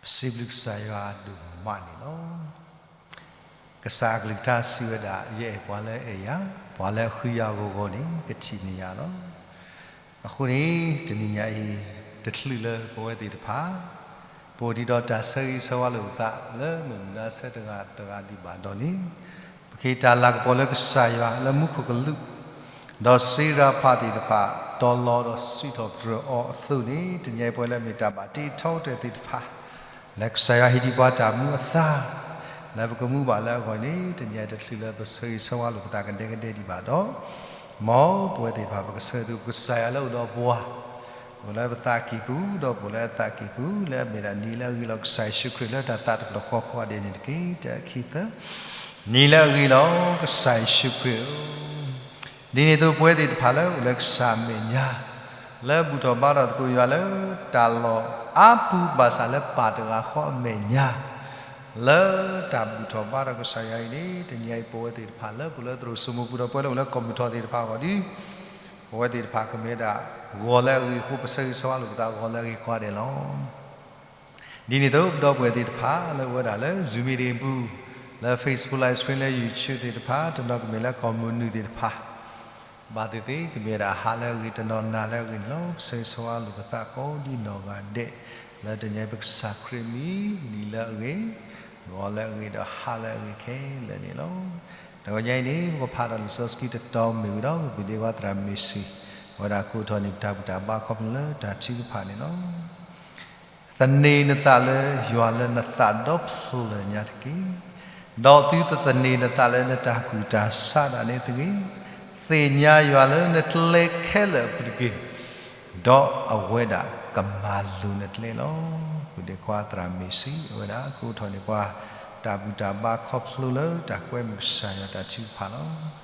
ပစံးဘျုးကစၢ်ယွၤဒိၣ်မးန့ၣ်လီၤ. ကစၢ်အကလုၢ်ကထါစံးဝဲဒၣ်, ယအဲၣ်ပှၤလၢအဲၣ်ယၤ, ပှၤလၢအဃုယၤအဂီၢ်ဂီၢ်န့ၣ် ကထံၣ်န့ၢ်ယၤလီၤ. အဃိန့ၣ် တနံၤညါအံၤ တချုးလၢပဝဲသ့ၣ်တဖၣ် ပအိၣ်ဒံးဒီးတၢ်ဆၢဂ့ၤဆၢဝါလိာ်ပသးလၢမုၢ်မနုၤဆၢတဂၤတဂၤဒံးဘၣ်ဒီးန့ၣ်, ပကဟ့ၣ်တၢ်လၤကပီၤလၢကစၢ်ယွၤလၢမူခိၣ်ကလူး ဒီးစ့ရၤဖးသ့ၣ်တဖၣ် တီၤလီၤဒီးစံးထီၣ်ပတြၢၤအီၤအသိးန့ၣ်, တနံၤအံၤပဝဲလၢအမ့ၢ်တၢ်ဘၣ်တ့ထီကတၢၢ်သ့ၣ်တဖၣ် လၢကစၢ်ယွၤဟ့ၣ်ဒံးပှၤတၢ်မူအသါ လၢပကမူဘၣ်လၢအဂီၢ်န့ၣ်, တနံၤအံၤတချုးလၢပဆၢဂ့ၤဆၢဝါလိာ်ပသးကဒဲကဒဲဒံးဘၣ်ဒီး, မ်ပဝဲသ့ၣ်တဖၣ် ပကဆၢသုးကစၢ်ယွၤလၢအိၣ်ဒီးပှၤ အိၣ်လၢပသးကံၢ်ပူၤ ဒီးပအိၣ်လၢအသးကံၢ်ပူၤ လၢအမ့ၢ်ဒၣ်နံၤလၢအဂ့ၤလီၤ. ကစၢ်ယ့ၣ်ၡူးခရံာ်လၢတၢ်သးတဖျၢၣ်ဃီကိးဂၤဒဲးန့ၣ်တက့ၢ်. တၢ်ခံသၢ, နံၤလၢအဂ့ၤလီၤ ကစၢ်ယ့ၣ်ၡူးခရံာ်ဧၢ. ဒ်န့ၣ်အသိး ပဝဲသ့ၣ်တဖၣ်လၢအိၣ်လၢကစၢ်အမဲာ်ညါ လၢဘူၣ်ထီၣ်ဘါထီၣ်သကိးယွၤလၢတၢ်လီၢ်အါပူၤ ဘၣ်ဆၣ်လၢပၢ်တဂၤဃီအမဲာ်ညါ လၢတၢ်ဘူၣ်ထီၣ်ဘါထီၣ်ကစၢ်ယွၤအံၤန့ၣ်, တနံၤအံၤပဝဲသ့ၣ်တဖၣ်လၢပအိၣ်လၢသရိာ်စိမိၤပူၤဒီး ပဝဲလၢအိၣ်လၢကီၢ်မုၢ်ထီၣ်သ့ၣ်တဖၣ်အဂီၢ်ဒီး, ပဝဲသ့ၣ်တဖၣ်ကမ့ၢ်ဝဲဒၣ် ဂီၤလၢအဂ့ၤအဃိ ပဆၢဂ့ၤဆၢဝါလိာ်ပသးဂီၤလၢအဂ့ၤကိးဂၤဒဲးလီၤ. ဒ်န့ၣ်အသိး ပဒီပုၢ်ဝဲၢ်သ့ၣ်တဖၣ်လၢအိၣ်ဝဲဒၣ်လၢ Zoom meeting ပူၤ, လၢ Facebook Live Stream လၢ YouTube သ့ၣ်တဖၣ်, တနီၤကမ့ၢ်လၢကီၢ်မုၢ်နုာ်သ့ၣ်တဖၣ် ဘၣ်သ့ၣ်သ့ၣ် ကမ့ၢ်ဝဲဒၣ်ဟါလၢအဂ့ၤ တနီၤနၤလၢအဂ့ၤန့ၣ်လီၤ. ပဆၢဂ့ၤဆၢဝါလိာ်ပသးကိးဒ်နီၢ်ဂၤဒဲး လၢတနံၤအံၤပကစၢ်ခရံာ်မံၤ နံၤလၢအဂ့ၤ, ဂီၤလၢအဂ့ၤ ဒီးဟါလၢအဂ့ၤခဲလၢာ်န့ၣ်လီၤ. တဂီၤညါအံၤန့ၣ် ပကဖးဒီးလံာ်စီဆှံတတီၤမ့ၢ်ဝံၤဒီး ပပျံၤဒ့ခွါသရၣ်မ့ၢ်စံး အဝဲဒၣ်ကိးထီၣ်န့ၢ်ပတၢ်ဘူၣ်တၢ်ဘါခီဖျိလၢတၢ်ထုကဖၣ်န့ၣ်လီၤ. သန့ၤနသးလၢယွၤလၢနသးဒီဖျၢၣ်ညါတက့ၢ်. ဒီးသုတသန့ၤနသးလၢနတၢ်ကူၣ်တၢ်ဆးဒၣ်န့ၣ်တဂ့ၤ. သ့ၣ်ညါယွၤလၢနကျဲခဲလၢာ်အပူၤတက့ၢ်. ဒီးအဝဲဒၣ်ကမၤလိၤနကျဲလီၤ. ပျံၤဒ့ခွါသရၣ်မ့ၢ်စံး အဝဲဒၣ်ကိးထီၣ်န့ၢ်ပှၤ တၢ်ဘူၣ်တၢ်ဘါခီဖျိလၢတၢ်ကွဲမုာ်ကစၢ်ယွၤတၢ်ထုကဖၣ်လီၤ.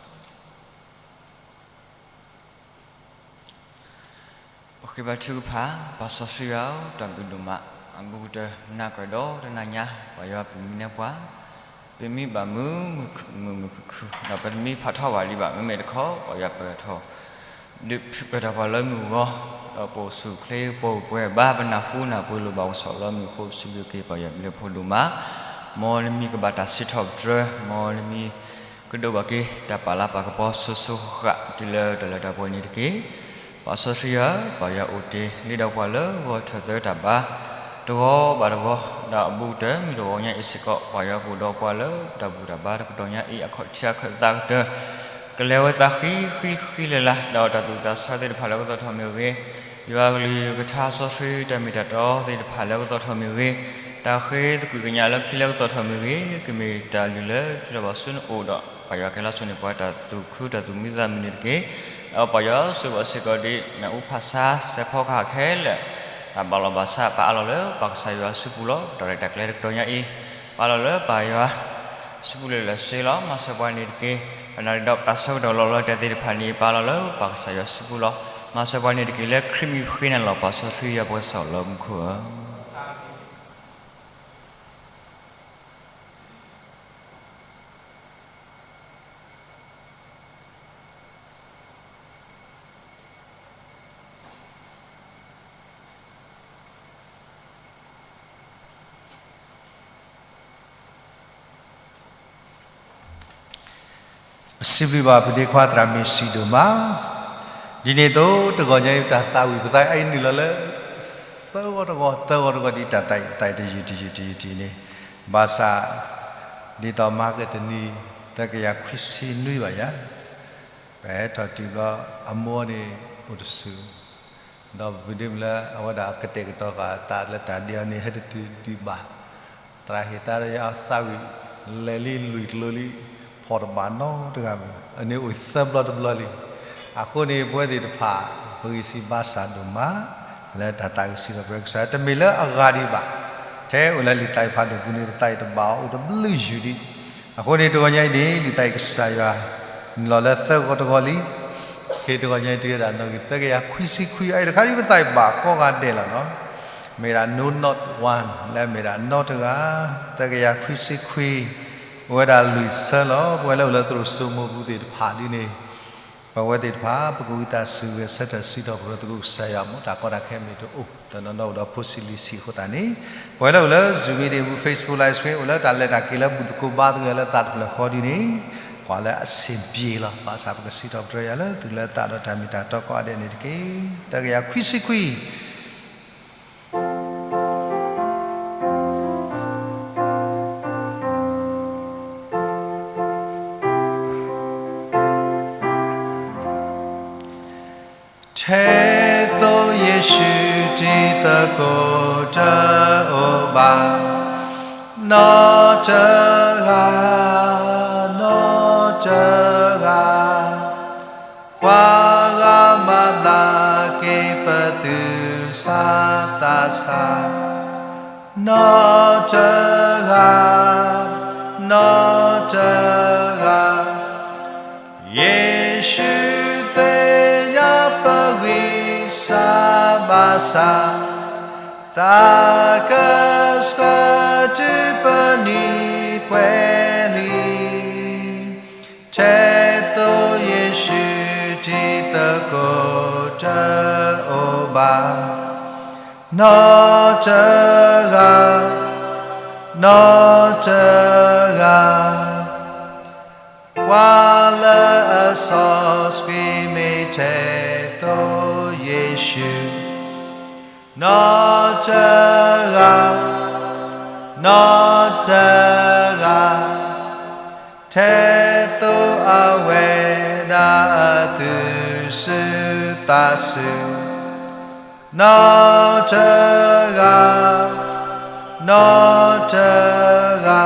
ပဃ့ဘါထုကဖၣ်. ပၢ်စီဆှံယွၤဧၢ, တၢ်ဘျုးဒိၣ်မး, အဘူးကတၢၢ်နၤကဒီးတနၤညါ ပၢ်ယွၤပမံၤနဲပှၤ, ပမံဘၣ်မုာ်မုာ်ခုၣ်ခုၣ်, ဒီးပတမံဖးထီၣ်ဘၣ်ဒံးဘၣ်, မ့မ့ၢ်တခီ ပၢ်ယွၤပၢၢ်ထီၣ် ဒုးပၢၢ်ထီၣ်ပှၤလၢမုၢ်ဂီၤ, ဒီးပအိၣ်ဆူၣ်အိၣ်ချ့ ပှဲၤပှဲၤဘၣ် ပနၢ်ဟူနၢ်ပှ့ၤလိာ်ဘၣ်ကစီၣ်လၢမုၢ်အဃိ ပစံးဘျုးက့ၤပၢ်ယွၤလၢဖိဒိၣ်မး, မ်နမံၤကဘၣ်တၢ်စံးထီၣ်ပတြၢၤ, မ်နမံၤ ကဒိးဘၣ်က့ၤတၢ်ပာ်လၤပာ်ကပီၤစိၤစိၤဃၣ်ဃၣ် တုၤလၢတၢ်လၢတၢ်ပှဲၤန့ၣ်တက့ၢ်. ပၢ်စီဆှံယွၤ, ပၢ်ယွၤအိၣ်တ့ၢ်လံဒီးပှၤလၢဂီၤထၢၣ်သၢတၢ်ဘါ တဂီၤဘၣ်တဂီၤ, ဒီးအဘူးကတၢၢ်မုၢ်တဂီၤညါအံၤစ့ၢ်ကီး ပၢ်ယွၤကအိၣ်ဒီးပှၤလၢတၢ်ဘူၣ်တၢ်ဘါတကတီၢ်ညါအံၤ အခီၣ်ထံးအခၢၣ်သးကတၢၢ် ကလဲၤဝဲသးဃံဃံဃံလၢ်လၢ်, ဒီးတၢ်သူၣ်သးဆၢသ့ၣ်တဖၣ်လၢကသီၣ်ထီၣ်မ့ၢ်ဂ့ၤ, ယွၤကလုၢ်ကထါစီဆှံ တၢ်မ့ၢ်တၢ်တီသ့ၣ်တဖၣ်လၢကသီၣ်ထီၣ်မ့ၢ်ဂ့ၤ, တၢ်ဃ့သကွံာ်ကညးလၢခံလၢကသီၣ်ထီၣ်မ့ၢ်ဂ့ၤ, ကမ့ၢ်တၢ်လုၢ်လၢထူၣ်ဘၣ်ဆူနအိၣ်ဒီး ပၢ်ယွၤကဲလီၤဆိန့ၢ်ပှၤတၢ်သူၣ်ခုတၢ်သူၣ်မံသးမုာ်န့ၣ်တက့ၢ်. ဒီးပၢ်ယွၤဆိၣ်ဂ့ၤဘၣ်စ့ၢ်ကီးဒ်နအူဖးဆါ စဲးဖီကဟၣ်ခဲလၢာ် တၢ်ဘၣ်လီၤဘၣ်ဆး ပာ်အါလီၤလၢပၢ်ကစၢ်ယွၤအစုပူၤလီၤ. တၢ်ရဲၣ်တၢ်ကျဲၤတကတီၢ်ညါအံၤ ပာ်လီၤလၢပၢ်ယွၤ စုပူၤလၢာ်လၢာ်စ့လီၤ. မၤစၢၤပှၤန့ၣ်တက့ၢ်. ပနၢ်ရံၣ်ဒီးပတၢ်ဆၢကတီၢ်လီၤလီၤတဲာ်သ့ၣ်တဖၣ်န့ၣ် ပာ်လီၤလၢပၢ်ကစၢ်ယွၤစုပူၤလီၤ. မၤစၢၤပှၤန့ၣ်တက့ၢ် လၢခရံာ်မံၤဃ့နၤလီၤ ပၢ်စီဆှံယွၤပှဲၤစီၣ်လၢမူခိၣ်ဧၢ. ပစံးဘျုးဘၣ်ပဒ့ခွါသရၣ်မ့ၢ်စံးဒိၣ်မး, ဒ်န့ၣ်အသိး တဂီၤညါအံၤပတၢ်သးဝံၣ်ပသးအံၤနုာ်လီၤလၢ သၢဂီၤတဂီၤ သၢဂီၤတဂီၤဒ်တၢ်သးအံၤ ပသးအံၤတယုၢ်တယုၢ်တယုၢ်တယုၢ်န့ၣ်, ဘၣ်ဆၣ် ဒ်သိးမၤကတနံၤ သၢကယၤခွံဆံနွံဘၣ်ယၤ, ပဟဲထီၣ်တုၤဘျီ အမိၢ်န့ၣ် အိၣ်တဆူၣ် ဒီးပဒ့မုၣ်လၢအဝဲဒၣ်ကတဲာ်ကတီၤဃာ်အသးလၢတၢ်ဒဲးအီၤန့ၣ် ဟဲတတုၤဒံးဘၣ်, သရၣ်ဟ့ၣ်သါဒီးယၤအသးဝံၣ် လဲၤလံလွံၢ်ကျိၤလံ, ဖီၣ်တဘၣ်နီတဂၤဘၣ်, အန့ၣ်အိၣ်သၢဘျီတဘျီလံ. အဃိန့ၣ် ပဝဲသ့ၣ်တဖၣ် ပဂံၢ်စၢ်ဘါစၢ်ဒိၣ်မး လၢတၢ်သးဝံၣ်စံးထီၣ်ပတြၢၤကစၢ် တမ့ၢ်လၢအဂၤဒံးဘၣ်, ထဲအိၣ်လၢလံာ်သးအုပ်ဖးဒိၣ်ပူၤန့ၣ် ပသးအံၤတဘၣ်အီၤအိၣ်တဘျုးယုၢ်ဒံး အဃိန့ၣ် တဂီၤညါအံၤန့ၣ် လံာ်သးအုပ်ကစၢ်ယွၤ နုာ်လီၤလၢသၢဂီၤတဂီၤလံ. ခဲတဂီၤညါအံၤ တုၤဝဲဒၣ်နီၣ်ဂံၢ် သၢကယၤခွံဆံခွံ အအံၤတခါဒ်ပသးအံၤဘၣ်ကိးဂၤဒဲးလီၤနီၤ. မ့ၢ်ဒၣ် no not one လၢမ့ၢ်ဒၣ်နီတဂၤ, သၢကယၤခွံဆံခွံ အိၣ်ဝဲဒၣ်လွံၢ်ဆၢလီၤ. ပဝဲလၢအိၣ်လၢသရိာ်စိမိၤပူၤသ့ၣ်တဖၣ်ဒ်န့ၣ် ပဝဲသ့ၣ်တဖၣ် ပကဝံသးစူၤဂဲၤဆၢထၢၣ်စံးထီၣ်ပတြၢၤသကိးကစၢ်ယွၤ မ်တၢ်ကီတၢ်ခဲမ့ၢ်တအိၣ် တနီၤနီၤအိၣ်ဒီးဖိဆံးလံၤဆံးအဃိသတးန့ၣ်, ပဝဲလၢအိၣ်လၢ Zoom meeting ပူၤ Facebook Live Stream အိၣ်လၢတၢ်လဲၤတၢ်က့ၤလၢဘူၣ်သကိးဘါသကိးလၢသးတဖျၢၣ်ဃီဒ်န့ၣ်, ကွၢ်လၢအဆင်ပြေလီၤ. ဘၣ်ဆၣ်ပကစံးထီၣ်ပတြၢၤယွၤလၢသုးလၢသးဒီးတၢ်မ့ၢ်တၢ်တီကိးဂၤဒဲးန့ၣ်တက့ၢ်. တကယၤခွံဆံခွံ ထဲသိးယ့ၣ်ၡူးတံၤသကိးတအိၣ်ဘၣ်, နီတဂၤ, နီတဂၤ, ပှၤဂၤမၤဘျါက့ၤပသုးဆါသးဆါ, နီတဂၤ, နီတဂၤ, ယ့ၣ်ၡူးသ့ၣ်ညါပဂံၢ်စၢ်ဘါစၢ်, သးကဆှၢတုၤပနံၤပှဲၤလံ. ထဲသိးယ့ၣ်ၡူးတံၤသကိးတအိၣ်ဘၣ်, နီတဂၤ, နီတဂၤ, ပှၤလၢအစီဆှံမ့ၢ်ထဲသိးယ့ၣ်ၡူး, နီတဂၤ, နီတဂၤ, ထဲသိးအဝဲဒၣ်အသူၣ်စူၤသးစူၤ, နီတဂၤ, နီတဂၤ,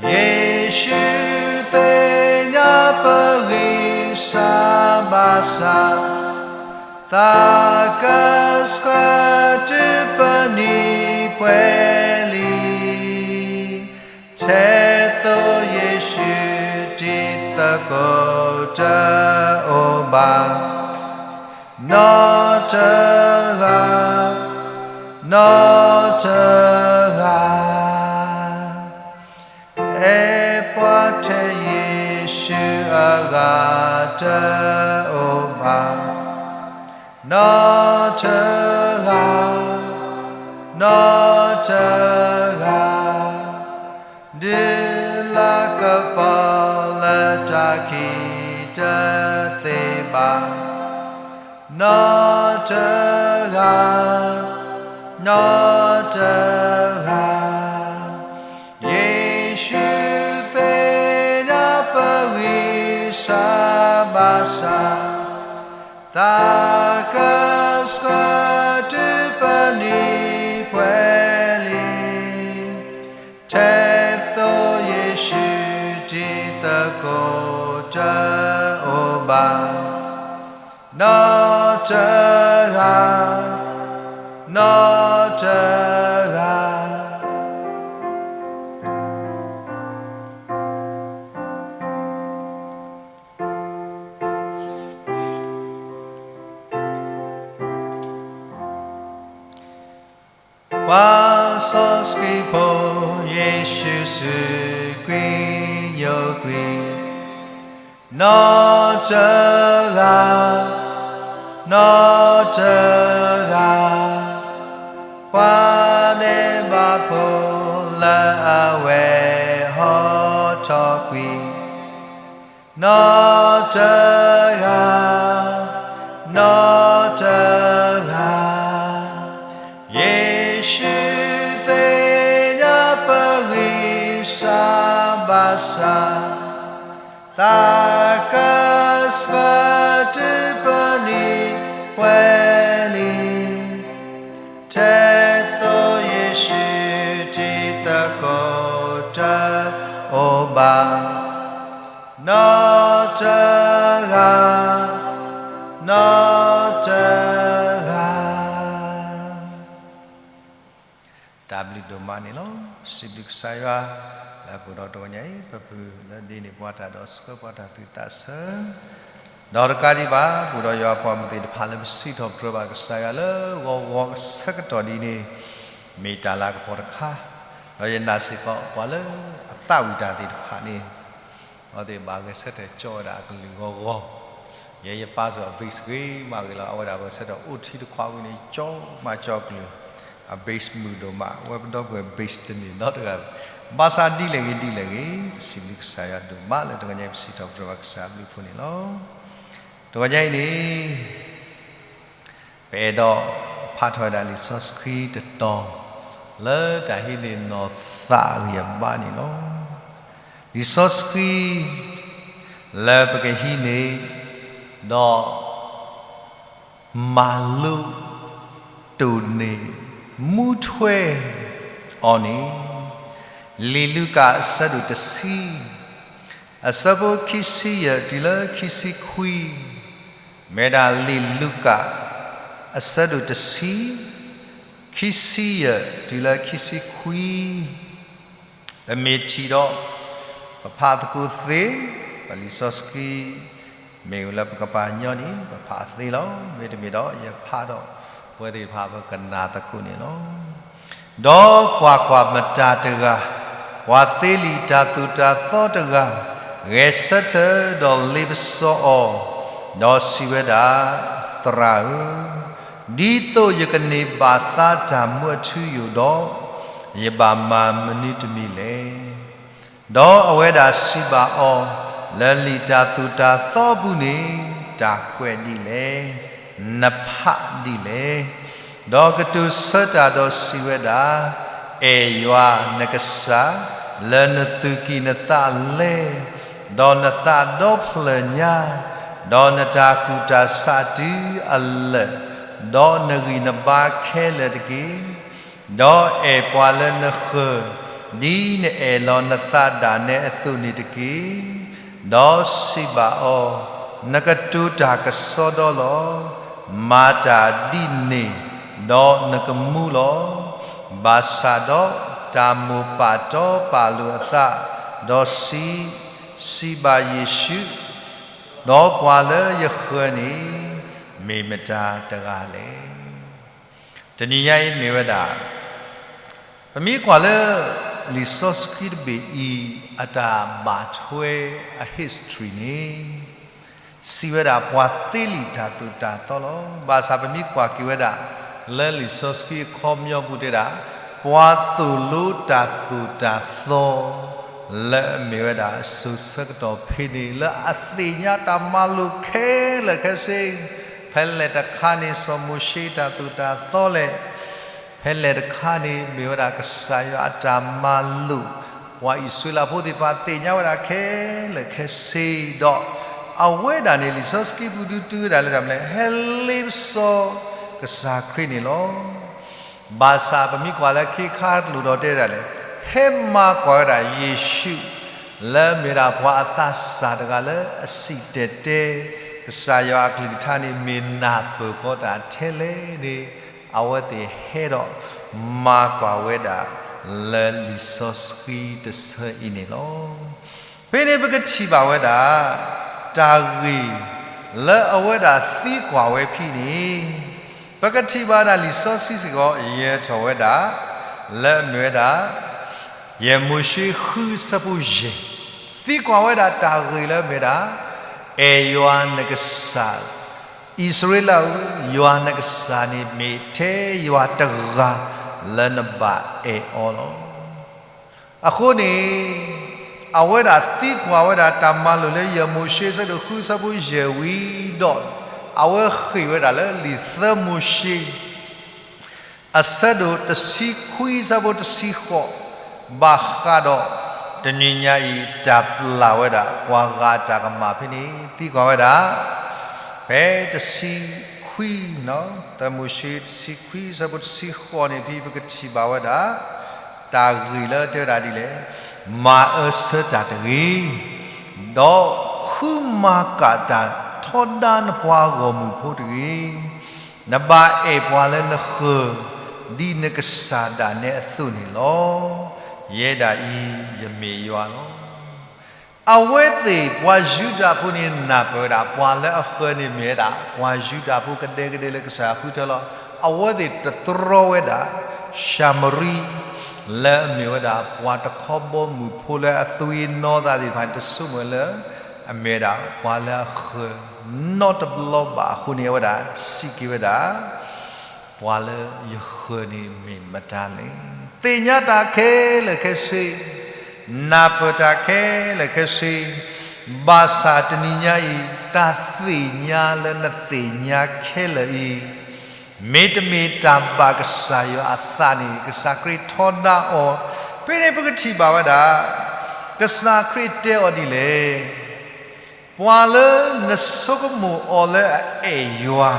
ယ့ၣ်ၡူးသ့ၣ်ညါပဂံၢ်စၢ်ဘါစၢ်, သးကဆှၢတုၤပနံၤပှဲၤလံ. ထဲသိးယ့ၣ်ၡူးတံၤသကိးတအိၣ်ဘၣ်, နီတဂၤ, နီတဂၤ, အဲၣ်ပှၤထဲယ့ၣ်ၡူးအဂၤတအိၣ်ဘၣ်, နီတဂၤ, နီတဂၤ, ဒုးလၤကပီၤလၢတၢ်ခံးတသ့ဘၣ်, နီတဂၤ, နီတဂၤ, ယ့ၣ်ၡူးသ့ၣ်ညါပဂံၢ်စၢ်ဘါစၢ်, သးကဆှၢတုၤပနံၤပှဲၤလံ. ထဲသိးယ့ၣ်ၡူးတံၤသကိးတအိၣ်ဘၣ်, နီတဂၤ, နီတဂၤ, ပှၤစီဆှံဖိ ယ့ၣ်ၡူးစူးကွံာ်ညိကွံာ်, နီတဂၤ, နီတဂၤ, ပှၤန့ၢ်ဘၣ်ဖိလၢအဝဲဟီထီၣ်ကွံာ်, နီတဂၤ, နီတဂၤ, ယ့ၣ်ၡူးသ့ၣ်ညါပဂံၢ်စၢ်ဘါစၢ်, သးကဆှၢတုၤပနံၤပှဲၤလံ. ထဲသိးယ့ၣ်ၡူးတံၤသကိးတအိၣ်ဘၣ်, နီတဂၤ, နီတဂၤ. တၢ်ဘျုးဒိၣ်မးန့ၣ်လီၤ. စံးဘျုးကစၢ်ယွၤ လၢအပူၤဒီးတဂီၤညါအံၤ ပပုၢ်လၢဒ်န့ၣ် ပှၤတၢ်ဒီးဆှၢပှၤတၢ်သူၣ်သးဆၢ ဒီးတကးဒံးဘၣ် ပူၤဒီးယွၤအပှၤမုၢ်သ့ၣ်တဖၣ်လၢပစံးထီၣ်ပတြၢၤဘၣ်ကစၢ်ယွၤလၢ ဂီၤဂီၤဆၢကတီၢ်ဒ်န့ၣ် မ့ၢ်တၢ်လၤကပီၤတခါ, ဒီးယနာ်စ့ၢ်ကီးပှၤလၢအသးဝံၣ်တၢ်သ့ၣ်တဖၣ်န့ၣ် အဝဲသ့ၣ်ဘၣ်ဂဲၤဆၢထၢၣ်ကၠီဝဲဒၣ်အကလုၢ်ဂီၤဂီၤ, ယဲယပၢ်စ့ၢ်ကီး အ bass ဂ့ၤမးဂ့ၤလီၤ. အဝဲဒၣ်ဂဲၤဆၢထၢၣ်အိၣ်ထံတခွးဝံၤန့ၣ် ကၠီမးကၠီအကလုၢ်, အ bass မုာ်ဒိၣ်မး, အဝဲပဒီပုၢ်ဝဲၢ် bass တန့ၢ်နီတဂၤ, ဘၣ်ဆၣ်ဒ်လဲၣ်ဂ့ၤဒ်လဲၣ်ဂ့ၤ, ပစံးဘျုးကစၢ်ယွၤဒိၣ်မးလၢတဂီၤညါအံၤ ပစံးထီၣ်ပတြၢၤဘၣ်ကစၢ်အဘျုးအဖှိၣ်န့ၣ်လီၤ. တဂီၤညါအံၤန့ၣ် ပအဲၣ်ဒိးဖးထီၣ်ဝဲဒၣ်လံာ်စီဆှံတတီၤ လၢတၢ်ဟံးန့ၢ်နီၢ်သးအဂံၢ်အဘါန့ၣ်လီၤ. လံာ်စီဆှံ လၢပကဟံးန့ၢ် ဒီး မၤလိ တိၢ်န့ၢ် မူထွဲအီၤန့ၣ် လံာ်လူၤကၣ်အဆၢဒိၣ်တဆံ အဆၢဖိခံဆံယဲၢ်တုၤလၢခံဆံခွံ, မ့ၢ်ဝဲဒၣ်လံာ်လူၤကၣ် အဆၢဒိၣ်တဆံ ခံဆံယဲၢ်တုၤလၢခံဆံခွံ ပမ့ၢ်ထံၣ်ဒီး ပဖးသကိးသ့, ပလံာ်စီဆှံ မ့ၢ်ဝဲလၢပကပာ်ညီန့ၣ် ပဖးသ့လီၤ. မ့တမ့ၢ်ဒီး ယဖးဒီး ပဝဲသ့ၣ်တဖၣ်ပကနၢ်သကိးန့ၣ်လီၤ. ဒီးကွၢ်ကွၢ်, မတၤတဂၤ, ပှၤသ့လံာ်တၢ်သိၣ်တၢ်သီတဂၤ, ဂဲၤဆၢထၢၣ်ဒီးလ့ပစီအီၤ, ဒီးစံးဝဲဒၣ်, သရၣ်ဧၢ, ဒ်သိးယကန့ၢ်ဘၣ်သါတၢ်မူအထူအယိာ်ဒီး, ယဘၣ်မၤမနုၤတမံၤလဲၣ်. ဒီးအဝဲဒၣ်စံးဘၣ်အီၤ, လၢလံာ်တၢ်သိၣ်တၢ်သီအပူၤန့ၣ် တၢ်ကွဲးဒ်လဲၣ်, နဖးဒ်လဲၣ်. ဒီးကတိၤဆၢတၢ်ဒီးစံးဝဲဒၣ်, အဲၣ်ယွၤနကစၢ် လၢနသူၣ်ကံၢ်နသးလဲ, ဒီးနသးဒီဖျၢၣ်ညါ, ဒီးနတၢ်ကူၣ်တၢ်ဆးတုၤအလၢာ်, ဒီးနဂံၢ်နဘါခဲလၢာ်တက့ၢ်. ဒီးအဲၣ်ပှၤလၢနဃၢၤ, ဒ်နအဲၣ်လီၤနသးဒၣ်နဲအသိးန့ၣ်တက့ၢ်. ဒီးစံးဘၣ်အီၤ, နကတိၤတၢ်ကစီဒီလီၤ. မၤတၢ်ဒ်န့ၣ်, ဒီးနကမူလီၤ. ဘၣ်ဆၣ်ဒီးတၢ်မိၢ်ပာ်တီပာ်လိၤအသး, ဒီးစံး, စံးဘၣ်ယ့ၣ်ၡူး, ဒီးပှၤလၢယဃၢၤန့ၣ် မ့ၢ်မတၤတဂၤလဲၣ်. တနံၤညါအံၤမ့ၢ်ဝဲဒၣ် ပမ့ၢ်ကွၢ်လၢ လံာ်စီဆှံတဘ့ၣ်အံၤ အတၢ်ဘၣ်ထွဲအ history န့ၣ် စံးဝဲဒၣ်ပှၤသ့လံာ်တၢ်သိၣ်တၢ်သီလီၤ. ဘၣ်ဆၣ်ပမ့ၢ်ကွၢ်က့ၤဝဲဒၣ် လၢလံာ်စီဆှံအခီပညီပူၤတဲဒၣ် ပှၤသိၣ်လိတၢ်သိၣ်တၢ်သီ လၢအမ့ၢ်ဝဲဒၣ်စိၤဆၢကတီၢ်ဖဲန့ၣ် လၢအသ့ၣ်ညါတၢ်မၤလိာ်ခဲလၢာ်ခဲဆ့, ဖဲလဲၣ်တခါန့ၣ် စီၤမိၤၡ့တၢ်သိၣ်တၢ်သီလဲၣ်, ဖဲလဲၣ်တခါန့ၣ် မ့ၢ်ဝဲဒၣ်ကစၢ်ယွၤအတၢ်မၤလိာ်, ပှၤအံၣ်စရ့လးဖိသ့ၣ်တဖၣ်သ့ၣ်ညါဝဲဒၣ်ခဲလၢာ်ခဲဆ့ဒီး အဝဲဒၣ်န့ၣ် လံာ်စီဆှံပူၤဒုးတုၤဝဲဒၣ်လၢတၢ်မနုၤလဲၣ်, ဟဲလ့ပစီကစၢ်ခရံာ်န့ၣ်လီၤ. ဘၣ်ဆၣ်ပမ့ၢ်ကွၢ်လၢခံခါတလိၣ်ဒီးတဲဒၣ်လဲၣ်, ဟဲမၤကွၢ်ဝဲဒၣ်ယ့ၣ်ၡူး လၢမ့ၢ်ဒၣ်ပှၤအသးစၢ်တဂၤလၢအစံၣ်တဲၤတဲ ကစၢ်ယွၤအကလုၢ်ကထါန့ၣ် မ့ၢ်နၢ်ပၢၢ်ဃီတၢ်ထဲလဲၣ်န့ၣ် အဝဲသ့ၣ်ဟဲဒီးမၤကွၢ်ဝဲဒၣ်လၢလံာ်စီဆှံတဆၢအံၤန့ၣ်လီၤ. ဖဲန့ၣ်ပကထံၣ်ဘၣ်ဝဲဒၣ် တၢ်ဂ့ၢ်လၢအဝဲဒၣ်သံကွၢ်ဝဲဖဲန့ၣ်, ပကထံၣ်ဘၣ်ဒၣ်လံာ်စီဆှံစ့ၢ်ကီး ယဲၢ်ထီၣ်ဝဲဒၣ် လၢအမ့ၢ်ဝဲဒၣ် ယဲၢ်မိၤၡ့ဃုအဆၢဖိယဲၢ်, သံကွၢ်ဝဲဒၣ်တၢ်ဂ့ၢ်လၢအမ့ၢ်ဝဲဒၣ် အဲၣ်ယွၤနကစၢ်, အံၣ်စရ့လးဧၢ, ယွၤနကစၢ်န့ၣ်မ့ၢ်ထဲယွၤတဂၤလၢနဘၣ်အဲၣ်အီၤလီၤ. အဃိန့ၣ် အဝဲဒၣ်သံကွၢ်ဝဲဒၣ်တၢ်မၤလိာ်လၢယဲၢ်မိၤၡ့အဆၢဒိၣ်ဃုအဆၢဖိယဲၢ်ဝံၤဒီး အဝဲဃ့ၢ်ဝဲဒၣ်လၢလံာ်သၢမိၤၡ့ အဆၢဒိၣ်တဆံခွံအဆၢဖိတဆံဃိး, ဘၣ်ဃးဒီး တနံၤညါအံၤ တၢ်ပျၢ်ဝဲဒၣ် ပှၤဂၤအတၢ်ကမၣ်ဖဲန့ၣ် သံကွၢ်ဝဲဒၣ် ဖဲတဆံခွံ, သၢမိၤၡ့တဆံခွံအဆၢဖိတဆံဃိးန့ၣ် ဖဲပကထံၣ်ဘၣ်ဝဲဒၣ် တၢ်ဂ့ၢ်လၢတဲဝဲဒၣ်ဒ်လဲၣ်, မၤအၢဆၢတၢ်တဂ့ၤ, ဒီးဃုမၤကၣ်တၢ်ထီဒါနပှၤဂီၢ်မုၢ်ဖိတဂ့ၤ. နဘၣ်အဲၣ်ပှၤလၢနဃၢၤ ဒ်နကစၢ်ဒၣ်နဲအသိးန့ၣ်လီၤ. ယဲဒၣ်အံၤ ယမ့ၢ်ယွၤလီၤ. အဝဲသ့ၣ်ပှၤယူဒၤဖိန့ၣ်နၢ်ပၢၢ်ဝဲဒၣ် ပှၤလၢအဃၢၤန့ၣ်မ့ၢ်ဝဲဒၣ် ပှၤယူဒၤဖိကဒဲကဒဲလၢကစၢ်ဃုထၢလီၤ. အဝဲသ့ၣ်တတြီဝဲဒၣ် ၡၤမရံ လၢအမ့ၢ်ဝဲဒၣ်ပှၤတခီဘီမုၢ်ဖိလၢအသွံၣ်အနီၢ်သးသ့ၣ်တဖၣ်န့ၣ် တဆိကမိၣ်လၢ အမ့ၢ်ဝဲဒၣ်ပှၤလၢအဃၢၤနီတဘျီဘၣ်အဃိန့ၣ် အဝဲဒၣ်စံးက့ၤဝဲဒၣ် ပှၤလၢယဃၢၤန့ၣ်မ့ၢ်မတၤလဲၣ်. သ့ၣ်ညါတၢ်ခဲလၢာ်ခဲဆ့, နၢ်ပၢၢ်တၢ်ခဲလၢာ်ခဲဆ့, ဘၣ်ဆၣ်တနံၤညါအံၤ တၢ်သ့ၣ်ညါလၢနသ့ၣ်ညါခဲလၢာ်အံၤ မ့တမ့ၢ်တၢ်ဘၣ်ကစၢ်ယွၤအသးန့ၣ် ကစၢ်ခရံာ်ထီဒါအီၤ, ဖဲန့ၣ်ပကထံၣ်ဘၣ်ဝဲဒၣ် ကစၢ်ခရံာ်တဲအီၤဒ်လဲၣ်. ပှၤလၢနဆိကမိၣ်အီၤလၢအအဲၣ်ယွၤ,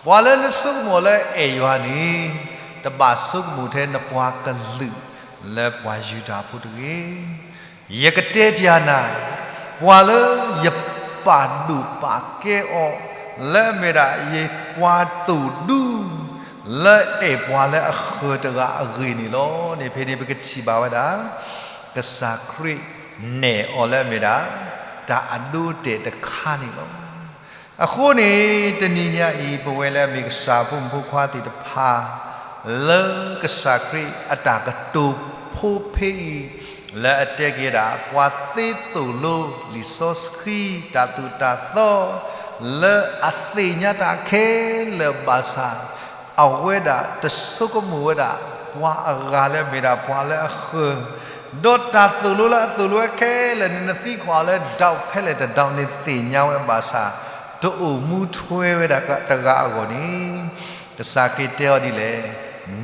ပှၤလၢနဆိကမိၣ်အီၤလၢအအဲၣ်ယွၤန့ၣ် တဘၣ်ဆိကမိၣ်ထဲနပှၤကလုာ်လၢပှၤယူဒၤဖိတဂ့ၤ. ယကတဲပျးနၤ, ပှၤလၢယပာ်ဒိၣ်ပာ်ကဲအီၤ လၢအမ့ၢ်ဒၣ်ယပှၤသိၣ်ဒူ လၢအဲၣ်ပှၤလၢအဃၢၤတဂၤအဂ့ၢ်န့ၣ်လီၤန့ၣ် ဖဲန့ၣ်ပကထံၣ်ဘၣ်ဝဲဒၣ် ကစၢ်ခရံာ်နဲၣ်အီၤလၢအမ့ၢ်ဒၣ် တၢ်အဒိအတဲာ်တခါန့ၣ်လီၤ. အဃိန့ၣ် တနံၤညါအံၤ ပဝဲလၢအမ့ၢ်ကစၢ်အဖိမုၣ်ဖိခွါသ့ၣ်တဖၣ် လၢကစၢ်ခရံာ်အတၢ်ကတိၤဖိဖဲအံၤ လၢအတဲက့ၤဒၣ် ပှၤသ့သိၣ်လိလံာ်စီဆှံတၢ်သိၣ်တၢ်သီ လၢအသ့ၣ်ညါတၢ်ခဲလၢာ်ဘၣ်ဆၣ် အဝဲဒၣ်တဆိကမိၣ်ဝဲဒၣ် ပှၤအဂၤလၢအမ့ၢ်ဒၣ်ပှၤလၢအဃၢၤ, ဒီးတၢ်သိၣ်လိလၢအသိၣ်လိဝဲခဲလၢာ်န့ၣ် နသံကွၢ်အီၤလၢ doubt ဖဲလဲၣ်တ doubt န့ၣ်သ့ၣ်ညါဝဲဘၣ်ဆၣ် တအိၣ်မူထွဲဝဲဒၣ်တဂၤအဂီၢ်န့ၣ် ကစၢ်ခရံာ်တဲအီၤဒ်လဲၣ်,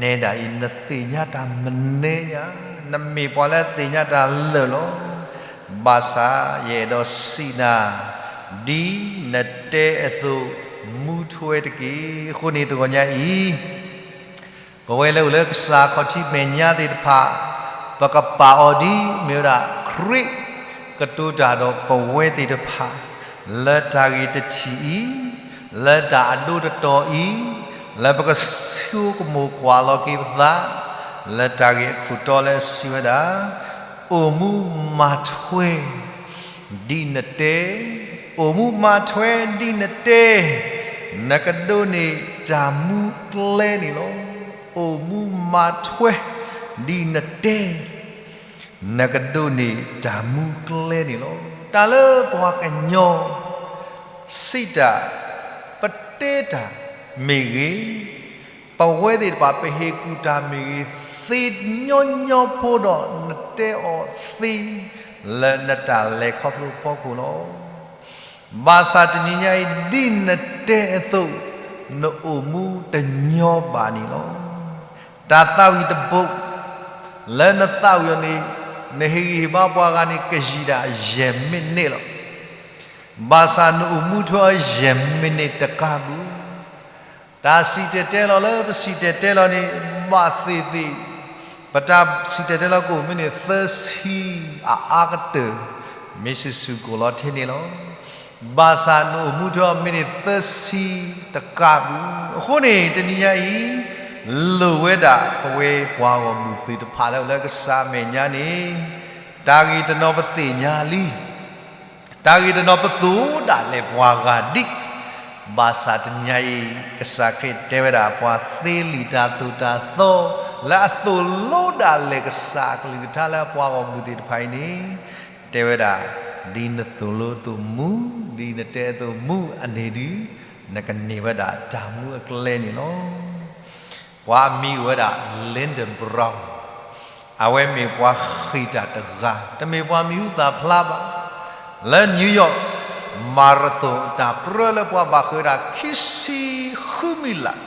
နဲဒၣ်အံၤ နသ့ၣ်ညါတၢ်မနုၤညါ, နမ့ၢ်ပှၤလၢအသ့ၣ်ညါတၢ်လၢာ်လီၤ. ဘၣ်ဆၣ်ယအဲၣ်ဒိးစံးနၤ, ဒ်နတဲအသိး မူထွဲတက့ၢ်. အဃိန့ၣ်တဂီၤညါအံၤ ပဝဲလၢအိၣ်လၢကစၢ်ခီၣ်ထံးမဲာ်ညါသ့ၣ်တဖၣ် ပကပာ်အီၤဒ်မ့ၢ်ဝဲဒၣ် ခရံာ်ကတိၤတၢ်ဒီးပဝဲသ့ၣ်တဖၣ် လၢတၢ်ဂ့ၢ်တထံၣ်အံၤ, လၢတၢ်အဒိတတီၤအံၤ, လၢပကဆိကမိၣ်ကွၢ်လီၤက့ၤပသး လၢတၢ်ဂ့ၢ်အခိၣ်တီလၢအစံးဝဲဒၣ်, အိၣ်မူမၤထွဲ ဒ်နတဲ, အိၣ်မူမၤထွဲဒ်နတဲ, နကဒိးန့ၢ်တၢ်မူကျဲန့ၣ်လီၤ. အိၣ်မူမၤထွဲ ဒ်နတဲ, နကဒိးန့ၢ်တၢ်မူကျဲန့ၣ်လီၤ. တၢ်လၢပှၤကညီ စံးတၢ်, ပတဲတၢ်မ့ၢ်ဂ့ၤ, ပဝဲသ့ၣ်တဖၣ် ပဟ့ၣ်ကူၣ်တၢ်မ့ၢ်ဂ့ၤ, သ့ညီညီဖိဒီးနတဲအီၤသ့ လၢနတၢ်လဲၤခီဖျိအဖီခိၣ်လီၤ. ဘၣ်ဆၣ်တနံၤညါအံၤ ဒ်နတဲအသိး နအိၣ်မူတညီဘၣ်န့ၣ်လီၤ. တၢ်သးဝံၣ်တဘိ လၢနသးဝံၣ်အီၤန့ၣ် နဟ့ၣ်ဂံၢ်ဟ့ၣ်ဘါပှၤဂၤန့ၣ် ကယံာ်ဒၣ်ယဲၢ်မံးနံးလီၤ. ဘၣ်ဆၣ်နအိၣ်မူထွဲအီၤယဲၢ်မံးနံးတကးဘၣ် တၢ်စံၣ်တဲၤတဲလီၤလၢပစံၣ်တဲၤတဲလီၤန့ၣ် ဘၣ်သ့ၣ်သ့ၣ်, ပတၢ်စံၣ်တဲၤတဲလီၤကအိၣ်မ့ၢ်န့ၣ် သၢဆံအအါကတၢၢ်, မ့ၢ်စ့ၢ်စ့ၢ်ကအိၣ်လီၤထဲန့ၣ်လီၤ. ဘၣ်ဆၣ်နအိၣ်မူထွဲအီၤမ့ၢ်န့ၣ် သၢဆံတကးဘၣ်. အဃိန့ၣ် တနံၤညါအံၤ လိၣ်ဝဲဒၣ်ပဝဲပှၤဂီၢ်မုၢ်သ့ၣ်တဖၣ်လၢအိၣ်လၢကစၢ်အမဲာ်ညါန့ၣ် တၢ်ဂ့ၢ်တနီၤပသ့ၣ်ညါလံ တၢ်ဂ့ၢ်တနီၤပသူၣ်ဒၣ်လဲာ်ပှၤဂၤဒံး, ဘၣ်ဆၣ်တနံၤညါအံၤ ကစၢ်ခရံာ်တဲဝဲဒၣ် ပှၤသ့လံာ်တၢ်သိၣ်တၢ်သီ လၢအသိၣ်လိဒၣ်လဲာ်ကစၢ်အကလုၢ်ကထါလၢအပှၤဂီၢ်မုၢ်သ့ၣ်တဖၣ်အံၤန့ၣ် တဲဝဲဒၣ်, ဒ်နသိၣ်လိအသိးမူ, ဒ်နတဲအသိးမူအန့ၣ်ဒုး နကန့ၢ်ဝဲဒၣ်တၢ်မူအကျဲန့ၣ်လီၤ. ပှၤအမံၤအိၣ်ဝဲဒၣ် Lyndon Brown, အဝဲမ့ၢ်ပှၤဃ့ၢ်တၢ်တဂၤ, တမ့ၢ်ပှၤမံၤဟူသၣ်ဖျါဘၣ်, လၢ New York Marathon တၢ်ပြၢလၢပှၤဘၣ်ဃ့ၢ်ဝဲဒၣ်ခံဆံဃုမံးလး,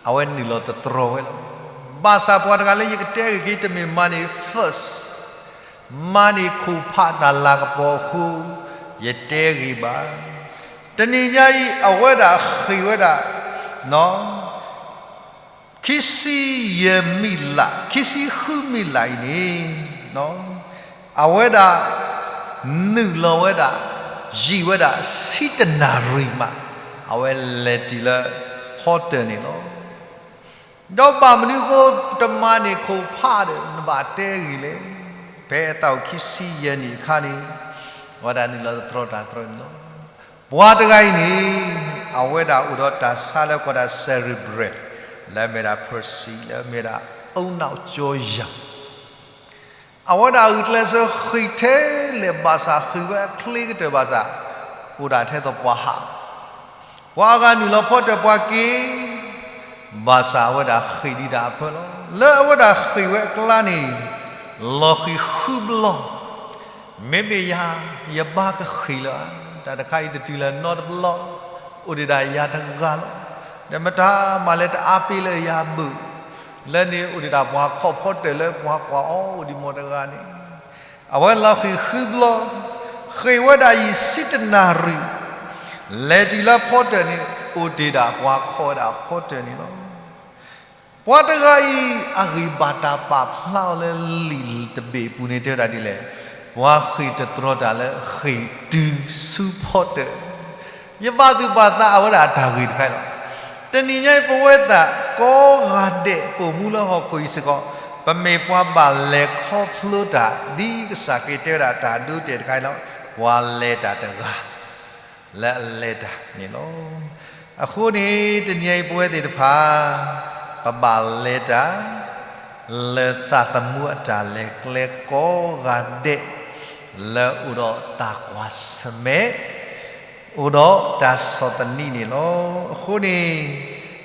အဝဲနုာ်လီၤသတြီၤဝဲလီၤ. ဘၣ်ဆၣ်ပှၤတဂၤလၢယကတဲဂ့ၢ်က့ၤ တမ့ၢ်မၤန့ၢ် first, မၤန့ၢ်ခိၣ်ဖးတၢ်လၤကပီၤအဃိ ယတဲဂ့ၢ်ဘၣ်. တနံၤညါအံၤ အဝဲဒၣ်ဃ့ၢ်ဝဲဒၣ် ခံဆံယဲၢ်မံးလး, ခံဆံဃုမံးလးအံၤန့ၣ်, အဝဲဒၣ် နုာ်လီၤဝဲဒၣ်, ယံာ်ဝဲဒၣ် ဆံတနၣ်ရံၣ်မး, အဝဲလဲၤတုၤလၢ ဟီတၢၣ်န့ၣ်လီၤ. ဒီးဘၣ်မနုၤအဃိ တမၤန့ၢ်ခိၣ်ဖးဒီး နဘၣ်တဲဂ့ၢ်လဲၣ်. ဖဲအသးအိၣ်ခံဆံယဲၢ်နံၣ်အခါန့ၣ် အဝဲဒၣ်နုာ်လီၤသတြီၤတၢ်သတြီၤန့ၣ်လီၤ. ပှၤတဂၤအံၤန့ၣ် အဝဲဒၣ်အိၣ်ဒီးတၢ်ဆါလၢကိးဒၣ် cerebral, လၢအမ့ၢ်ဒၣ် palsy, လၢအမ့ၢ်ဒၣ် အဝဲဒၣ်ဂုာ်ကျဲးစၢးဃ့ၢ်ထဲလဲၣ်ဘၣ်ဆၣ် ဃ့ၢ်ဝဲအချ့ကတၢၢ်ဘၣ်ဆၣ် အိၣ်ဒၣ်ထဲသိးပှၤဟးလီၤ. ပှၤအဂၤနုာ်လီၤဖီတၢၣ်ပှၤက့ၤ ဘၣ်ဆၣ်အဝဲဒၣ်ဃ့ၢ်ဒံးတၢ်အဖၢလီၤ. လၢအဝဲဒၣ်ဃ့ၢ်ဝဲအကျါန့ၣ် လီၤဃံၤဃုဘျီ မ့မ့ၢ်ယၤ ယဘၣ်ကဃ့ၢ်လၢၤဧါ, တၢ်တခါအံၤတတုၤလၢၤနီတဘျီ, အိၣ်ဒံးဒၣ်ယၤတဂၤလီၤ. ဒီးမတၤမးလဲၤတအါပ့ၤလၢယၤဘၣ်, လၢန့ၣ်အိၣ်ဒံးဒၣ်ပှၤခီၣ်ဖီတၢၣ်လၢပှၤကွၢ်အီၤအိၣ်ဒံးမးတဂၤန့ၣ်, အဝဲလီၤဃံၤဃုဘျီ, ဃ့ၢ်ဝဲဒၣ်ယံာ်ဆံတနၣ်ရံၣ်, လဲၤတုၤလၢဖီတၢၣ်န့ၣ် အိၣ်တ့ၢ်ဒၣ်ပှၤခီဝဲဒၣ်ဖီတၢၣ်န့ၣ်လီၤ. ပှၤတဂၤအံၤ အဂံၢ်ဘၣ်တၢ်ပာ်ဖျါအီၤလၢလံာ်တဘ့ၣ်အပူၤန့ၣ် တဲဝဲဒၣ်ဒ်လဲၣ်, ပှၤဃ့ၢ်တတြီတၢ်လၢဃ့ၢ်တုၤဆူဖီတၢၣ်, ယဘၣ်သူၣ်ဘၣ်သးအဝဲဒၣ်အတၢ်ဂ့ၢ်တခါအံၤလီၤ. တနံၤညါအံၤပဝဲသ့ၣ်ကိးဂၤဒဲး ပအိၣ်မူလၢဟီၣ်ခိၣ်အံၤစ့ၢ်ကီး, ပမ့ၢ်ပှၤဘၣ်လဲၤခီဖျိတၢ် ဒ်ကစၢ်ခရံာ်တဲဝဲဒၣ်တၢ်ဒိတဲာ်တခါအံၤလီၤ. ပှၤလဲၤတၢ်တဂၤ လၢအလဲၤတၢ်န့ၣ်လီၤ. အဃိန့ၣ် တနံၤအံၤပဝဲသ့ၣ်တဖၣ် ပဘၣ်လဲၤတၢ် လၢသးသမူအတၢ်လဲၤကျဲကိးဂၤဒဲး လၢအိၣ်ဒီးတၢ်ကွၢ်ဆၢၣ်မဲာ် အိၣ်ဒီးတၢ်ဆီၣ်သနံးန့ၣ်လီၤ. အဃိန့ၣ်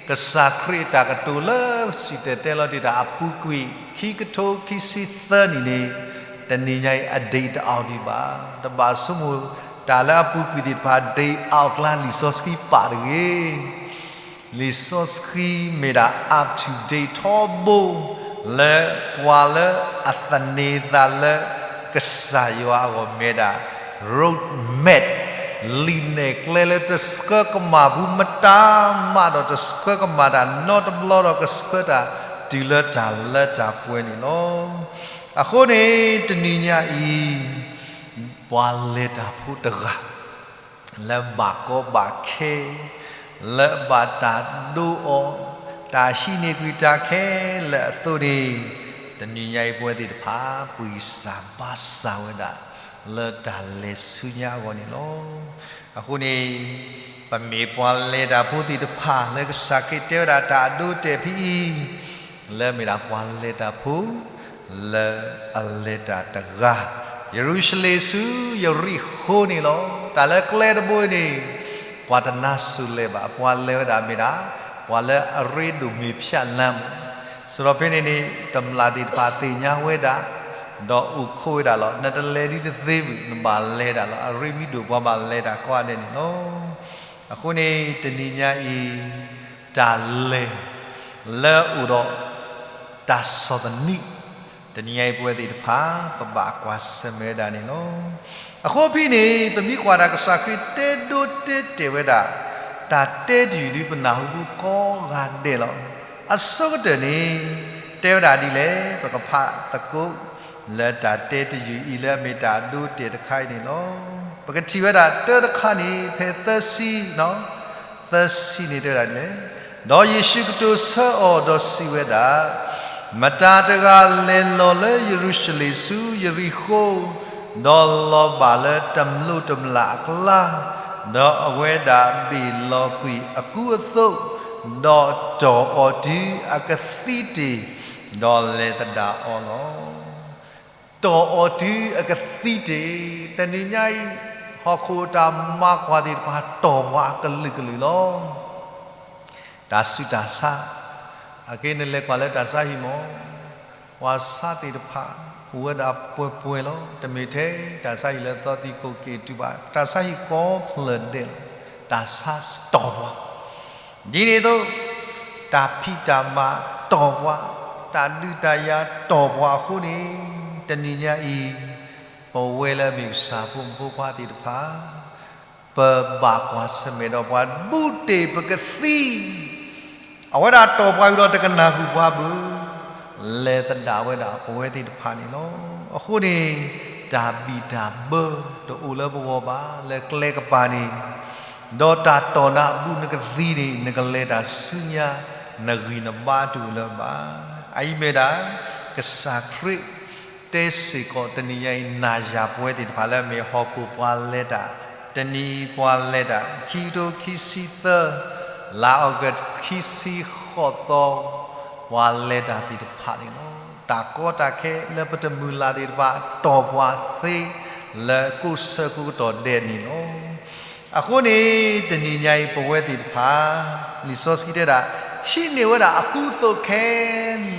ကစၢ်ခရံာ်အတၢ်ကတိၤလၢစံၣ်တဲၤတဲလီၤတ့ၢ်တၢ်အပူၤကွံာ် ခံကထိခံဆံသၢနံၣ်န့ၣ် တနံၤညါအံၤအ date တအိၣ်ဒံးဘၣ်. တဘၣ်ဆိကမိၣ် တၢ်လၢအပူၤကွံာ်သ့ၣ်တဖၣ် date အအိၣ်ကျါလံာ်စီဆှံပာ်တဂ့ၤ. လံာ်စီဆှံမ့ၢ်ဒၣ် up to date ထီဘိ လၢပှၤလၢအသန့ၤသးလၢ ကစၢ်ယွၤအဂီၢ်မ့ၢ်ဒၣ် road map လံာ်နဲၣ်ကျဲလၢတဆှၢကမၣ်ဘူးမတၤမးဒီး တဆှၢကမၣ်တၢ်နီတဘျီဒီး ကဆှၢတၢ်တုၤလၢတၢ်လၢတၢ်ပှဲၤန့ၣ်လီၤ. အဃိန့ၣ် တနံၤညါအံၤ ပှၤလဲၤတၢ်ဖိတဂၤ လၢဘၣ်ကီဘၣ်ခဲ လၢဘၣ်တၢ်ဒိအီၤ, တၢ်ဟံးန့ၢ်ကွံာ်တၢ်ခဲလၢာ်အသိးန့ၣ်, တနံၤညါအံၤပဝဲသ့ၣ်တဖၣ် ပှံၢ်စၢ်ဘါစၢ်ဝဲဒၣ် လၢတၢ်လဲၤဆူညါအဂီၢ်န့ၣ်လီၤ. အဃိန့ၣ် ပမ့ၢ်ပှၤလဲၤတၢ်ဖိသ့ၣ်တဖၣ် လၢကစၢ်ခရံာ်တဲဝဲဒၣ်တၢ်အဒိအတဲာ်ဖဲအံၤ လၢမ့ၢ်ဒၣ်ပှၤလဲၤတၢ်ဖိ လၢအလဲၤတၢ်တဂၤ ယရူၤၡလ့ၣ်ဆူယရံၣ်ဃိန့ၣ်လီၤ. တၢ်လၢကျဲတဘိအံၤန့ၣ် ပှၤတနါစိၤလဲၤဘၣ်. ပှၤလဲၤဝဲဒၣ်မ့ၢ်ဒၣ် ပှၤလၢအရ့ဒိၣ်မ့ၢ်ဖၠးလါမး. စရီဖဲန့ၣ်န့ၣ် တမျၢ်သ့ၣ်တဖၣ်သ့ၣ်ညါဝဲဒၣ် ဒီးအိၣ်ခိးဝဲဒၣ်လီၤ. နတလဲၤဒ်တသ့ဘၣ် နဘၣ်လဲၤဒၣ်လီၤ. အရ့မံဒိၣ်ပှၤဘၣ်လဲၤတၢ်ကိးဂၤဒဲးန့ၣ်လီၤ. အဃိန့ၣ် တနံၤညါအံၤ တၢ်လဲၤ လၢအအိၣ်ဒီး တၢ်ဆီၣ်သနံး, တနံၤညါအံၤပဝဲသ့ၣ်တဖၣ် ပဘၣ်ကွၢ်ဆၢၣ်မဲာ်ဝဲဒၣ်န့ၣ်လီၤ. အဃိဖဲန့ၣ် ပမ့ၢ်ကွၢ်ဒၣ်ကစၢ်ခရံာ်တဲဒိတဲတ့ၢ်ဝဲဒၣ် တၢ်တဲတယုၢ်ဒ်ပနၢ်ဟူပူၤကိးဂၤဒဲးလီၤ. အဆိကတၢၢ်န့ၣ် တဲဝဲဒၣ်ဒ်လဲၣ် ပကဖးသကိး လၢတၢ်တဲတယုၢ်အံၤလၢအမ့ၢ်တၢ်ဒိတဲာ်တခါအံၤန့ၣ်လီၤ. ပကထံၣ်ဝဲဒၣ်တၢတခါန့ၣ် ဖဲသၢဆံ သၢဆံန့ၣ်တဲဝဲဒၣ်ဒ်လဲၣ်, ဒီးယ့ၣ်ၡူးကတိၤဆၢအီၤဒီးစံးဝဲဒၣ်, မတၤတဂၤလဲၤလီၤလၢယရူၤၡလ့ၣ်ဆူယရံၣ်ဃိ, ဒီးလီၤဘၣ်လၢတမျိးတမျာ်အကျါ, ဒီးအဝဲဒၣ်ဘ့ၣ်လီၤကွံာ်အကူအသိး, ဒီးတီၢ်အီၤတုၤအကသံတ့ၢ်, ဒီးလဲၤသဒၣ်အီၤလီၤ. တီၢ်အီၤတုၤအကသံတ့ၢ်, တနံၤညါအံၤ ဟီၣ်ခိၣ်တၢ်မၤကွၢ်သ့ၣ်တဖၣ် တီၢ်ပှၤအကလုာ်ကလုာ်လီၤ. တၢ်ဆူးတၢ်ဆါ, အက့နလဲၤကွၢ်လၢတၢ်ဆါဟံၣ်မး, ပှၤဆါသ့ၣ်တဖၣ် အိၣ်ဝဲဒၣ်ပှဲၤပှဲၤလီၤ. တမ့ၢ်ထဲတၢ်ဆါဟံၣ်လၢသီသံခိၣ်က့ၤတုၤဘၣ်, တၢ်ဆါဟံၣ်ကိးဖျၢၣ်ဒဲးလီၤ. တၢ်ဆါတီၢ်ပှၤ ဒ်န့ၣ်အသိး တၢ်ဖံးတၢ်မၤတီၢ်ပှၤ, တၢ်ဒုးတၢ်ယၤတီၢ်ပှၤအဃိန့ၣ်, တနံၤညါအံၤ ပဝဲလၢအမ့ၢ်ကစၢ်ဖိမုၣ်ဖိခွါသ့ၣ်တဖၣ် ပဘၣ်ကွၢ်ဆၢၣ်မဲာ်ဒီးပှၤဘူးတ့ၢ်ပကသံ, အဝဲဒၣ်တီၢ်ပှၤဝံၤဒီးတကနၣ်ဃုာ်ပှၤဘၣ်, လဲၤသဒၣ်ဝဲဒၣ်ပဝဲသ့ၣ်တဖၣ်န့ၣ်လီၤ. အဃိန့ၣ် တၢ်ဘံၣ်တၢ်ဘၢတအိၣ်လၢပဂီၢ်ဘၣ် လၢကျဲကပၤန့ၣ်, ဒီးတၢ်တီၢ်နၤအဘူးနကသံန့ၣ် နကလဲၤတၢ်ဆူညါ နဂံၢ်နဘါတအိၣ်လၢၤဘၣ်. အအံၤမ့ၢ်ဒၣ် ကစၢ်ခရံာ် တဲစ့ၢ်ကီးတနံၤညါအံၤ နၤယၤပဝဲသ့ၣ်တဖၣ်လၢအမ့ၢ်ဟီၣ်ခိၣ်ပှၤလဲၤတၢ်, တနံၤအံၤပှၤလဲၤတၢ် ခံကထိခံဆံသၢ လါအီကူး ခံဆံဃိးသီ, ပှၤလဲၤတၢ်သ့ၣ်တဖၣ်န့ၣ်လီၤ. တၢ်ကီတၢ်ခဲလၢပတမုၢ်လၢ်သ့ၣ်တဖၣ် တီၢ်ပှၤသ့လၢကိးဆၢကိးကတီၢ်ဒဲးန့ၣ်လီၤ. အဃိန့ၣ် တနံၤညါအံၤ ပဝဲသ့ၣ်တဖၣ် လံာ်စီဆှံတဲဒၣ် ဟံးန့ၢ်ဝဲဒၣ်အကူအသိးခဲ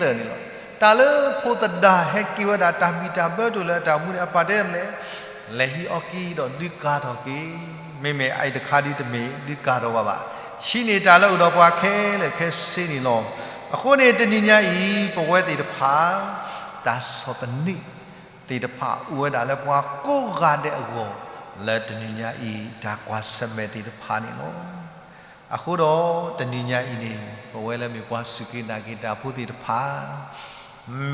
လၢာ်န့ၣ်လီၤ. တၢ်လၢဖိသဒၣ်ဟဲက့ၤဝဲဒၣ်တၢ်ဘံၣ်တၢ်ဘၢတိၢ်လၢအတၢ်အိၣ်မူန့ၣ် အပၢ်တဲမနုၤလဲၣ်, လဲၤဟံးအီကံဒီးဒုးကၤထီၣ်က့ၤ, မ့မ့ၢ်အအံၤတခါဒုးတမ့ၢ်ဒုးကၤထီၣ်ဘၣ်ဘၣ်. ဟံးန့ၢ်တၢ်လၢအိၣ်ဒီးပှၤခဲလၢာ်ခဲဆ့န့ၣ်လီၤ. အဃိန့ၣ် တနံၤညါအံၤ ပဝဲသ့ၣ်တဖၣ် တၢ်ဆီၣ်သနံးသ့ၣ်တဖၣ်အိၣ်ဝဲဒၣ်လၢပှၤကိးဂၤဒဲးအဂီၢ် လၢတနံၤညါအံၤ တၢ်ကွၢ်ဆၢၣ်မဲာ်သ့ၣ်တဖၣ်န့ၣ်လီၤ. အဃိဒီးတနံၤညါအံၤန့ၣ် ပဝဲလၢမ့ၢ်ပှၤစူၢ်က့ၤနာ်က့ၤတၢ်ဖိသ့ၣ်တဖၣ်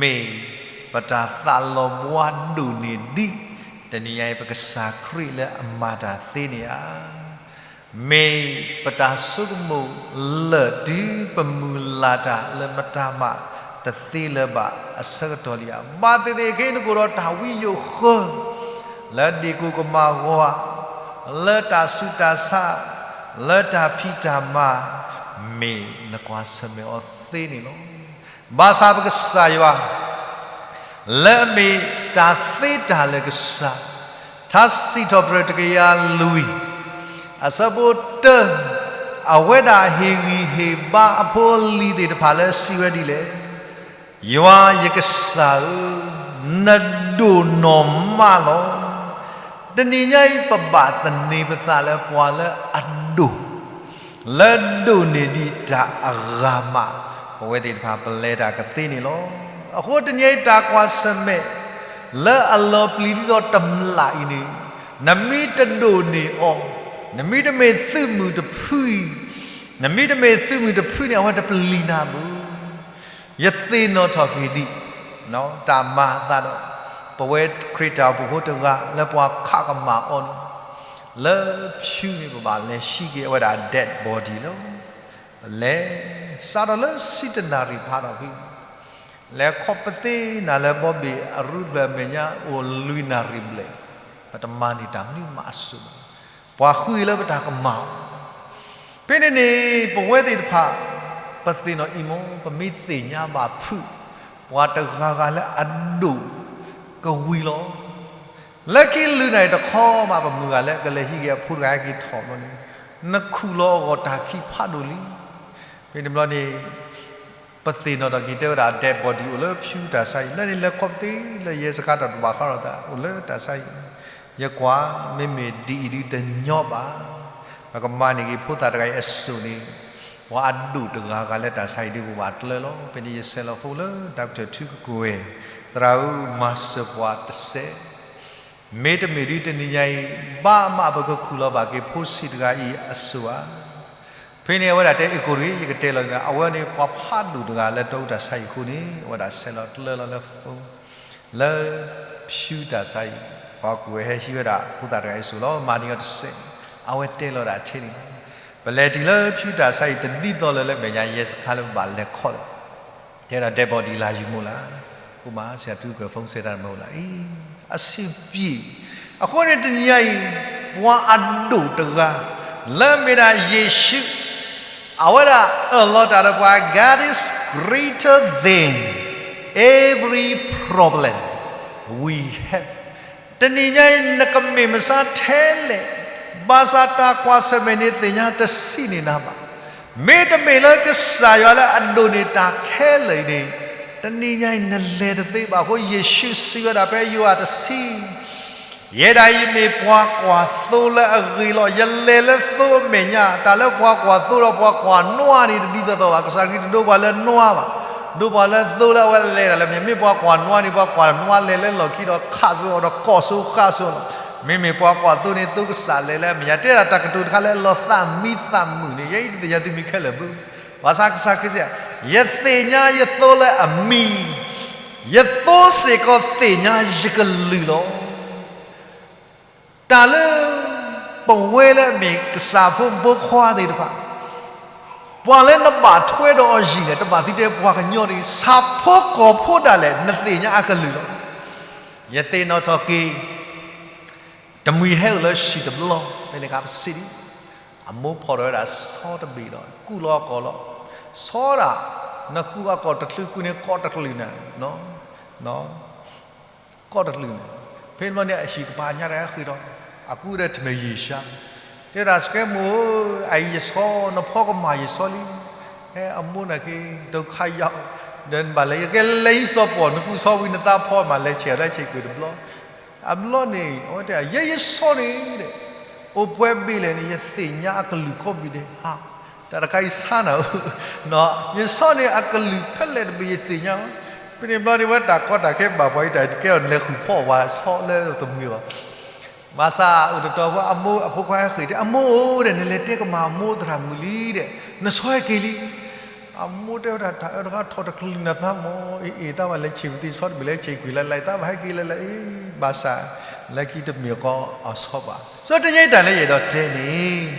မ့ၢ်ပတၢ်သးလီၤဘှါဒိၣ်န့ၢ်ဒံး တနံၤညါအံၤ ပကစၢ်ခရံာ်လၢအမၤတၢ်သ့န့ၣ်ဧါ. မ့ၢ်ပတၢ်ဆိကမိၣ်လၢာ်တုၤပမုၢ်လၢ်တၢ်လၢမတၤမးတသ့လၢၤဘၣ်အဆၢကတီၢ်လံဧါ. ဘၣ်သ့ၣ်သ့ၣ်ခဲအံၤ နကအိၣ်ဒီးတၢ်ဝံယိာ်ဃၢ လၢဒ့ၣ်ကိၣ်ကမၢ်ဂီၤဧါ, လၢတၢ်ဆူးတၢ်ဆါ, လၢတၢ်ဖံးတၢ်မၤ, မ့ၢ်နကွၢ်ဆၢၣ်မဲာ်အီၤသ့န့ၣ်လီၤ. ဘၣ်ဆၣ်ပကစၢ်ယွၤ လၢအမ့ၢ်တၢ်သ့တၢ်လၢာ်ကစၢ်, ထါစံးထီၣ်ပတြၢၤတကယၤလွံၢ်, အဆၢဖိတၢ, အဝဲဒၣ်ဟ့ၣ်ဂံၢ်ဟ့ၣ်ဘါအဖိအလံၤသ့ၣ်တဖၣ်လၢစံးဝဲဒ်လဲၣ်, ယွၤယကစၢ်ဧၢ, နဒိၣ်နီၢ်မးလီၤ. တနံၤညါအံၤ ပဘၣ်သန့ၤပသးလၢပှၤလၢအဒိၣ် လၢဒိၣ်န့ၢ်ဒံးတၢ်အဂၤမး, ပဝဲသ့ၣ်တဖၣ်ပလဲၤတၢ်ကသ့န့ၣ်လီၤ. အဃိတနံၤအံၤတၢ်ကွၢ်ဆၢၣ်မဲာ် လၢအလီၤပျံၤဒ်သိးတမျးအံၤန့ၣ်, နမ့ၢ်တဒိၣ်န့ၢ်အီၤ, နမ့ၢ်တမ့ၢ်သုးမုၢ်တဖုအံၤ, နမ့ၢ်တမ့ၢ်သုးမုၢ်တဖုန့ၣ် အဝဲတပျံၤနၤဘၣ်. ယသ့ၣ်နီၣ်ထီၣ်က့ၤဒံး တၢ်မၤအသးဒီး ပဝဲခရံာ်တၢ်အိၣ်ဖှိၣ်ဖိတဂၤလၢပှၤခးကမၣ်အီၤန့ၣ်, လၢဖၠူန့ၣ် ပဘၣ်လဲၤဟံးက့ၤအဝဲဒၣ် dead body လီၤ. ပလဲၤစးထီၣ်လၢဆံတနၣ်ရံၣ်ဖးထီၣ်ဖဲ လဲၤခီဖျိပသ့ၣ်နၤလၢဘီဘ့ၣ်အရူၢ်တဖျၢၣ်အမဲာ်ညါ အိၣ်လွံၢ်နၣ်ရံၣ်ဘျဲၣ်, ပတမၤန့ၢ်တၢ်မနုၤမးအစိၤဘၣ်. ပှၤဃုလၢပတၢ်ကမၣ်အီၤ ဖဲန့ၣ်န့ၣ် ပဝဲသ့ၣ်တဖၣ် ပသ့ၣ်နီၣ်အံၤမ့ၢ် ပမ့ၢ်သ့ၣ်ညါဘၣ်ဖုး ပှၤတဂၤဂၤလၢအဒိၣ်ကဝံၤလီၤ. လၢခံလွံၢ်နၣ်ရံၣ်တခီမး ပမုၢ်ဂၤလၢကလဲၤဟံးက့ၤအဖိတဂၤဟဲက့ၤထီၣ်ဘျီန့ၣ် နခူၣ်လီၤအဂီၢ်တၢ်ခံးဖးဒိၣ်လံ. ဖဲန့ၣ်ဘျီန့ၣ် ပသ့ၣ်နီၣ်ထီၣ်က့ၤတဲဝဲဒၣ် dead body အိၣ်လၢဖၠူတၢ်ဆါအံၤ လၢန့ၣ်လဲၤခီဖျိပသ့ၣ်လၢ ရဲစခန်းတၢ်တဘၣ်ဃးဒီးသး အိၣ်လၢတၢ်ဆါအံၤ, ယကွၢ် မ့မ့ၢ်ဒ်အံၤဒုးတညီဘၣ်. ပကမၤန့ၢ်က့ၤဖိသၣ်တဂၤအံၤအစိၤန့ၣ် ပှၤအဒိၣ်တဂၤဂၤလၢတၢ်ဆါအံၤဒုးပဘၣ်ကျၢၤလီၤ. ဖဲန့ၣ်ယဆဲးလီၤဖိလၢ Doctor ထုကကွဲၢ် သရၣ်ဧၢ မၤစၢၤပှၤတစဲး မ့တမ့ၢ်ဒုးတနံၤညါအံၤ ဘၣ်မးပကခူၣ်လီၤဘၣ်က့ၤဖိဆံးတဂၤအံၤအစိၤဧါ. ဖဲန့ၣ်အဝဲဒၣ်တဲအ့ၣ်ကိရံ ယကတဲလီၤန့ၣ် အဝဲန့ၣ်ပှၤဖးဒိၣ်တဂၤလၢတၢ်အိၣ်တၢ်ဆါအံၤအဃိန့ၣ် အဝဲဒၣ်ဆဲးလီၤကျၢၤလီၤလၢ လၢဖၠူတၢ်ဆါအံၤ ပှၤကွဲးဟဲဟံးဝဲဒၣ်ဖိသၣ်တဂၤအံၤအစိၤလီၤ. မၤန့ၢ်အီၤတစဲးန့ၣ် အဝဲတဲလီၤဒၣ်ထဲန့ၣ်လီၤ. ပလဲၤတုၤလၢဖၠူတၢ်ဆါအံၤ တဒ်သိးလၢလၢမဲာ်ညါ ရဲစခန်းလၢပဘၣ်လဲၤခီလၢ တဲဒၣ် dead body လၢယူၤမိၢ်လၢ်, အိၣ်မး ဆရာထုကကွဲၢ် ဖုန်းဆက်တၢ်မ့ၢ်အိၣ်လၢအံၤ အဆင်ပြေ. အဃိန့ၣ်တနံၤညါအံၤ ပှၤအဒိၣ်တဂၤ လၢမ့ၢ်ဒၣ်ယ့ၣ်ၡူး အဝဲဒၣ်အၢၣ်လီၤတၢ်ဒီးပှၤ God is greater than every problem we have. တနံၤညါအံၤ နကမ့ၢ်မဆါထဲလဲၣ်, ဘၣ်ဆၣ်တၢ်ကွၢ်ဆၢၣ်မဲာ်န့ၣ်သ့ၣ်ညါတဆံးန့ၢ်နၤဘၣ်. မ့တမ့ၢ်လၢကစၢ်ယွၤလၢအဒိၣ်န့ၢ်တၢ်ခဲလၢာ်အံၤန့ၣ် တနံၤညါအံၤနလဲၤတသ့ဘၣ်အဃိ ယ့ၣ်ၡူးစံးဝဲဒၣ်ဖဲယိၤဟၣ်တဆံ ယဲဒၣ်အံၤမ့ၢ်ပှၤကွၢ်သိလၢအဂ့ၤလီၤ. ယလဲၤလၢသိအမဲာ်ညါ, တၢ်လၢပှၤကွၢ်သိဒီးပှၤကွၢ်နွါန့ၣ် တဒ်သိးသိးဘၣ်. ကစၢ်ခရံာ်တဒိပှၤလၢနွါဘၣ်, ဒိပှၤလၢသိလၢအဝဲလဲၤတၢ်လၢမဲာ်ညါ. မ့ၢ်ပှၤကွၢ်နွါန့ၣ် ပှၤကွၢ်နွါလဲၤလၢလီၢ်ခံဒီးခးစိအီၤဒီးကိးစိဃၣ်စိအီၤလီၤ. မ့မ့ၢ်ပှၤကွၢ်သိန့ၣ် သိကစၢ်လဲၤလၢအမဲာ်ညါ. တဲဒၣ်တၢ်ကတိၤတခါလၢအလီၤသးမံသးမုာ်န့ၣ် ယဲအံၤတသ့ၣ်ညါသုမံၤခဲလၢာ်ဘၣ်. ဘၣ်ဆၣ်ကစၢ်ခရံာ်စံး, ယသ့ၣ်ညါယသိလၢအမံၤ, ယသိစ့ၢ်ကီးသ့ၣ်ညါယကလုၢ်လီၤ. တၢ်လၢ ပဝဲလၢအမ့ၢ်ကစၢ်ဖိဘိခွါသ့ၣ်တဖၣ်, ပှၤလၢနဘၣ်ထွဲဒီးအီၤယံာ်န့ၣ် တဘၣ်သံတဲပှၤကညီဒ် ဆၣ်ဖိကီၢ်ဖိဒၣ်လဲာ် နသ့ၣ်ညါအကလုၢ်လီၤ. ယသ့ၣ်နီၣ်ထီၣ်က့ၤ တမှံၤဟဲအိၣ်လၢဟံၣ်တဘျီ ဖဲန့ၣ်အခါပစံးဒ် အမိၢ်ဖီၣ်ထီၣ်ဝဲဒၣ်ဆီတဘ့ၣ်ဒီး ကူၣ်လီၤအကိာ်လီၤ, ဆီဒၣ် နကူၣ်အကိးတချုးကူၣ်န့ၣ် ကိးတကလုာ်န့ၣ်, ကိးတကလုာ်န့ၣ်, ဖဲန့ၣ်ဘျီန့ၣ် အဟံၣ်ကပၤညါတဂၤဃ့ၢ်ထီၣ်, အကူၣ်ဒီးထမဲာ်ယံာ်ဆှါ, တဲဒၣ် စကဲမိၣ်ဧၢ, အအံၤယဆီ နဖီကမၣ်ယဆီလံ, ဟဲအမိၢ်န့ၣ်က့ၤ ဒုက္ခရောက်, ဒီးနဘၣ်လဲၤ ယကလဲၤဟံးစီၤပီၣ် နကူၣ်ဆီဝံၤနသးဖီမး လဲၤဆဲးလၢဆဲးကွံာ်တဘျီ အဘျီန့ၣ် အဝဲတဲ ယဲယဆီန့ၣ်, အိၣ်ပှဲၤဘ့ၣ်လဲၣ်န့ၣ် ယသ့ၣ်ညါအကလုၢ်ကိးဘ့ၣ်ဒဲး, တၢ်တခါအံၤဆါနၤဧၢ, ယဆီန့ၣ်အကလုၢ်ဖဲလဲၣ်တဘ့ၣ်ယသ့ၣ်ညါလီၤ. ဖဲန့ၣ်ဘျီန့ၣ် ဝဲတၢ်ကီတၢ်ခဲဘၣ်ပှၤအံၤတၢ်ကဲထီၣ်လဲၤဃုာ်ဖီၣ်ဝဲဆီလၢတမုာ်ဘၣ်. ဘၣ်ဆၣ်အိၣ်တတီၤဖိ အမိၢ်အဖိခွါဟဲဃ့ၢ်တဲ အမိၢ်ဧၢဒီး နလဲၤတဲကမၣ်အမိၢ်သရၣ်မုၣ်လံဒီး နဆီဟဲက့ၤလံ အမိၢ်တဲဝဲဒၣ် တၢ်အၢတခါထီၣ်တချုးနသးမၢ်, အ့ၣ်အ့ၣ် သးဘၣ်လဲၤဆဲးကွံာ်သ့ၣ်ဆီတဘ့ၣ် လဲၤဆဲးကွံာ်လၢ်လၢ် သးဘၣ်ဟဲက့ၤလၢ်လၢ်အံၤ, ဘၣ်ဆၣ်လၢခံတမ့ၢ်ကီအဆီဘၣ်. စီၤတနံၤညါအံၤတၢ်လၢယအဲၣ်ဒိးတဲန့ၣ်,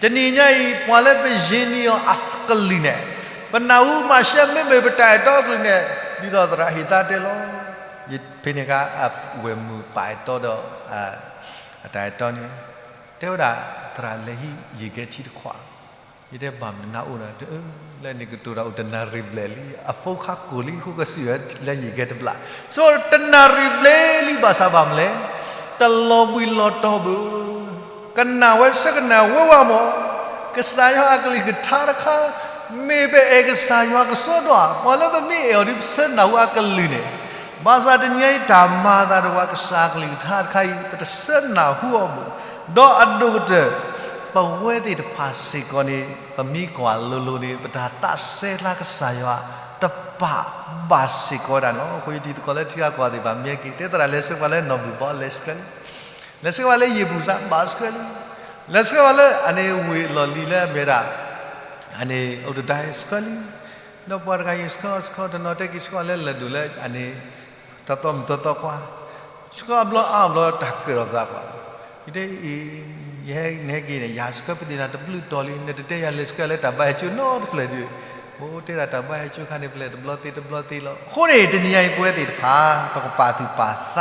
တနံၤညါအံၤ ပှၤလၢပယ့ၤန့ၢ်အီၤအကလုၢ်န့ၣ်, ပနၢ်ဟူမၤရှဲမ့မ့ၢ်ပတၢ်အဲၣ်တီအကလုၢ်န့ၣ်, ဒ်သိးသရၣ်ဟ့ၣ်သါတဲလီၤ. ယဖဲန့ၣ်အခါ အဝဲၢ်မုၣ်ပာ်အဲၣ်တီဒီး အတၢ်အဲၣ်တီန့ၣ်, တဲဝဲဒၣ် သရၣ်လဲၤဟံးယံာ်ကဲထံတခွး, ယတဲဘၣ်မနုၤနအိၣ်ဒီး လၢန့ၣ်ကတိၤတၢ်အိၣ်တနၣ်ရံၣ်ဘျဲၣ်လံ, အဖိခါကိၢ်လံ ဃိကစံးဝဲလၢယံာ်ကဲတဘျီ, ဆိတနၣ်ရံၣ်ဘျဲၣ်လံ ဘၣ်ဆၣ်ဘၣ်မနုၤလဲၣ်, တလီၤဘှံးလီၤတီၤဘၣ် ကနၣ်ဝဲဆၢကနၣ်ဝဲဝဲမၢ်, ကစၢ်ယွၤအကလုၢ်ကထါတခါ, မ့ၢ်ပအဲၣ်ကစၢ်ယွၤကစီဒီဧါ, ပှၤလၢပမ့ၢ်အဲၣ်အီၤဒီး ပဆၢနၢ်ဟူအကလုၢ်န့ၣ်, ဘၣ်ဆၣ်တနံၤညါအံၤတၢ်မၤအသးဒီးပှၤ ကစၢ်အကလုၢ်ကထါတခါအံၤ ပတဆၢနၢ်ဟူအီၤဘၣ်, ဒီးအဒိၣ်ကတၢၢ် ပဝဲသ့ၣ်တဖၣ်စ့ၢ်ကီးန့ၣ် ပမ့ၢ်ကွၢ်လိၤလိၤန့ၣ် ပတၢ်သးစဲကျါကစၢ်ယွၤ တပာ်ဘၣ်စ့ၢ်ကီးဝဲဒၣ်န့ၣ်လီၤ. အဃိယတံၤသကိးလၢထံဂၤကီၢ်ဂၤသ့ၣ်တဖၣ် မ့ၢ်ဟဲက့ၤ တဲသရၣ်လဲၤဆှၢပှၤလၢနီၢ်ဘုၣ်ဘီ လဲၤဆှၢလံ, လဲၤဆှၢပှၤလၢယ့ၣ်ပူၤစး ဘၣ်ဆှၢလံ, လဲၤဆှၢပှၤလၢအန့ၣ်ဝ့ၢ်လီၢ်လံၤလၢအမ့ၢ်ဝဲဒၣ် အန့ၣ်အိၣ်တဒါ ဆှၢလံ, ဒီးပှၤတဂၤအံၤ ဆှၢဆှၢတနီၤ တဲက့ၤဆှၢလၢလၢၢ်ဒိၣ်လၢအန့ၣ် တသီမုၢ်သီသီကွၢ်, ဆှၢအဘျီအါဘျီတၢ်ကၢၣ်ဒီးသးကွၢ်, ယတဲအံၤ ယဟဲနဟဲက့ၤန့ၣ် ယဟးဆှၢပသ့ၣ်နၤတဘျုးတီၤလံ, နတတဲယၤလဲၤဆှၢလၢတၢ်ဘါဟဲကၠိနီတဖျၢၣ်ဒံး, အိၣ်တဲဒၣ်တၢ်ဘါဟဲကၠိခါန့ၣ် ဖျဲၣ်တဘျီသ့တဘျီသ့လီၤ. အဃိန့ၣ် တနံၤညါအံၤပဝဲသ့ၣ်တဖၣ် ပကပာ်သူၣ်ပာ်သး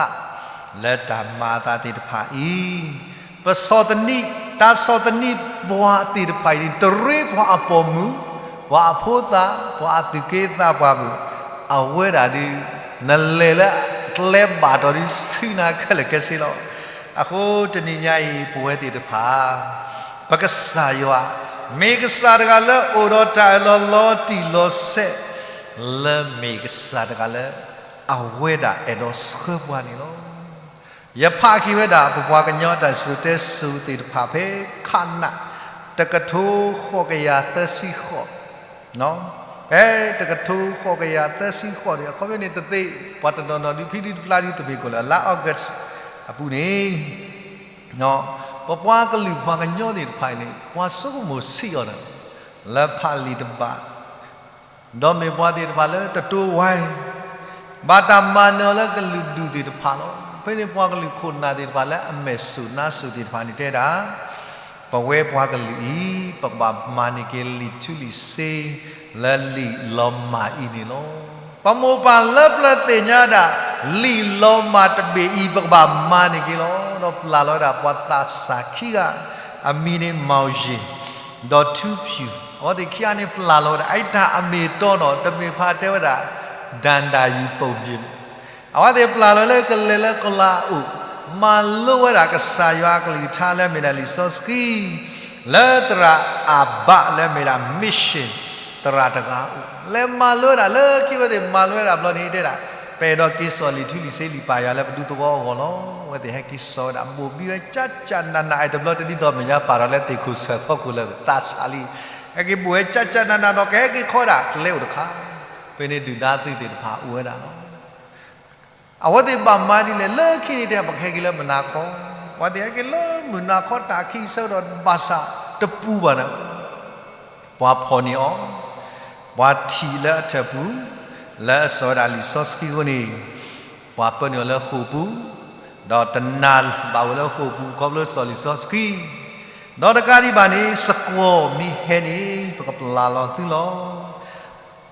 လၢတၢ်မၤအသးသ့ၣ်တဖၣ်အံၤ ပဆီၣ်သနံး, တၢ်ဆီၣ်သနံးပှၤသ့ၣ်တဖၣ်အံၤန့ၣ် တရ့ပှၤအပိာ်မုၣ်, ပှၤအဖိသၣ်, ပှၤအသူၣ်က့သးပှၢ်မုၣ်, အဝဲဒၣ်ဒုး နလဲၤလၢကျဲဘၣ်တီၤဒုး ဆူနၤခဲလၢာ်ခဲဆ့လီၤ. အဃိတနံၤညါအံၤ ပဝဲသ့ၣ်တဖၣ် ပကစၢ်ယွၤ မ့ၢ်ကစၢ်တဂၤလၢအိၣ်ဒီးတၢ်အၢၣ်လီၤလီၤတံၢ်လီၤဆဲး လၢမ့ၢ်ကစၢ်တဂၤလၢ အဝဲဒၣ်အဲၣ်ဒိးဆှၢပှၤန့ၣ်လီၤ. ယဖးက့ၤဝဲဒၣ် ပပှၤကညီတၢ်စံၣ်စိၤတဲစိၤသ့ၣ်တဖၣ်ဖဲ ခန တကထိဃိးကယၤသၢဆံဃိး, ဖဲတကထိဃိးကယၤသၢဆံဃိးန့ၣ် အခီပညီန့ၣ်တသ့ ပှၤတနီၤနီၤဒုးဖံးဒုးတဖျါဒုးတမ့ၢ်ကိၣ်လၢ လါ August အပူၤန့ၣ် ပပှၤကလုာ်ပှၤကညီသ့ၣ်တဖၣ်အံၤန့ၣ် ပှၤဆိကမိၣ်ဆံးအီၤန့ၣ် လၢဖးလံာ်တဘၣ် ဒီးမ့ၢ်ပှၤသ့ၣ်တဖၣ်လၢတတိၤဝဲ ဘၣ်တၢ်မၤနၢၤအီၤလၢကလုာ်ဒူၣ်သ့ၣ်တဖၣ်လီၤ. ဖဲန့ၣ်ပှၤကလုာ်ခိၣ်နၢ်သ့ၣ်တဖၣ်လၢအမဲာ်စိာ်နါစိာ်သ့ၣ်တဖၣ်န့ၣ်တဲဒၣ် ပဝဲပှၤကလုာ်အံၤ ပကဘၣ်မၤန့ၢ်က့ၤလံာ်ထူလံာ်စ့ လၢလံာ်လီၤမၢ်အံၤန့ၣ်လီၤ. ပမိၢ်ပၢ်လၢပျၢၤသ့ၣ်ညါဒၣ် လံာ်လီၤမၢ်တဘ့ၣ်အံၤ ပကဘၣ်မၤန့ၢ်က့ၤလီၤ. ဒီးပျၢ်လီၤဝဲဒၣ်ပှၤသးစၢ်ခံဂၤ အမံၤန့ၣ် မောင်ရင် ဒီးထူဖြူ အဝဲသ့ၣ်ခံဂၤန့ၣ်ပျၢ်လီၤဝဲဒၣ် အတၢ်အမ့ၢ်အတီနီၤ တမ့ၢ်ဖးတဲဝဲဒၣ် ဒၣ်ဒၣ်ယံၤပိာ်ယံၤ အဝဲသ့ၣ်ပျၢ်လီၤလၢကလဲၤလၢကလၤအအိၣ် မၤလိဝဲဒၣ်ကစၢ်ယွၤအကလုၢ်ကထါလၢအမ့ၢ်ဒၣ်လံာ်စီဆှံ လၢသရၣ်အဘးလၢအမ့ၢ်ဒၣ် mission သရၣ်တဂၤအအိၣ် လဲၤမၤလိဝဲဒၣ် လၢခံဝဲသ့ၣ်မၤလိဝဲဒၣ်ဘျီန့ၣ်တဲဒၣ် ပအဲၣ်ဒိးက့ၤစိာ်လံာ်ထူလံာ်စ့လံာ်ပာ်ယွၤလၢပဒူသဝီအဂီၢ်လီၤ. အဝဲသ့ၣ်ဟဲက့ၤစိာ်ဝဲဒၣ် ဘိၣ်ဘံဝဲကၠၢ်ကၠၢ်နးနး အဲၣ်တဘျီတဒ်သိးမဲာ်ညါပာ်ထီၣ်လၢသ့ၣ်ခိၣ်ဆၢၣ်ဖီခိၣ်လၢသးဆးလံ ဟဲက့ၤဘိၣ်ဝဲကၠၢ်ကၠၢ်နးနးဒီးကဟဲက့ၤခီဒၣ်ကျဲအိၣ်တခါ ဖဲန့ၣ်ဒုၣ်ဒါသုးသ့ၣ်တဖၣ်အိၣ်ဝဲဒၣ်လီၤ. အဝဲသ့ၣ်ဘၣ်မၤဒ်လဲၣ် လၢခံန့ၣ်တဲ ပကဟဲက့ၤလၢမုၢ်နၤခီ ပှၤသ့ၣ်ဟဲက့ၤလၢမုၢ်နၤခီတၢ်ခံဆၢဒီးဘၣ်ဆၣ်တပူၤဘၣ်န့ၣ် ပှၤဖီၣ်န့ၢ်အီၤ ပှၤထံၣ်လၢအထၢၣ်ပူၤ လၢအစိာ်ဝဲဒၣ်လံာ်စီဆှံအဃိန့ၣ် ပှၤပၢနုာ်အီၤလၢဃိာ်ပူၤ ဒီးတနာ်ဘၣ်ဝဲလၢဃိာ်ပူၤ ခီဖျိစိာ်လံာ်စီဆှံ ဒီးတကးဒံးဘၣ်န့ၣ် စကွီၤမ့ၢ်ဟဲန့ၣ် ပကပျၢ်လီၤသုလီၤ.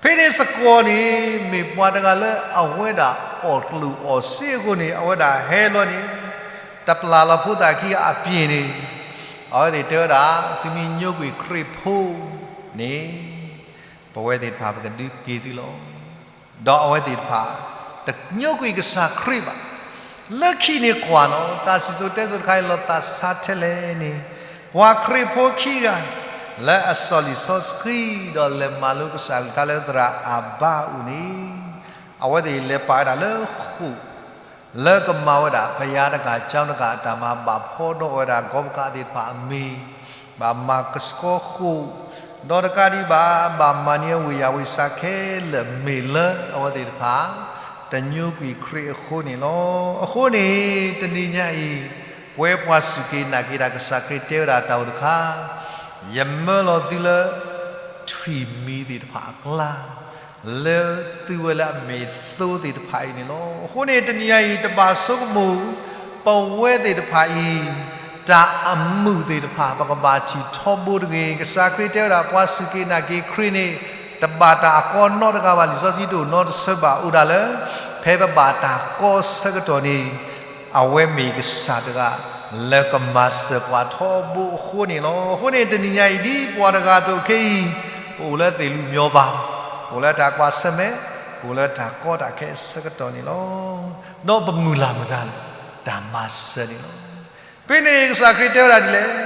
ဖဲန့ၣ်စကွီၤန့ၣ် မ့ၢ်ပှၤတဂၤလၢအဝဲဒၣ်အီၣ်ကျိၣ်အီၣ်စ့အဃိန့ၣ် အဝဲဒၣ်ဟဲလီၤန့ၣ် တပျၢ်လီၤဖိသၣ်ခံဂၤအပျ့ၤန့ၣ် အဝဲသ့ၣ်တဲဝဲဒၣ် သုမ့ၢ်ညိကွံာ်ခရံာ်ဖိန့ၣ် ပဝဲသ့ၣ်တဖၣ်ပကဒုးက့ၤသုလီၤ. ဒီးအဝဲသ့ၣ်တဖၣ် တညိကွံာ်ကစၢ်ခရံာ်ဘၣ်. လၢခံန့ၣ်ကွၢ်နီၤ တၢ်စံၣ်စိၤတဲစိၤတခါအံၤ လီၤသးစၢ်ထဲလဲၣ်န့ၣ်, ပှၤခရံာ်ဖိခံဂၤ လၢအစီၢ်လံာ်စီဆှံ ဒီးလဲၤမၤလိကစၢ်ကလုၢ်ကထါလၢသရၣ်အၤဘါအအိၣ်န့ၣ်, အဝဲသ့ၣ်လဲၤပာ်ဝဲဒၣ်လၢဃိာ် လၢကမၤဝဲဒၣ် ဘုရားတဂၤ ကျောင်းတဂၤ အတၢ်မၤဘၣ်ဖီဒီးဝဲဒၣ် ဂီၤပကးသ့ၣ်တဖၣ်အမံၤ, ဘၣ်မၤကဆှီဃိာ်, ဒီးတကးဒံးဘၣ် ဘၣ်မၤန့ၢ်အဝ့ၢ်ယၤဝ့ၢ်စးခဲလၢာ် မ့ၢ်လၢအဝဲသ့ၣ်တဖၣ် တညိကွံာ်ခရံာ်အဃိန့ၣ်လီၤ. အဃိန့ၣ် တနံၤညါအံၤ ပဝဲပှၤစူၢ်က့ၤနာ်က့ၤတၢ် ကစၢ်ခရံာ်တဲဝဲဒၣ်တၢ်အိၣ်တခါ, ယမၢလီၤသုလၢ ထွံၣ်မံၤသ့ၣ်တဖၣ်အကျါ လၢသုဝဲလၢအမ့ၢ်သိသ့ၣ်တဖၣ်အံၤန့ၣ်လီၤ. အဃိန့ၣ် တနံၤညါအံၤ တဘၣ်ဆိကမိၣ် ပဝဲသ့ၣ်တဖၣ်အံၤ တၢ်အမုာ်သ့ၣ်တဖၣ် ပကဘၣ်ထံၣ်ထီဘိတဂ့ၤ. ကစၢ်ခရံာ်တဲဝဲဒၣ် ပှၤစူၢ်က့ၤနာ်က့ၤခရံာ်န့ၣ် တဘၣ်တၢ်အကီနီတဂၤဘၣ်. လံာ်စီဆှံတအိၣ်နီတဆၢဘၣ် အိၣ်ဒၣ်လၢ ဖဲပဘၣ်တၢ်ကီအဆၢကတီၢ်န့ၣ် အဝဲမ့ၢ်ကစၢ်တဂၤ လၢကမၤစၢၤပှၤထီဘိအဃိန့ၣ်လီၤ. အဃိန့ၣ် တနံၤညါအံၤ ဒ်ပှၤတဂၤအသိးခဲအံၤ ပအိၣ်လၢသ့ၣ်လူၣ်မီၤဘၣ်, ပအိၣ်လၢတၢ်ကွၢ်ဆၢၣ်မဲာ်, ပအိၣ်လၢတၢ်ကီတၢ်ခဲအဆၢကတီၢ်န့ၣ်လီၤ. ဒီးပမုၢ်လၢ်မတၤလဲၣ်, တၢ်မၤစၢၤန့ၣ်လီၤ. ဖဲန့ၣ်ကစၢ်ခရံာ်တဲဝဲဒၣ်ဒ်လဲၣ်,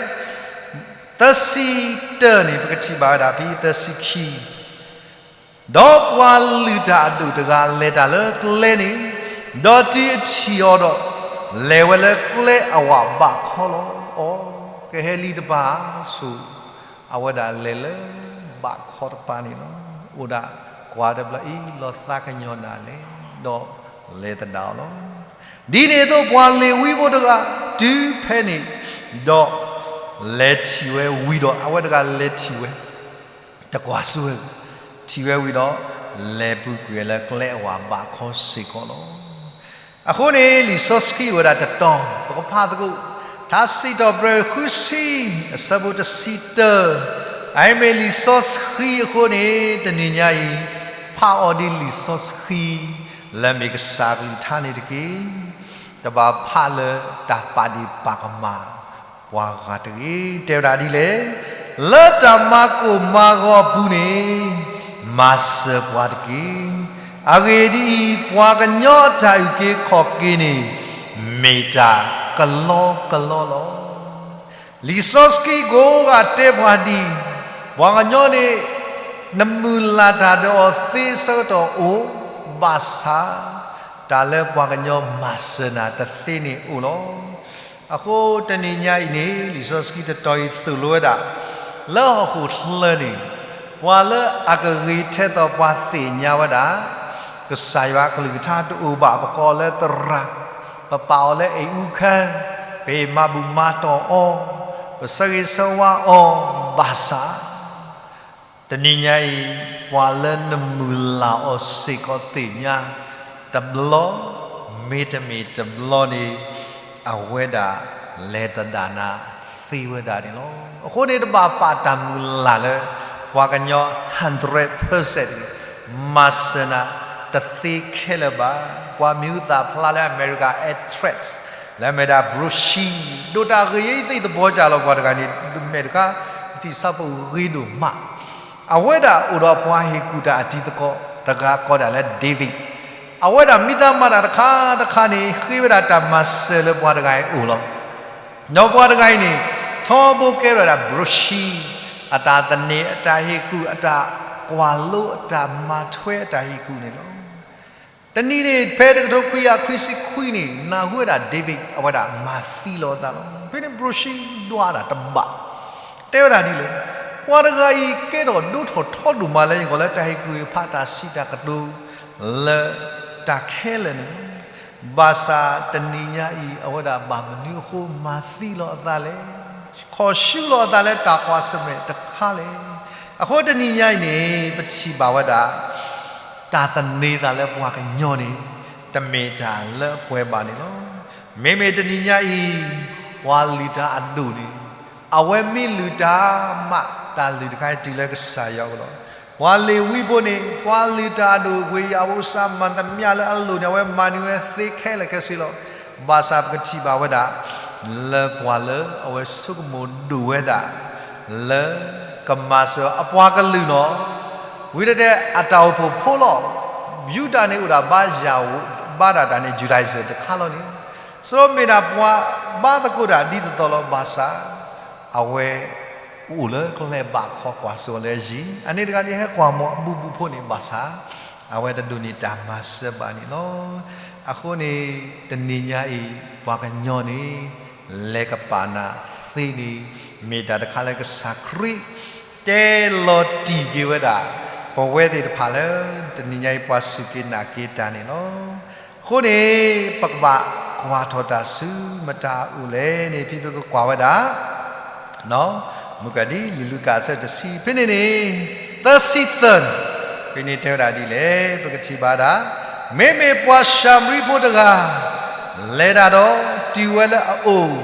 သၢဆံတၢန့ၣ် ပကထံၣ်ဘၣ်ဝဲဒၣ်ဖဲသၢဆံခံ ဒီးပှၤလုၢ်တၢ်အဒိၣ်တဂၤလဲၤတၢ်လၢကျဲန့ၣ်, ဒီးတုၤအထံၣ်အီၤဒီး, လဲၤဝဲလၢကျဲအဝးဘးခီလီၤ. အီ, ကဟဲလံတပၤဆိ, အဝဲဒၣ်လဲၤလၢဘးခီတပၤန့ၣ်လီၤ. အိၣ်ဒၣ်ကွၢ်တဘျီအံၤ လီၤသးကညီၤဒၣ်လဲာ်, ဒီးလဲၤသဒၣ်အီၤလီၤ. ဒ်န့ၣ်အသိးပှၤလ့ၤဝံဖိတဂၤ တုၤဖဲန့ၣ်, ဒီးလဲၤထံၣ်ဝဲဝံၤဒီး အဝဲတဂၤလဲၤထံၣ်ဝဲ တကွၢ်ဆိဝဲ, ထံၣ်ဝဲဝံၤဒီး လဲၤပူၤကွံာ်ဝဲလၢကျဲအဝးဘးခီစ့ၢ်ကီးလီၤ. အဃိန့ၣ် လံာ်စီဆှံအိၣ်ဝဲဒၣ်တတီၤ ပကဖးသကိး, ထါစံးထီၣ်ပတြၢၤဃုဆံ အဆၢဖိတဆံတၢ, အအံၤမ့ၢ်လံာ်စီဆှံအဃိန့ၣ် တနံၤညါအံၤ ဖးအီၤဒ်လံာ်စီဆှံ လၢမ့ၢ်ကစၢ်ကလုၢ်ကထါန့ၣ်တက့ၢ်. တဘၣ်ဖးလၢတၢ်ပာ်ဒ့ၣ်ပာ်ကမၣ် ပှၤဂၤတဂ့ၤ. တဲဝဲဒၣ်ဒ်လဲၣ်, လၢတၢ်မၤကိၢ်မၤဂီၤအပူၤန့ၣ် မၤစၢၤပှၤတက့ၢ်. အဂ့ၢ်ဒ်အံၤ, ပှၤကညီအတၢ်အုၣ်က့ၤခီၣ်က့ၤန့ၣ် မ့ၢ်တၢ်ကလီကလီလီၤ. လံာ်စီဆှံကိးဂၤတဲပှၤဒ်အံၤ, ပှၤကညီန့ၣ် နမုၢ်လၢ်တၢ်ဒီးအီၤသ့အဆၢကတီၢ်အိၣ်, ဘၣ်ဆၣ် တၢ်လၢပှၤကညီမၤစၢၤနၤတသ့န့ၣ်အိၣ်လီၤ. အဃိတနံၤညါအံၤန့ၣ် လံာ်စီဆှံတတီၤအံၤသိၣ်လိဝဲဒၣ်, လၢဟီၣ်ခိၣ်ချၢန့ၣ် ပှၤလၢအကဂ့ၤထဲသိးပှၤသ့ၣ်ညါဝဲဒၣ် ကစၢ်ယွၤအကလုၢ်ကထါတအိၣ်ဘၣ်. ပကိးအီၤလၢသရၣ်, ပပာ်အီၤလၢအ့ၣ်အူခါ, ပမၤဘူၣ်မၤတီၢ်အီၤ, ပဆၢဂ့ၤဆၢဝါအီၤ, ဘၣ်ဆၣ် တနံၤညါအံၤ ပှၤလၢနမုၢ်လၢ်အီၤစ့ၢ်ကီးသ့ၣ်ညါ တဘျီ, မ့တမ့ၢ်တဘျီန့ၣ် အဝဲဒၣ်လဲၤသဒၣ်နၤသ့ဝဲဒၣ်န့ၣ်လီၤ. အဃိန့ၣ် တဘၣ်ပာ်တၢ်မုၢ်လၢ်လၢ ပှၤကညီ hundred percent မၤစၢၤနၤတသ့ခဲလၢာ်ဘၣ်. ပှၤမံၤဟူသၣ်ဖျါလၢအမဲရကၤ Actress လၢအမ့ၢ်ဒၣ် brochure ဒိၣ်တၢ်ဂ့ၢ်ယဲအံၤသ့ၣ်သဘီကၢ်လီၤ. ပှၤတဂၤန့ၣ် မဲာ်တခါ ကထံၣ်ဆၣ်ဖိဂ့ၤဒိၣ်မး, အဝဲဒၣ်အိၣ်ဒီးပှၤဟ့ၣ်ကူၣ်တၢ်အတံၤသကိးတဂၤကိးဒၣ်လၢ David, အဝဲဒၣ်မံၤသးမၤတၢ်တခါတခါန့ၣ် ဃ့ဝဲဒၣ်တၢ်မၤစၢၤလၢပှၤတဂၤအံၤအအိၣ်လီၤ. ဒီးပှၤတဂၤအံၤန့ၣ် ထီဘိကဲထီၣ်ဝဲဒၣ် brochure အတၢ်သန့ၤ အတၢ်ဟ့ၣ်ကူၣ် အတၢ်ကွၢ်လိ အတၢ်မၤထွဲ အတၢ်ဟ့ၣ်ကူၣ်န့ၣ်လီၤ. တနံၤန့ၣ် ဖဲတကထိခွံကယၤခွံဆံခွံန့ၣ် နၢ်ဟူဝဲဒၣ် David အဝဲဒၣ်မၤသံလီၤအသးလီၤ. ဖဲန့ၣ် brochure ဒွးဒၣ်တဘၣ်, တဲဝဲဒၣ်ဒ်လဲၣ်, ပှၤတဂၤအံၤကဲထီၣ်ဒိၣ်ထီၣ်ထီဒိၣ်မးလၢယဂီၢ်လၢတၢ်ဟ့ၣ်ကူၣ်ဟ့ၣ်ဖး တၢ်စံးတၢ်ကတိၤ လၢတၢ်ခဲလၢာ်န့ၣ်လီၤ. ဘၣ်ဆၣ်တနံၤညါအံၤ အဝဲဒၣ်ဘၣ်မနုၤအဃိမၤသံလီၤအသးလဲၣ်, ခီၣ်ဆူလီၤအသးလၢတၢ်ကွၢ်ဆၢၣ်မဲာ်တခါလဲၣ်. အဃိတနံၤညါအံၤန့ၣ် ပထံၣ်ဘၣ်ဝဲဒၣ် တၢ်သန့ၤသးလၢပှၤကညီန့ၣ် တမ့ၢ်တၢ်လၢအပှဲၤဘၣ်န့ၣ်လီၤ. မ့မ့ၢ်တနံၤညါအံၤ ပှၤလုၢ်တၢ်အဒိၣ်န့ၣ် အဝဲမ့ၢ်လုၢ်တၢ်မး တၢ်လုၢ်တခါအံၤတုၤလၢကစၢ်ယွၤအအိၣ်လီၤ. ပှၤလ့ၤဝံဖိန့ၣ် ပှၤလုၢ်တၢ်အဒိၣ် ဝ့ၢ်ယၤဝိစါမၤသမျးလၢအလိၤန့ၣ် အဝဲမၤန့ၢ်ဝဲသ့ခဲလၢာ်ခဲဆ့လီၤ. ဘၣ်ဆၣ်ပကထံၣ်ဘၣ်ဝဲဒၣ် လၢပှၤလၢအဝဲဆိကမိၣ်ဒိၣ်ဝဲဒၣ် လၢကမၤစၢၤအပှၤကလုာ်နီၤ ဝံၤတတဲအတၢ်အိၣ်ဖှိၣ်ဖိလီၤ. ယူဒၤန့ၣ်အိၣ်ဒၣ်ဘါယၤ, ဘါဒၣ်တၢ်န့ၣ် Judaism တခါလီၤန့ၣ်, စရီမ့ၢ်ဒၣ်ပှၤဘါသကိးတၢ်ဒ်သိးသိးလီၤဘၣ်ဆၣ်, အဝဲအိၣ်လၢကျဲဘးခီကွၢ်စိလၢယံၤ, အန့ၣ်တဂၤဒ်ဟဲကွၢ်မီၤအဘူၣ်ဘူၣ်ဖိန့ၣ်ဘၣ်ဆၣ်, အဝဲတဒိးန့ၢ်တၢ်မၤစၢၤဘၣ်န့ၣ်လီၤ. အဃိန့ၣ် တနံၤညါအံၤ ပှၤကညီန့ၣ် လဲၤကပာ်နၤသ့န့ၣ် မ့ၢ်တၢ်တခါလၢကစၢ်ခရံာ် တဲလီၤတံၢ်က့ၤဝဲဒၣ် ပဝဲသ့ၣ်တဖၣ်လၢ တနံၤညါအံၤပှၤစူၢ်က့ၤနာ်က့ၤတၢ်န့ၣ်လီၤ. အဃိန့ၣ် ပကဘၣ်ကွၢ်ထီၣ်တၢ်ဆူမတၤအအိၣ်လဲၣ်န့ၣ် ဖဲပကကွၢ်ဝဲဒၣ် မုၢ်ကဒံ လံာ်လူၤကၣ်အဆၢတဆံ ဖဲန့ၣ်န့ၣ် သၢဆံသၢန့ၣ် ဖဲန့ၣ်တဲဝဲဒၣ်ဒ်လဲၣ် ပကထံၣ်ဘၣ်ဒၣ်, မ့မ့ၢ်ပှၤၡၤမရံဖိတဂၤ လဲၤတၢ်ဒီး တုၤဝဲလၢအအိၣ်,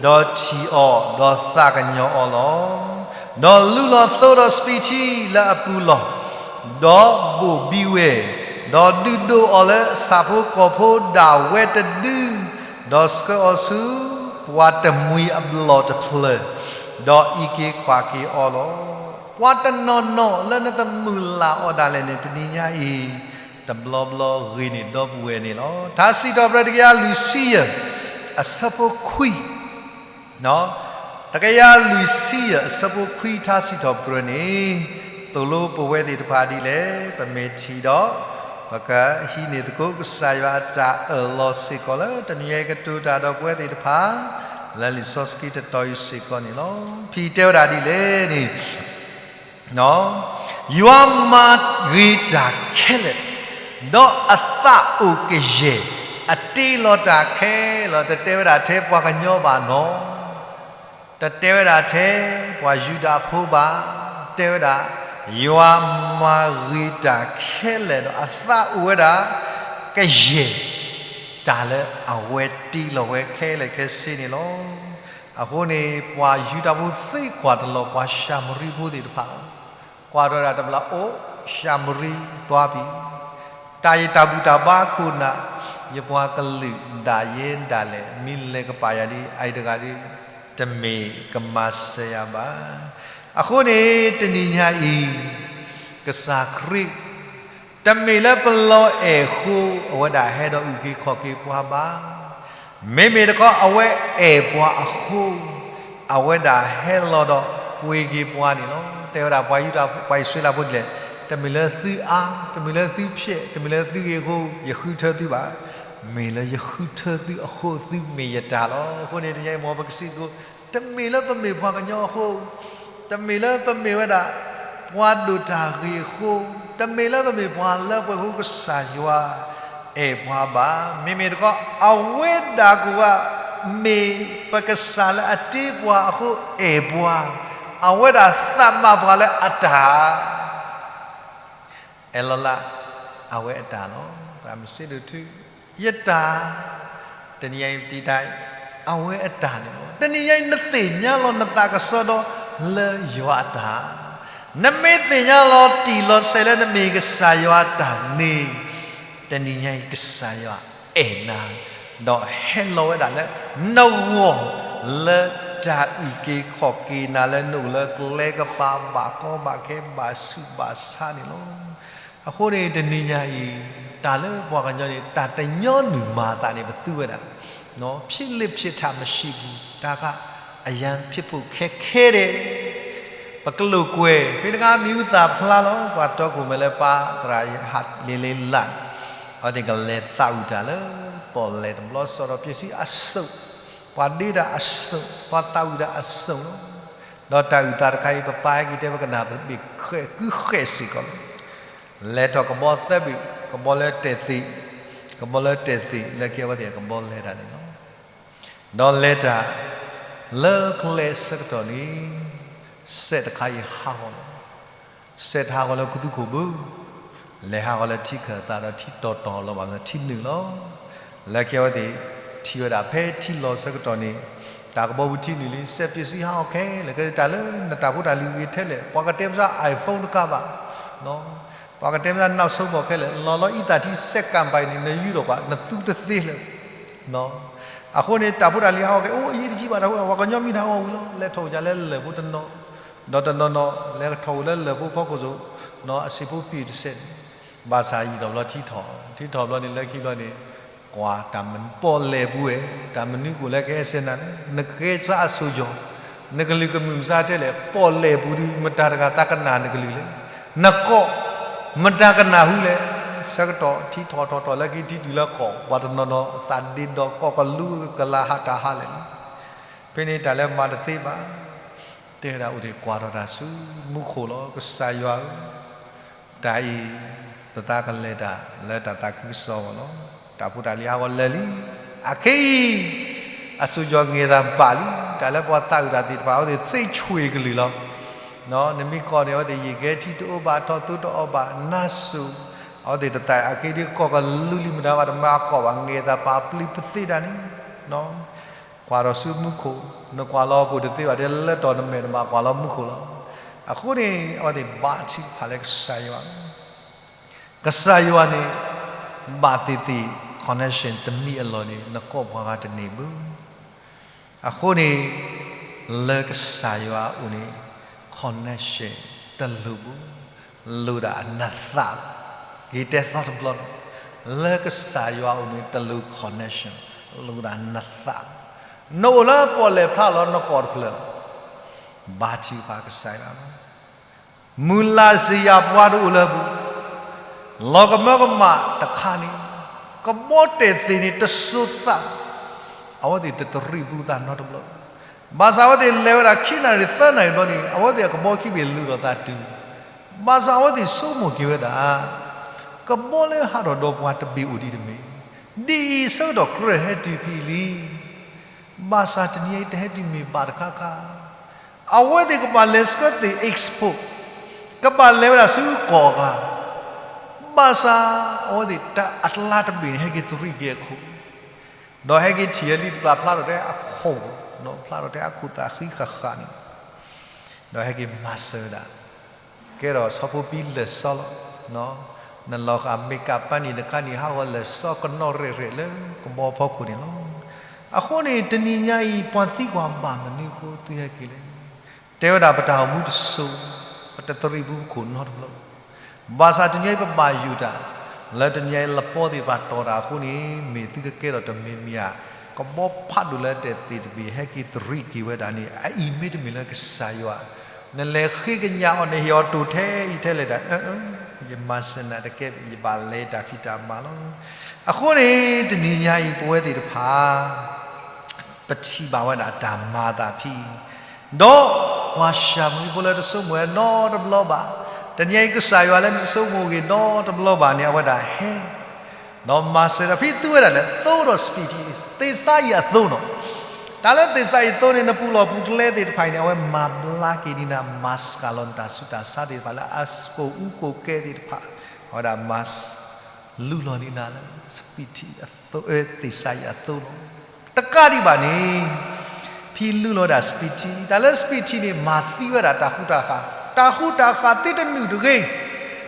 ဒီးထံၣ်အီၤ, ဒီးသးကညီၤအီၤလီၤ. ဒီးလူလီၤသိဒီးစပံးထံလၢအပူၤလီၢ်, ဒီးဘိၣ်ဘံဝဲ, ဒီးဒုးဒိၣ်အီၤလၢအဆၣ်ဖိကီၢ်ဖိဒၣ်ဝဲတဒု, ဒီးဆှၢအီၤဆူပှၤတမှံၤအဘျီၣ်တဖျၢၣ်, ဒီးအံးက့ၤကွၢ်က့ၤအီၤလီၤ. ပှၤတနီၤနီၤလၢနတမုၢ်လၢ်အီၤဒၣ်လဲာ်န့ၣ် တနံၤညါအံၤ တဘျီဘျီဂ့ၤန့ၢ်ဒီပုၢ်ဝဲၢ်န့ၣ်လီၤ. ထါစံးထီၣ်ပတြၢၤတကယၤလွံၢ်ဆံယဲၢ် အဆၢဖိခွံ တကယၤလွံၢ်ဆံယဲၢ်အဆၢဖိခွံ ထါစံးထီၣ်ပတြၢၤန့ၣ် သိၣ်လိပဝဲသ့ၣ်တဖၣ်ဒ်လဲၣ် ပမ့ၢ်ထံၣ်ဒီး ပကဟံးန့ၢ်သကိးကစၢ်ယွၤအတၢ်အၢၣ်လီၤစ့ၢ်ကီးလၢ တနံၤညါအံၤကတိၤတၢ်ဒီးပဝဲသ့ၣ်တဖၣ် လၢလံာ်စီဆှံတတီၤအံၤစ့ၢ်ကီးန့ၣ်လီၤ. ဖဲတဲဝဲဒၣ်ဒ်လဲၣ်န့ၣ် ယွၤမၤဂ့ၤတၢ်ခဲလၢာ်, ဒီးအသးအိၣ်ကယဲၢ်, အတ့လီၤတၢ်ခဲလၢာ်, တတဲဝဲဒၣ်ထဲပှၤကညီဘၣ်နီၤ, တတဲဝဲဒၣ်ထဲပှၤယူဒၤဖိဘၣ်, တဲဝဲဒၣ် ယွၤမၤဂ့ၤတၢ်ခဲလၢာ်ဒီး အသးအိၣ်ဝဲဒၣ်ကယဲၢ် တၢ်လၢအဝဲတ့လီၤဝဲခဲလၢာ်ခဲဆ့န့ၣ်လီၤ. အဃိန့ၣ် ပှၤယူဒၤဖိသ့ကွၢ်တလီၤ ပှၤၡၤမရံဖိသ့ၣ်တဖၣ်လီၤ. ကွၢ်ထီၣ်ဒၣ်တဘျီ အိၣ် ၡၤမရံ တွၤဖံး, တၢ်ယတၢ်ဘူၣ်တၢ်ဘါခိၣ်နၢ်, ယပှၤကလုာ်ဒၣ်ယဲဒၣ်လဲာ် မ့ၢ်လဲၤကပာ်ယၤဒ်အံၤတဂၤဒီး တမ့ၢ်ကမၤစၢၤယၤဘၣ်. အဃိန့ၣ် တနံၤညါအံၤ ကစၢ်ခရံာ် တမ့ၢ်လၢပလီၤအဲၣ်အဃိ အဝဲဒၣ်ဟဲဒီးအုၣ်က့ၤခီၣ်က့ၤပှၤဘၣ်. မ့မ့ၢ်တခီ အဝဲအဲၣ်ပှၤအဃိ အဝဲဒၣ်ဟဲလီၤဒီးပှ့ၤက့ၤပှၤန့ၣ်လီၤ. တဲဝဲဒၣ်ပှၤယူဒၤ ပှၤအံၣ်စရ့လးဖိဒ်လဲၣ်, တမ့ၢ်လၢသုအါ, တမ့ၢ်လၢသုဖျဲး, တမ့ၢ်လၢသုဂ့ၤအဃိ ယဃုထၢသုဘၣ်. မ့ၢ်လၢယဃုထၢသုအဃိ သုမ့ၢ်ယတၢ်လီၤ. အဃိန့ၣ် တနံၤညါအံၤမ်ပကစံးသကိး တမ့ၢ်လၢပမ့ၢ်ပှၤကညီအဃိ, တမ့ၢ်လၢပမ့ၢ်ဝဲဒၣ် ပှၤဒိၣ်တၢ်ဂ့ၤအဃိ, တမ့ၢ်လၢပမ့ၢ်ပှၤလၢပှဲၤအဃိ ကစၢ်ယွၤအဲၣ်ပှၤဘၣ်. မ့မ့ၢ်တခီ အဝဲဒၣ်ကိးဂၤ မ့ၢ်ပကစၢ်လၢအတ့ပှၤအဃိအဲၣ်ပှၤ, အဝဲဒၣ်သးမၤပှၤလၢအတၢ် အဲၣ်လီၤလၢအဝဲအတၢ်လီၤ. သရၣ်မုၣ်စ့ဒိၣ်ထူ, ယတၢ်, တနံၤညါအံၤပတံတၢ်, အဝဲအတၢ်န့ၣ်လီၤ. တနံၤညါအံၤ နသ့ၣ်ညါလီၤနသးကစီဒီလၢယွၤအတၢ်, နမ့ၢ်သ့ၣ်ညါလီၤတံၢ်လီၤဆဲးလၢနမ့ၢ်ကစၢ်ယွၤအတၢ်န့ၣ်, တနံၤညါအံၤကစၢ်ယွၤအဲၣ်နၤ, ဒီးဟဲလီၤဝဲဒၣ်လၢနဂီၢ် လၢတၢ်အုၣ်က့ၤခီၣ်က့ၤနၤလၢနအိၣ်လၢကျဲကပၤ ဘၣ်ကီဘၣ်ခဲဘၣ်ဆူးဘၣ်ဆါန့ၣ်လီၤ. အဃိန့ၣ် တနံၤညါအံၤ တၢ်လၢပှၤကညီန့ၣ် တၢ်တညီနုၢ်မၤအသးန့ၣ် ပသူဝဲဒၣ်, ဖြစ်လေ့ဖြစ်ထ မရှိဘူး, ဒါကအရမ်းဖြစ်ဖို့ခက်ခဲတယ်, ပကလိာ်ကွဲ, ဖဲတခါမံၤဟူသၣ်ဖျါလီၤ ပှၤတီခိၣ်မဲာ်လၢပၢ်သရၣ်ယဟၣ်လ့လ့လၢ်, အဝဲသ့ၣ်ကလဲၤသးဝံၣ်တၢ်လၢ ပီၣ်လဲၣ်တဘျီစီဒီး ပျဲၢ်စံအစိၣ်, ပှၤဒ့တၢ်အစိၣ်, ပှၤသးဝံၣ်တၢ်အစိၣ်လီၤ. ဒီးတၢ်အုၣ်သးတခါအံၤ ပပၢ်ဟဲက့ၤတဲ ပကနၣ်ပဘ့ၣ်ဃဲၣ်ကုဃဲၣ်စ့ၢ်ကီးလီၤ. လဲၤထီၣ်ကဘီသၢဘ့ၣ်, ကဘီလၢတဲာ်သံး, ကဘီလၢတဲာ်သံး လၢကဲဝဲသ့ၣ်အကဘီလဲၤတၢ်န့ၣ်လီၤ. ဒီးလဲၤတၢ် လၢကျဲဆၢကတီၢ်န့ၣ် စဲးတခါအံၤဟးဂီၤလီၤ. စဲးတဟးဂီၤလၢခူသူၣ်ခိၣ်ဘၣ်, လဲၤဟးဂီၤလၢထံခၢၣ်သးဒီးထံတီၤတီၤလီၤ ဘၣ်ဆၣ်ထံနုာ်လီၤ. လၢကဲဝဲသ့ၣ် ထံၣ်ဝဲဒၣ်ဖဲထံလီၤဆၢကတီၢ်န့ၣ် တၢ်ကဘီပူၤထံနုာ်လံ, စဲးပျဲၢ်စံဟးဂီၤခဲလၢာ်, ကဲတၢ်လၢနတၢ်ဖိတၢ်လံၤဂ့ၤထဲလဲၣ်, ပှၤကတဲပစၢ် iPhone တကးဘၣ် ပှၤကတဲမ့ၢ် နောက်ဆုံး ဘၣ်ခဲလၢာ်, လီၤလီၤအံသၣ်ထံစဲးကၣ်ပၤအံၤန့ၣ် နယူၤထီၣ်ကွၢ် နသူတသ့လၢၤ. အဃိန့ၣ် တၢ်ဖိတၢ်လံၤဟးဂီၤခဲ အိၣ်အရေးတကြီးဘၣ် တၢ်ဖိ ပှၤကညီမ့ၢ်တဟးဂီၤဝံၤလီၤ. လဲၤထီၣ်အိၣ်ကလဲၤလၢၢ်ဖိတနီၤ, ဒီးတနီၤနီၤ လဲၤထီၣ်အိၣ်လၢလၢၢ်ဖိဖီခိၣ်စိၤ, အဆံးဖိပံၢ်တစဲးန့ၣ်, ဘၣ်ဆၣ်ယံာ်ထီၣ်ဘျီထံထီၣ်, ထံထီၣ်ဘျီန့ၣ် လၢခံဘျီန့ၣ် ကွၢ်တၢ်မနုၤပီၣ်လဲၣ်ပူၤဝဲ, တၢ်မနုၤကအိၣ်လၢကဟဲဆှၢနၤလဲၣ်, နကဲဆှၢအစိၤယီၤ, နကလုၢ်ကမုၢ်မဆါတဲလဲၣ်, ပီၣ်လဲၣ်ပူၤဒုး မတၤတဂၤသးကနၣ်နကလုၢ်လဲၣ်, နကိး မတၤကနၣ်ဟူလဲၣ်. ဆၢကတီၢ်ထံထီၣ်ထီၣ်ထီၣ် လၢခံထံတုၤလၢကီၢ် ပှၤတနီၤနီၤအသးဒ့ဒီး ကီၢ်ကလူးကလၤဟးတၢ်ဟးလဲၣ်လီၤ. ဖဲန့ၣ်တၢ်လၢမၤတသ့ဘၣ်, တဲဝဲဒၣ်အိၣ်ဒံး ကွၢ်ထီၣ်တၢ်ဆူမူခိၣ်လီၤ. ကစၢ်ယွၤဧၢ, တၢ်အံၤ ပသးကလဲၤတၢ်လၢတၢ်သးခုကစီၣ်အဂီၢ်လီၤ. တၢ်ဖိတၢ်လံၤဟးဂီၤလၢာ်လံ, အခဲအံၤ အစိၤယီၤငဲၤသးဘၣ်လံ. တၢ်လၢပှၤသးအုးတၢ်သ့ၣ်တဖၣ် အဝဲသ့ၣ်သ့ဆွံကလုၢ်လီၤ. နမ့ၢ်ကိးန့ၣ် အဝဲသ့ၣ် ယကဟဲထံတအိၣ်ဘၣ်, ထီၣ်သူတအီၣ်ဘၣ်, နါစိၤ, အဝဲသ့ၣ်တသးအက့ဒ်ကီၢ်ကလူးလံ မတၤဘၣ်တမၤအကီၢ်ဘၣ်, ငဲၤသးပာ်ပျံၤပသ့ဒၣ်န့ၣ် ကွၢ်ထီၣ်ဆူမူခိၣ်, နကွၢ်လီၤဟီၣ်ခိၣ်တသ့ဘၣ်, တဲလၢတီၢ်နမဲာ်နမၤကွၢ်လီၤမူခိၣ်လီၤ. အဃိန့ၣ် အဝဲသ့ၣ်ဘါထုကဖၣ်လၢကစၢ်ယွၤ, ကစၢ်ယွၤန့ၣ် ဘၣ်သ့ၣ်သ့ၣ် connection တမံၤအလီၢ်န့ၣ် နကိးပှၤဂၤတန့ၢ်ဘၣ်. အဃိန့ၣ် လၢကစၢ်ယွၤအအိၣ်န့ၣ် connection တလိၣ်ဘၣ်, လိၣ်ဒၣ်နသးလီၤ. ယတဲသီတဘျီလီၤ, လၢကစၢ်ယွၤအအိၣ်န့ၣ် တလိၣ် connection, လိၣ်ဒၣ်နသးလီၤ. နအိၣ်လၢပီၣ်လဲၣ်ဖျါလီၤ နကိးတဖျၢၣ်လီၤ. ဘါထုကဖၣ်ကစၢ်ယွၤလီၤ. မုၢ်လၢ်စ့ၢ်ယၤပှၤတအိၣ်လၢၤဘၣ်, လီၤကမၢကမၣ်တခါန့ၣ်, ကဘီတဲာ်သ့ၣ်န့ၣ်တစိၤသး, အဝဲသ့ၣ်တတရံးဘူးသးနီတဘျီ, ဘၣ်ဆၣ်အဝဲသ့ၣ်လဲၤဝဲဒၣ်ခံနၣ်ရံၣ်သၢနၣ်ရံၣ်ဘျီန့ၣ် အဝဲသ့ၣ်အကဘီခံဘ့ၣ်လုၢ်ထီၣ်သးတုၤ, ဘၣ်ဆၣ်အဝဲသ့ၣ်ဆိကမိၣ်က့ၤဝဲဒၣ် ကဘီလၢဟးထီၣ်ဒီးပှၤတဘ့ၣ်အိၣ်ဒံးတမ့ၢ်, ဒ်အံၤဆၢကတီၢ်ကြၢးဟဲတုၤဖဲအံၤလံ. ဘၣ်ဆၣ်တနံၤအံၤတဟဲတုၤမ့ၢ်ဘၣ်တခါခါ, အဝဲသ့ၣ်ကဘၣ်လဲၤဆှၢသ့ၣ် export, ကဘၣ်လဲၤဝဲဒၣ်ဆူကီၢ်အဂၤ, ဘၣ်ဆၣ်အဝဲသ့ၣ်တၢ်အကျါတဘ့ၣ်န့ၣ် ဟဲက့ၤတရံးက့ၤအခိၣ်, ဒီးဟဲက့ၤထံၣ်အလံတဖျၢၣ်ဖျါထီၣ်ထဲအခိၣ်, ဖျါထီၣ်ထဲအခိၣ်သးဃံဃာ်ဃာ်န့ၣ် ဒီးဟဲက့ၤမၤစၢၤဝဲဒၣ်, ကဲထီၣ်ဆီဖိပံလၢာ်စီလီၤ. နလီၤဃာ် makeup ပာ်နံၤတခါနံၤ ဟးဂီၤလၢာ်စီကနီၣ်ရဲၣ်ရဲၣ်လၢကဘီဖီခိၣ်န့ၣ်လီၤ. အဃိန့ၣ် တနံၤညါအံၤ ပှၤသံကွၢ်ဘၣ်မနုၤအဃိသုဟဲက့ၤလဲၣ်, တဲဝဲဒၣ်ပတၢ်အိၣ်မူတစိၤ, ပတတရံးဘူးခိၣ်နီတဘျီ ဘၣ်ဆၣ်တနံၤအံၤပဘၣ်ယိၣ်တၢ်, လၢတနံၤအံၤလပီသ့ၣ်တဖၣ်တီၢ်တၢ်အဃိန့ၣ် မ့ၢ်သုကကဲထီၣ်တမံၤမံၤဧါ, ကဘီဖးဒိၣ်လၢတဲာ်သ့ၣ်တဘ့ၣ် ဟဲက့ၤတရံးက့ၤဝဲဒၣ်န့ၣ် အအံၤမ့တမ့ၢ်လၢကစၢ်ယွၤ, နလဲၤဃ့ကညးအီၤ နဟ့ၣ်အီၤတိၢ်ထဲအံၤထဲလဲၣ်ဒၣ်, ယမၤစၢၤနၤတကဲဘၣ်, ယဘၣ်လဲၤတၢ်ဖံးတၢ်မၤလီၤ. အဃိန့ၣ် တနံၤညါအံၤ ပဝဲသ့ၣ်တဖၣ် ပထံၣ်ဘၣ်ဝဲဒၣ်တၢ်မၤအသးဖံး, ဒီးပှၤၡၤမရံဖိလၢတဆိကမိၣ်ဝဲနီတဘျီဘၣ်, တနံၤအံၤကစၢ်ယွၤလၢနတဆိကမိၣ်ဂ့ၤနီတဘျီဘၣ်န့ၣ် အဝဲဒၣ်ဟဲ, ဒီးမၤစၢၤဒီးဖံးသူဝဲဒၣ်လၢသိဒီးစပံးထံ, သ့ၣ်စါယၤသိနီၤ, တၢ်လၢသ့ၣ်စါယၤသိန့ၣ် နပူၤလီၢ်ပူၤကျဲသ့ၣ်တဖၣ်အံၤန့ၣ် အဝဲမၤဘျါက့ၤန့ၢ်နၤ, မၤစှၤလီၤနတၢ်ဆူးတၢ်ဆါသ့ၣ်တဖၣ်လၢအကိၣ်အူကိၣ်ကဲသ့ၣ်တဖၣ်, အဝဲဒၣ်မၤ လူလီၤန့ၢ်နၤလၢစပံးထံအသိ, သ့ၣ်စါယၤသိလီၤ. တကးဒံးဘၣ်န့ၣ် ဖံလူလီၤဝဲဒၣ်စပံးထံ, တၢ်လၢစပံးထံန့ၣ် မၤသံဝဲဒၣ်တၢ်ဃူတၢ်ဃာ်, တၢ်ဃူတၢ်ဃာ်သံတနုာ်တဂ့ၤ,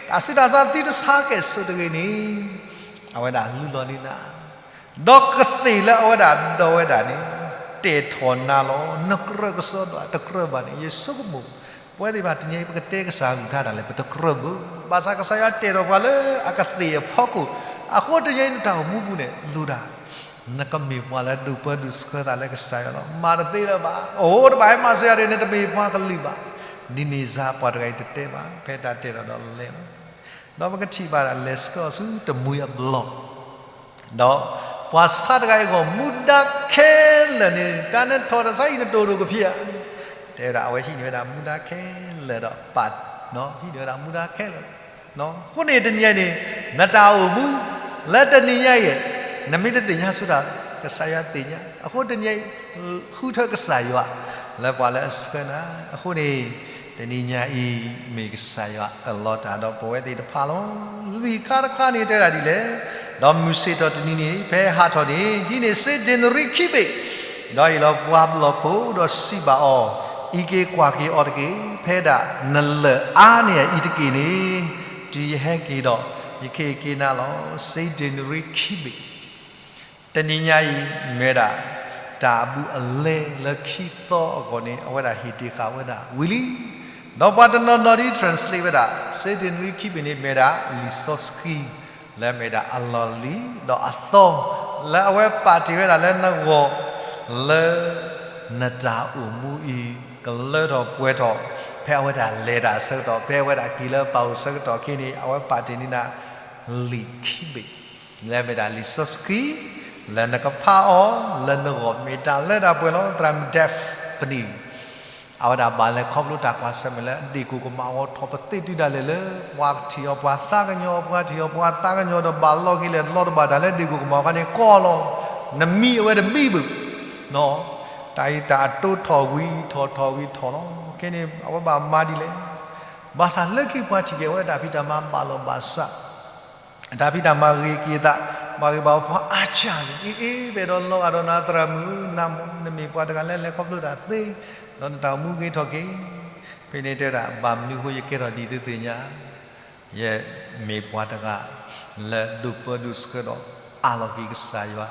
တၢ်ဆူးတၢ်ဆါသံတဆါကဲၣ်ဆိးတဂ့ၤန့ၣ်, အဝဲဒၣ်လူလီၤန့ၢ်နၤ ဒီးကသ့ၣ်လၢအဝဲဒၣ်ဒိးဝဲဒၣ်န့ၣ် တဲာ်ထီၣ်နၤလီၤ. နကြၢးကစီဒီးတကြၢးဘၣ်န့ၣ် ယဆိကမိၣ်, ပဝဲသ့ၣ်တဖၣ်တနံၤအံၤ ပကတဲကစၢ်အကလုၢ်ကထါတၢ်လဲၣ် ပတကြၢးဘၣ်. ဘၣ်ဆၣ်ကစၢ်ယွၤတဲာ်ထီၣ်ပှၤလၢအကသ့ၣ်အဖီခိၣ်, အဃိတနံၤအံၤနတၢ်အိၣ်မူပူၤန့ၣ် လိၣ်ဒၣ် နကမ့ၢ်ပှၤလၢဒိးပၢဒိးဆှၢသးလၢကစၢ်ယွၤလီၤ. မၤတသ့လၢၤဘၣ်. အိၣ်တဘၣ်ဟဲမၤစၢၤယၤဒီး နတမ့ၢ်ပှၤကလုာ်ဘၣ်. ဒ်န့ၣ်စ့ၢ်ပှၤတဂၤအံၤတတဲဘၣ်. ဖဲတၢ်တဲထီၣ်ဒီးလဲၤလီၤ. ဒီးပကထံၣ်ဘၣ်ဒၣ်လဲၤဆှၢအီၤဆူတမှံၤအဘျီၣ် ဒီးပှၤဆါတဂၤအံၤအဂီၢ် မူဒါခဲလၢာ်န့ၣ် တၢ်နထီၣ်တၢ်ဆါအံၤနတိၢ်နီၣ်ကဖံးဧါ. တဲဝဲဒၣ် အဝဲဟံးန့ၢ်ဝဲဒၣ်မူဒါခဲလၢာ်ဒီးပာ်, ဟံးန့ၢ်ဝဲဒၣ်မူဒါခဲလၢာ်. အဃိန့ၣ်တနံၤအံၤန့ၣ် နတၢ်အိၣ်မူ လၢတနံၤညါအံၤ နမ့ၢ်တသ့ၣ်ညါဆိတၢ် ကစၢ်ယွၤသ့ၣ်ညါ. အဃိတနံၤအံၤ ဃုထၢကစၢ်ယွၤ လၢပှၤလၢအဆှၢနၤ. အဃိန့ၣ် တနံၤညါအံၤ မ့ၢ်ကစၢ်ယွၤအၢၣ်လီၤတၢ်ဒီးပဝဲသ့ၣ်တဖၣ်လီၤ. လွံၢ်ခါတခါန့ၣ်တဲဒၣ်ဒ်လဲၣ်, ဒီးမုၢ်ဆ့ၣ်ထီၣ်တနံၤန့ၣ် ဖဲဟးထီၣ်န့ၣ် ဟံးန့ၢ်စ့ဒ့နရံခံဘ့ၣ်, ဒီးအံၤလီၤပှၤဘျီၣ်ခိၣ်ဒီးစံးဘၣ်အီၤ, အံးက့ၤကွၢ်က့ၤအီၤတက့ၢ်. ဖဲဒၣ်နလၢာ်အါန့ၢ်အအံၤတက့ၢ်န့ၣ် တုၤယဟဲက့ၤဒီး ယကဟ့ၣ်က့ၤနၤလီၤ စ့ဒ့နရံခံဘ့ၣ်. တနံၤညါအံၤ မ့ၢ်ဝဲဒၣ် တၢ်အဘူးအလဲလၢခံသီအဂီၢ်န့ၣ် အဝဲဒၣ်ဟ့ၣ်တ့ၢ်ဃာ်ဝဲဒၣ်ဝံၤလံ. ဒီးပှၤတနီၤနီၤဒ် translate ဝဲဒၣ် စ့တနွံခံဘ့ၣ်န့ၣ် မ့ၢ်ဒၣ်လံာ်စီဆှံ လၢမ့ၢ်ဒၣ်အလီၢ်လံၤ ဒီးအသီ လၢအဝဲပာ်တ့ၢ်ဝဲဒၣ်လၢနဂီၢ် လၢ နတၢ်အိၣ်မူအံၤ ကလၢထီၣ်ပှဲၤထီၣ် ဖဲအဝဲဒၣ်လဲၤတၢ်အဆၢကတီၢ် ဖဲအဝဲဒၣ်က့ၤလၢပၢ်အိၣ်ဆၢကတီၢ်ခဲအံၤန့ၣ် အဝဲပာ်တ့ၢ်န့ၢ်နၤ လံာ်ခံဘ့ၣ် လၢမ့ၢ်ဒၣ်လံာ်စီဆှံ လၢနကဖးအီၤ လၢနဂီၢ်မ့ၢ်တၢ်လၢတၢ်ပှဲၤလီၤ. သရၣ်မုၣ် Daphne အဝဲဒၣ်ဘၣ်လဲၤခီဖျိတၢ်ကွၢ်ဆၢၣ်မဲာ်လၢအဒ့ၣ်ကိၢ်ကမၣ်အဂီၢ် ထီၣ်ပသ့ၣ်တုၤဒၣ်လဲာ်လၢ ပှၤထံၣ်အီၤပှၤသးကညီၤ ပှၤထံၣ်အီၤပှၤသးကညီၤဒီးဘၣ်လီၤက့ၤလဲၣ် လီၤတဘၣ်တၢ်လၢဒ့ၣ်ကိၢ်ကမၣ်အခါန့ၣ် ကီလီၤ. နမံအဝဲတဘံၣ်ဘၣ် တၢ်အံၤတၢ်အတိထီၣ်ဝံၤထီၣ်ထီၣ်ဝံၤထီၣ်လီၤ. ခဲန့ၣ် အဝဲဘၣ်မၤဒ်လဲၣ်. ဘၣ်ဆၣ်လၢခံပှၤထံၣ်က့ၤဝဲတၢ်ဖံးတၢ်မၤဘၣ်လီၤဘၣ်စး တၢ်ဖံးတၢ်မၤဂ့ၤက့ၤအသး ဘၣ်ဂ့ၤဘၣ်ဝီပှၤအါစၢ်န့ၣ် အ့အ့ ပအဲၣ်ဒိးလီၤဂာ်ဒီးနၤသရၣ်မုၣ် နမ့ၢ်ပှၤတဂၤလၢလဲၤခီဖျိတၢ်သ့ ဒီးနတၢ်အိၣ်မူဂ့ၤထီၣ်က့ၤ ဖဲန့ၣ်တဲဝဲဒၣ် ဘၣ်မနုၤအဃိယကဲထီၣ်ဒ်သုသ့ၣ်ညါ ယမ့ၢ်ပှၤတဂၤ လၢဒိၣ်ပၢဒိၣ်ဆှၢဒီး အးလီၤက့ၤကစၢ်ယွၤ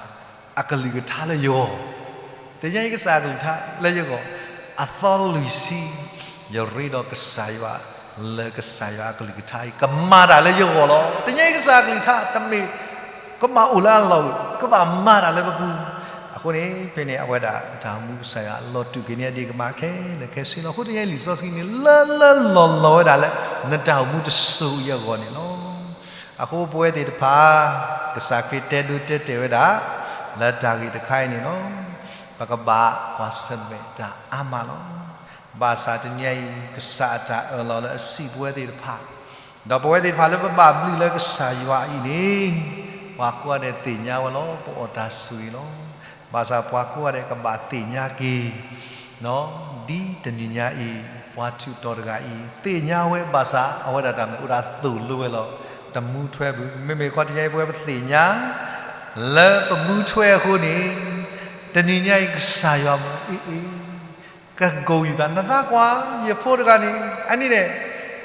အကလုၢ်ကထါလၢယဂီၢ်, တနံၤညါအံၤကစၢ်အကလုၢ်ကထါလၢယဂီၢ်, အသီလွံၢ်ဆံ, ယရ့ဒီးကစၢ်ယွၤ လၢကစၢ်ယွၤအကလုၢ်ကထါအံၤ ကမၤတၢ်လၢယဂီၢ်လီၤ. တနံၤညါအံၤကစၢ်အကလုၢ်ကထါ တမ့ၢ် ကဘၣ်အိၣ်လၢအလီၢ်, ကဘၣ်မၤတၢ်လၢပပူၤ, အဃိန့ၣ် ဖဲန့ၣ် အဝဲဒၣ်အတၢ်အိၣ်မူကစၢ်ယွၤ အလီၤတူာ်က့ၤန့ၢ်အဒ့ၣ်ကမၣ်ခဲလၢာ်ခဲဆ့လီၤ. အဃိတနံၤညါအံၤလံာ်စီဆှံန့ၣ် လၢလၢလီၢ်လီၢ်ဝဲဒၣ်လၢ နတၢ်အိၣ်မူတစိၤအံၤအဂီၢ်န့ၣ်လီၤ. အဃိပဝဲသ့ၣ်တဖၣ် ကစၢ်ခရံာ်တဲဒိတဲတဲာ်ဝဲဒၣ် လၢတၢ်ဂ့ၢ်တခါအံၤန့ၣ်လီၤ. ပကဘၣ်ကွၢ်ဆၢၣ်မဲာ်တၢ်အါမးလီၤ. ဘၣ်ဆၣ်တနံၤညါအံၤ ကစၢ်အတၢ်အၢၣ်လီၤလၢအစံးပဝဲသ့ၣ်တဖၣ်, ဒီးပဝဲသ့ၣ်တဖၣ်လၢပဘၣ်ဘျုးလၢကစၢ်ယွၤအံၤန့ၣ် ပှၤကိးဂၤဒဲးသ့ၣ်ညါဝဲလီၤ. ပအီၣ်တၢ်ဆိၣ်ဂ့ၤလီၤ. ဘၣ်ဆၣ်ပှၤကိးဂၤဒဲးကဘၣ်သ့ၣ်ညါက့ၤ ဒ်တနံၤညါအံၤ ပှၤထူးတီၤတဂၤအံၤ သ့ၣ်ညါဝဲဘၣ်ဆၣ် အဝဲဒၣ်တၢ်မ့ၢ်အိၣ်ဒၣ်သိၣ်လိဝဲလီၤ. တမူထွဲဘၣ်. မ့မ့ၢ်ခီတနံၤညါအံၤ ပဝဲပသ့ၣ်ညါ လၢပမူထွဲအဃိန့ၣ် တနံၤညါအံၤကစၢ်ယွၤမ့ၢ်အ့ၣ်အ့ၣ် ကကိးယူၤသး နသးကွၢ် ယဖိတဂၤန့ၣ် အနံၤန့ၣ်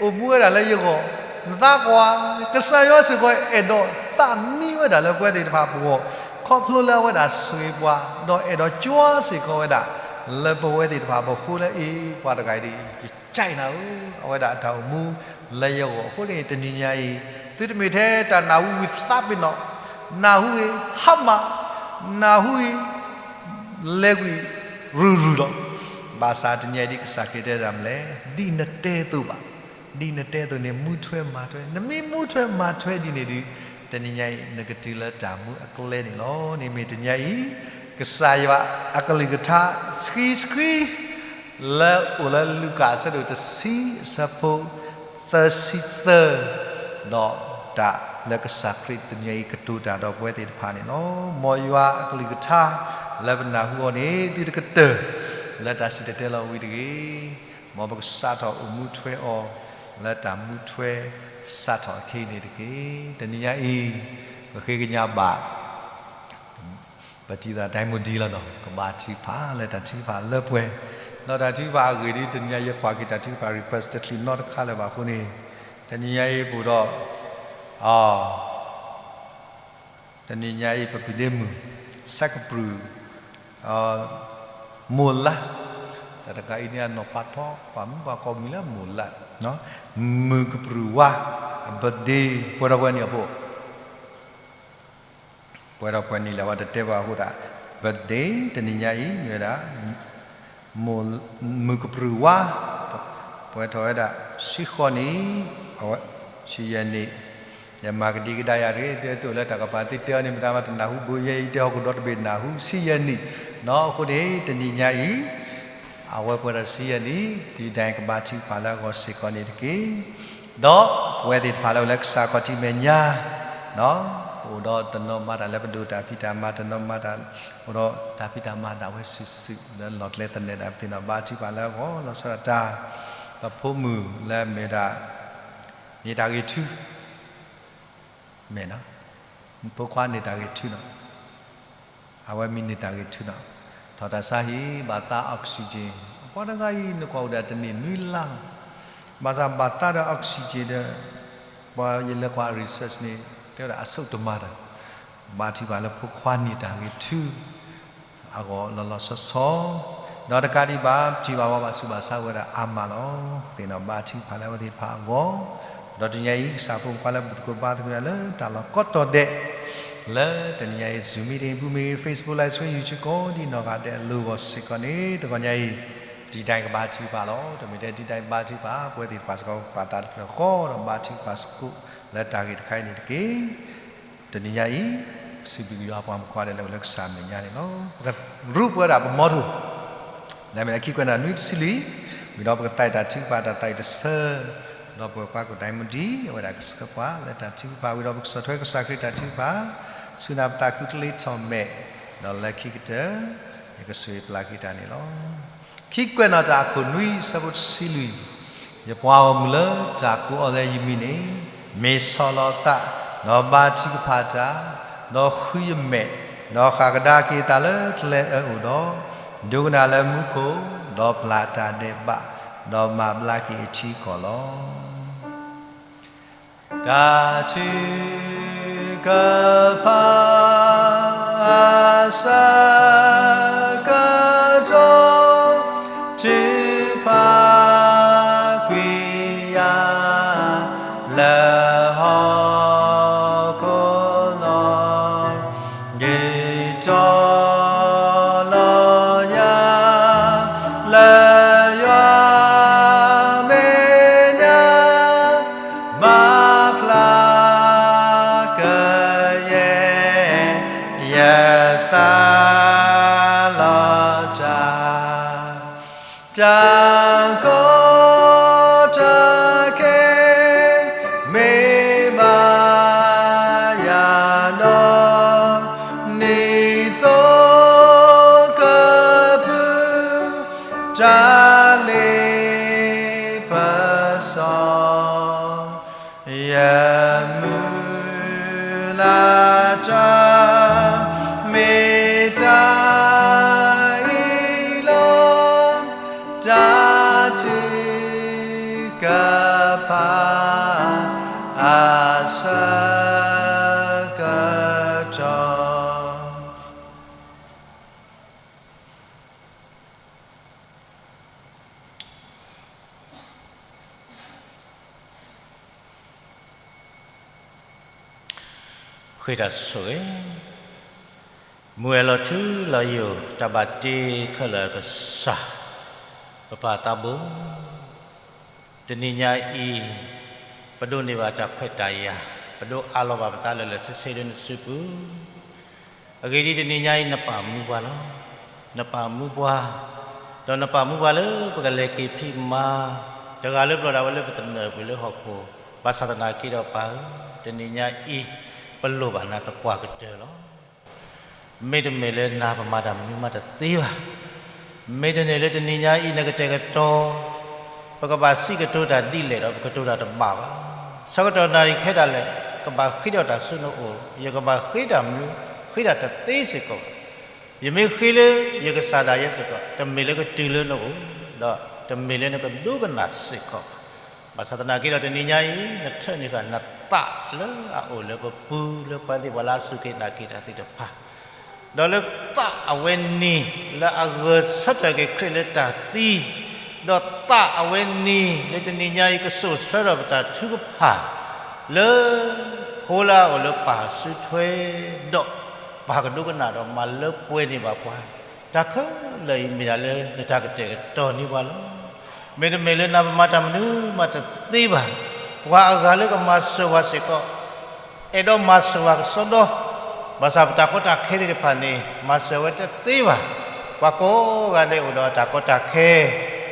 အိၣ်မူဝဲဒၣ်လၢယဂီၢ်, နသးကွၢ် ကစၢ်ယွၤစ့ၢ်ကီးအဲၣ်ဒိးသးမံဝဲဒၣ်လၢပဝဲသ့ၣ်တဖၣ်ပဂီၢ်, ခီဖျိလၢအဝဲဒၣ်ဆိၣ်ဂ့ၤပှၤ ဒီးအဲၣ်ဒိးကွၢ်စ့ၢ်ကီးဝဲဒၣ် လၢပဝဲသ့ၣ်တဖၣ်ပဃိလၢအ့ၣ် ပှၤတဂၤအံၤဒ်အံၤ ယကၠဲးနၤဧၢ, အဝဲဒၣ်အတၢ်အိၣ်မူလၢယဂီၢ်အဃိန့ၣ် တနံၤညါအံၤ သုတမ့ၢ်ထဲတၢ်နၢ်ဟူဝံသးပ့ၤနီၣ်, နၢ်ဟူဂ့ၤဟါမၢ်, နၢ်ဟူဂ့ၤ လဲၤကွံာ်ရုၢ်ရုၢ်လီၤ. ဘၣ်ဆၣ်တနံၤညါအံၤဒ်ကစၢ်ခရံာ်တဲတၢ်မနုၤလဲၣ်, ဒ်နတဲအသိးဘၣ်, ဒ်နတဲအသိးန့ၣ် မူထွဲမၤထွဲ, နမ့ၢ်မူထွဲမၤထွဲဒ်န့ၣ်ဒီး တနံၤညါအံၤ နကတုၤလၢတၢ်မူအကျဲန့ၣ်လီၤ. န့ၣ်မ့ၢ်တနံၤညါအံၤ ကစၢ်ယွၤအကလုၢ်ကထါ ဆှံဆှံ လၢအိၣ်လၢလူၤကၣ်အဆၢဒိၣ်တဆံ အဆၢဖိသၢဆံသၢ, ဒီးတၢ်လၢကစၢ်ခရံာ်တနံၤညါအံၤကတိၤတၢ်ဒီးပဝဲသ့ၣ်တဖၣ်န့ၣ်လီၤ. မ်ယွၤအကလုၢ်ကထါ လၢပနၢ်ဟူအီၤန့ၣ် သုတကတၢၢ် လၢတၢ်စံၣ်တဲၤတဲလီၤဝံၤတဂ့ၤ. မ်ပကစးထီၣ်အိၣ်မူထွဲအီၤ လၢတၢ်မူထွဲစးထီၣ်အခံန့ၣ်တက့ၢ်. တနံၤညါအံၤ ပဃ့ကညးဘၣ် ပတံၤသရၣ်ဒဲမူဒံလီၤနီၤ, ကဘၣ်ထုကဖၣ်လၢတၢ်ထုကဖၣ်လၢပှဲၤ, ဒီးတၢ်ထုကဖၣ်အဂ့ၢ်ဒ် တနံၤညါယကွၢ်က့ၤတၢ်ထုကဖၣ် request တချုးနီတခါလၢၤဘၣ်အဃိန့ၣ်, တနံၤညါအံၤပအိၣ်ဒီး တနံၤညါအံၤ ပပုၢ်ဒ့မုၣ် ဆဲးကပြုၢ် မိၢ်လါ, တၢ်တခါအံၤန့ၣ် အနီၢ်ဖးထီ ပှၤမုၣ်ပှၤကိးမံၤလၢမိၢ်လါ, မုၢ်ကပြုၢ်ဝါ အ birthday ပှဲၤထီၣ်ပှဲၤနံၣ်အဖိ ပှဲၤထီၣ်ပှဲၤနံၣ်လၢအဝဲတတဲဘၣ်အဃိသတး birthday တနံၤညါအံၤ မ့ၢ်ဝဲဒၣ် မုၢ်ကပြုၢ်ဝါ ပှဲၤထီၣ်ဝဲဒၣ် ဆံဃိးနံၣ်, အဝဲ ဆံယဲၢ်နံၣ်, ယမၤကဒံကဒါယၤတဂ့ၤ, သုအိၣ်လၢတၢ်ကပၤသုတဲအီၤန့ၣ် မတၤမၤတနၢ်ဟူဘၣ်, ယဲအံၤတဲဟီၣ်ခိၣ်ဒီတဘ့ၣ်နၢ်ဟူ ဆံယဲၢ်နံၣ်, အဃိန့ၣ် တနံၤညါအံၤ အဝဲပှဲၤထီၣ်ဆံယဲၢ်နံၣ်, တုၤဒၣ်အံၤကဘၣ်ထုကဖၣ်လၢအဂီၢ်စ့ၢ်ကီးန့ၣ်တက့ၢ်. ဒီးပဝဲသ့ၣ်တဖၣ်လၢအိၣ်လၢကစၢ်ခီၣ်ထံးမဲာ်ညါ, ပအိၣ်ဒီးတနီၤမၤတၢ်လၢပဒိၣ်တၢ်ဖံးတၢ်မၤ, တနီၤမၤတၢ် အိၣ်ဒီးတၢ်ဖံးတၢ်မၤဒၣ်ဝဲစုာ်စုာ် လၢလီၢ်ကျဲသနၢၣ်ဒၣ်ပသ့ၣ်နီၣ် ဘါထုကဖၣ်လၢအဂီၢ် လီၤဆီဒၣ်တၢ်, ပဖိမုၣ်လၢမ့ၢ်ဒၣ် န့ၢ်တၢ်ဂ့ၢ်ထု မ့ၢ်နီၤ, ဖိခွါန့ၢ်တၢ်ဂ့ၢ်ထုနီၤ, အဝဲမ့ၢ်န့ၢ်တၢ်ဂ့ၢ်ထုနီၤ, ထီၣ်တၢ်ဆါဟံၣ် ဘၣ်သး oxygen, ပှၤတဂၤအံၤ နကွၢ်အိၣ်ဒၣ်တန့ၢ်နွံလါလီၤ, ဘၣ်ဆၣ်ဘၣ်သးဒီး oxygen ဒီး ပှၤယလဲၤကွၢ် research န့ၣ် တဲဝဲဒၣ်အဆိကတၢၢ်မၤတၢ်, ဘါထုကဖၣ်လၢဖိခွါန့ၢ်တၢ်ဂ့ၢ်ထု အဂီၢ်လီၤလီၤဆီဆီ ဒီးတကးဒံးဘၣ် ပထံၣ်ဘၣ်ဝဲဘၣ်ဆူးဘၣ်ဆါဝဲဒၣ်အါမးလီၤ. သ့ၣ်နီၣ်ဘါထုကဖၣ်လၢအဝဲသ့ၣ်တဖၣ်အဂီၢ်, ဒီးတနံၤညါအံၤ ကစၢ်ဖိမုၣ်ခွါလၢဘူၣ်သကိးဘါသကိးယၤလၢတၢ်လီၢ်ကိးတီၤဒဲး လၢတနံၤညါအံၤ Zoom meeting ပူၤမ့ၢ်ဂ့ၤ Facebook Live Stream YouTube ကိးဒံနီၢ်ဂၤဒဲးအလိၤအဂီၢ်စ့ၢ်ကီးန့ၣ် တဂီၤညါအံၤ တံၤဒၣ်ကဘါထုကဖၣ်လီၤ. တမ့ၢ်ထဲတံၤဒၣ်ကဘါထုကဖၣ် ပဝဲသ့ၣ်တဖၣ်စ့ၢ်ကီးပာ်သးတဖျၢၣ်ဃီဒီးဘါထုကဖၣ်စကိးလၢတၢ်ဂ့ၢ်တခါအံၤန့ၣ်တက့ၢ်. တနံၤညါအံၤ စံးဘျုးက့ၤယွၤပှၤမုၣ်ခွါဒဲးလၢအိၣ်လၢကစၢ်အမဲာ်ညါန့ၣ်လီၤ. ပကရူးပဝဲဒၣ်ပမီထူၣ် လၢမ့ၢ်လၢခံကွဲးနီၣ်နွံတဆံလွံၢ်, ဝံၤဒီးပကသးအံၤတၢ်ထုကဖၣ်တၢ်သးအံၤတဆၢ, ဒီးပဝဲၢ်ခွါကိၣ်ဒၣ်မူဒံး အဝဲဒၣ်ကဆှၢပှၤလၢတၢ်ထုကဖၣ် ဝံၤဒီးပကဆီၣ်ထွဲကစၢ်ခရံာ်တၢ်ထုကဖၣ် ဆူနၢ်ပသးခုကလ့ထီၣ်မဲာ်, ဒီးလၢခံကတၢၢ် ယကဆိၣ်ဂ့ၤပျၢ်က့ၤတၢ်န့ၣ်လီၤ. ခံကွဲးနီၣ်တၢ်အခိၣ်နွံဆၢဖိတဆံလွံၢ်, ယပှၤဂီၢ်မုၢ်လၢတၢ်ကိးအီၤလၢယမံၤန့ၣ်, မ့ၢ်ဆီၣ်လီၤသး, ဒီးဘါထုကဖၣ်တၢ်, ဒီးဃုယမဲာ်, ဒီးဃၣ်ကဒါက့ၤအသးလၢကျဲအၢအိၣ်ဒီး, ဒိကနၣ်လၢမူခိၣ်, ဒီးပျၢ်တၢ်ဒဲးဘး, ဒီးမၤဘျါက့ၤအထံအကီၢ်လီၤ. တၢ်ထုကဖၣ်အဆၢကတီၢ်, ထုကဖၣ်ကွံာ်ယၤ လၢဟီၣ်ခိၣ်လီၤ. ဒုးတီၤလီၤယၤ လၢယွၤမဲာ်ညါ, မၤဖျါကယဲၢ် ယသးလီၤတၢ် တၢ်ကီတၢ်ခဲ မ့ၢ်ဘၣ်ယၤဒီး နံၣ်သိကပုၢ် တၢ်လ့ပစီ ယမုၢ်လၢ်တၢ် မ့ၢ်တၢ်အံၤလီၤ. တၢ်ထုကဖၣ်အဆၢကတီၢ် ဃ့တၢ်ဆိၣ်ဂ့ၤ, မုၢ်ဝဲၢ်လီၤထူလီၤယိာ် တၢ်ဘၣ်တ့ခဲလၢာ်ကစၢ်, ပပၢ်သးဘိ, တနံၤညါအံၤ ပဒိးန့ၢ်ဘၣ်တၢ်ခွဲးတၢ်ယာ်, ပဒိးအးလီၤဘၣ်ပသးလၢာ်လၢာ်ဆ့ဆ့လၢနစုပူၤ အဂ့ၢ်ဒ်အံၤ တနံၤညါအံၤ နပာ်မူပှၤလီၤ. နပာ်မူပှၤ, ဒီးနပာ်မူပှၤလၢပကလဲၤက့ၤဖံးမၤ, တဂၤလၢပလီၢ်ဒၣ်ဝဲလၢပသနၢၣ်ပှ့ၤလၢဟီၣ်ခိၣ်, ဘၣ်ဆၣ်သနာ်က့ဒီးပၢ်ဧၢ, တနံၤညါအံၤ ပလိၣ်ဘၣ်နၤသပှၢ်ကတၢၢ်လီၤ. မ့တမ့ၢ်လၢနၤပမၤတၢ်မနုၤမးတသ့ဘၣ်. မ့တမ့ၢ်လၢတနံၤညါအံၤ နကတဲာ်ကတီၤ ပကဘၣ်စံးကတိၤတၢ်ဒ်လဲၣ်ဒီး ပကတိၤတၢ်တဘၣ်ဘၣ်. ဆၢကတီၢ်နၣ်ရံၣ်ခဲဒၣ်လဲာ် ကဘၣ်ဃ့ထီၣ်တၢ်ဆူနအိၣ်, ယကဘၣ်ဃ့တၢ်မနုၤ, ဃ့တၢ်တသ့စ့ၢ်ကီးဘၣ်. ယမ့ၢ်ဃ့လၢယကစၢ်ဒၣ်ယဲစ့ၢ်ကီး, တမ့ၢ်လၢကတုၤလၢနအိၣ်, ဒီးတမ့ၢ်လၢနကဒိကနၣ်စ့ၢ်ကီးဘၣ်. ဘၣ်ဆၣ်သနာ်က့ဒီး တနံၤညါအံၤ နထၢနုာ်ဃာ်နသးလၢအအိၣ်လၢပပူၤ လၢပှၤသ့ၣ်ပှၤလၢအစူၢ်က့ၤနာ်က့ၤတၢ်သ့ၣ်တဖၣ် ဒီးလၢသးအဝဲန့ၣ် လၢအဂဲၤဆၢထၢၣ်က့ၤခရံာ်လၢတၢ်သံ, ဒီးသးအဝဲန့ၣ် လၢတနံၤညါအံၤ ကစိာ်ဆှၢထီၣ်ပတၢ်ထုကဖၣ် လၢဖိလၢအအိၣ်လၢပၢ်စုထွဲ, ဒီးပၢ်ကဒိကနၣ်ဒီးမၤလၢပှဲၤန့ၢ်ဘၣ်ပှၤ, တၢ်ခဲလၢာ်အံၤမ့ၢ်ဒၣ်လၢနတၢ်ကတဲာ်ကတီၤန့ၢ်ပှၤလီၤ. မ့တမ့ၢ်လၢနၤပမၤတၢ်မနုၤမးတသ့ဘၣ်. ပှၤအဂၤလၢကမၤစၢၤပှၤစ့ၢ်ကီး အဲၣ်ဒိးမၤစၢၤပှၤကစီဒီ, ဘၣ်ဆၣ်ပတၢ်ကီတၢ်ခဲသ့ၣ်တဖၣ်န့ၣ် မၤစၢၤဝဲတသ့ဘၣ်. ပှၤကိးဂၤဒဲးအိၣ်ဒီးတၢ်ကီတၢ်ခဲ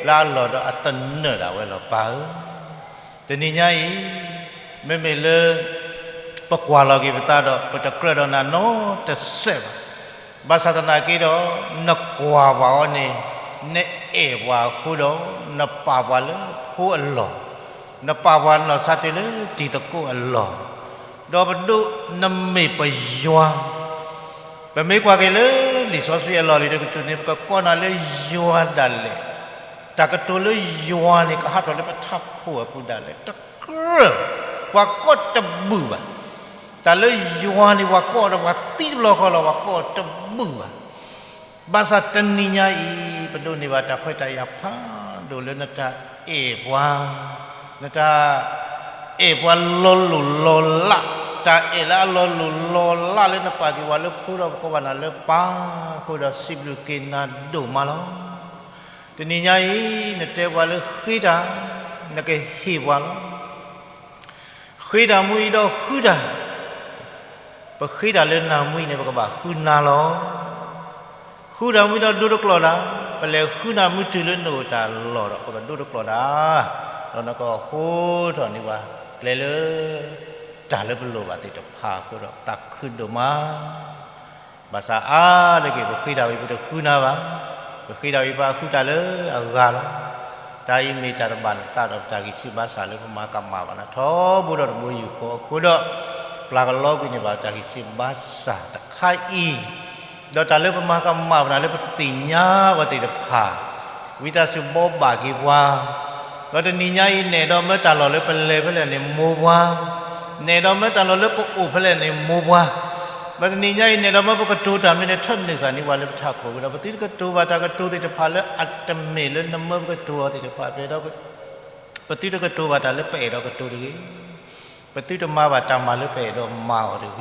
လၢအလီၢ်ဒီးအသနၢၣ်ဒၣ်ဝဲလီၤ ပၢ်ဧၢ. တနံၤညါအံၤ မ့မ့ၢ်လၢ ပကွၢ်လီၤက့ၤပသးဒီး ပတကြၢးဒီးနၤနီတစဲးဘၣ်. ဘၣ်ဆၣ်သနာ်က့ဒီး နကွၢ်ပှၤအီၤန့ၣ် နအဲၣ်ပှၤအဃိဒီး နပာ်ပှၤလၢဖိအလီၢ်, နပာ်ပှၤနီၢ်ဆါတုၤလၢတံၤသကိးအလီၢ်, ဒီးပဒိးနမ့ၢ်ပယွၤ ပမ့ၢ်ကွၢ်က့ၤလၢလံာ်စီဆှံအလီၢ်လံၤတကတြူၢ်န့ၣ် ပကကိးနၤလၢယွၤဒၣ်လဲာ်, တၢ်ကတိၤလၢယွၤန့ၣ် ကဟးထီၣ်လၢပထးခိၣ်အပူၤဒၣ်လဲာ်, တကြၢး ပှၤကိးတဘူၣ်ဘၣ်. တၢ်လၢယွၤန့ၣ် ပှၤကိးအီၤဒီးပှၤသံတဘျီဃီလီၤ, ပှၤကိးအီၤတဘူၣ်ဘၣ်. ဘၣ်ဆၣ်တနံၤညါအံၤ ပဒိးန့ၢ်ဘၣ်တၢ်ခွဲးတၢ်ယာ်ဖးဒိၣ်လၢနတၢ်အဲၣ်ပှၤ, နတၢ်အဲၣ်ပှၤလီၤလိၢ်လီၤလး, တၢ်အဲၣ်လၢအလီၤလိၢ်လီၤလးလၢနပာ်က့ၤပှၤလၢဖိဒီး ပကိးဘၣ်နၤလၢပၢ်အဃိဒီး စံးဘျုးက့ၤနၤဒိၣ်မးလီၤ. တနံၤညါအံၤ နတဲပှၤလၢဃ့တၢ်, နကဟ့ၣ်ပှၤလီၤ. ဃ့တၢ်မူအံၤဒီးဃုတၢ်, ပဃ့တၢ်လၢနၤမူအံၤန့ၣ် ပကဘၣ်ဃုနၤလီၤ. ဃုတၢ်မူအံၤဒီးဒိတကျိးတၢ်, ပလဲၤဃုနၤမုၢ်တုၤလၢနအိၣ်တၢ်လီၢ်ဒီး ပကဒိတကျိးတၢ်, ဒီးနကဟီၣ်ခိၣ်ထီၣ်န့ၢ်ပှၤ ကျဲလၢ တၢ်လၢပလိၣ်ဘၣ်သ့ၣ်တဖၣ်အဃိဒီး သးခုဒိၣ်မး ဘၣ်ဆၣ်အါတက့ၢ် ပဃ့တၢ်ဝံၤပတဃုနၤဘၣ်, ပဃ့တၢ်ဝံၤပဃုတၢ်လၢအဂၤလီၤ. တၢ်အံၤမ့ၢ်တၢ်တဘၣ်နသးဒီးပတၢ်ဂံၢ်ဆူၣ်ဘါစၢ်လၢပမၤကမၣ်ဘၣ်နၤထီဘိဒီးတဘိယူၢ်ဃီအဃိဒီး ပျၢ်ကလီကွံာ်န့ၢ်ဘၣ်တၢ်ဂံၢ်ဆူၣ်ဘါစၢ်တခါအံၤ, ဒီးတၢ်လၢပမၤကမၣ်ဘၣ်နၤလၢပတသ့ၣ်ညါပှၤသ့ၣ်တဖၣ် ဝံသးစူၤဘိးဘၣ်က့ၤပှၤ, ဒီးတနံၤညါအံၤ နအဲၣ်ဒိးမၢတၢ်လီၢ်လၢပလဲၤဖဲလဲၣ်န့ၣ်မိၢ်ပှၤ, နအဲၣ်ဒိးမၢတၢ်လီၢ်လၢပအိၣ်ဖဲလဲၣ်န့ၣ်မိၢ်ပှၤ, ဒီးတနံၤညါအံၤ နအဲၣ်ဒိးမၢပကတိၤတၢ်မနုၤန့ၣ် ထၢနုာ်ဃာ်န့ၢ်ပှၤလၢပထးခိၣ်ဝံၤဒီး ပသုတကတိၤဘၣ်တၢ်ကတိၤသ့ၣ်တဖၣ်လၢအတမ့ၢ်လၢနမၢပကတိၤအီၤသ့ၣ်တဖၣ် ပအဲၣ်ဒိး ပသုတကတိၤဘၣ်တၢ်လၢပအဲၣ်ဒိးကတိၤတဂ့ၤ, ပသုတမၤဘၣ်တၢ်မၤလၢပအဲၣ်ဒိးမၤအီၤ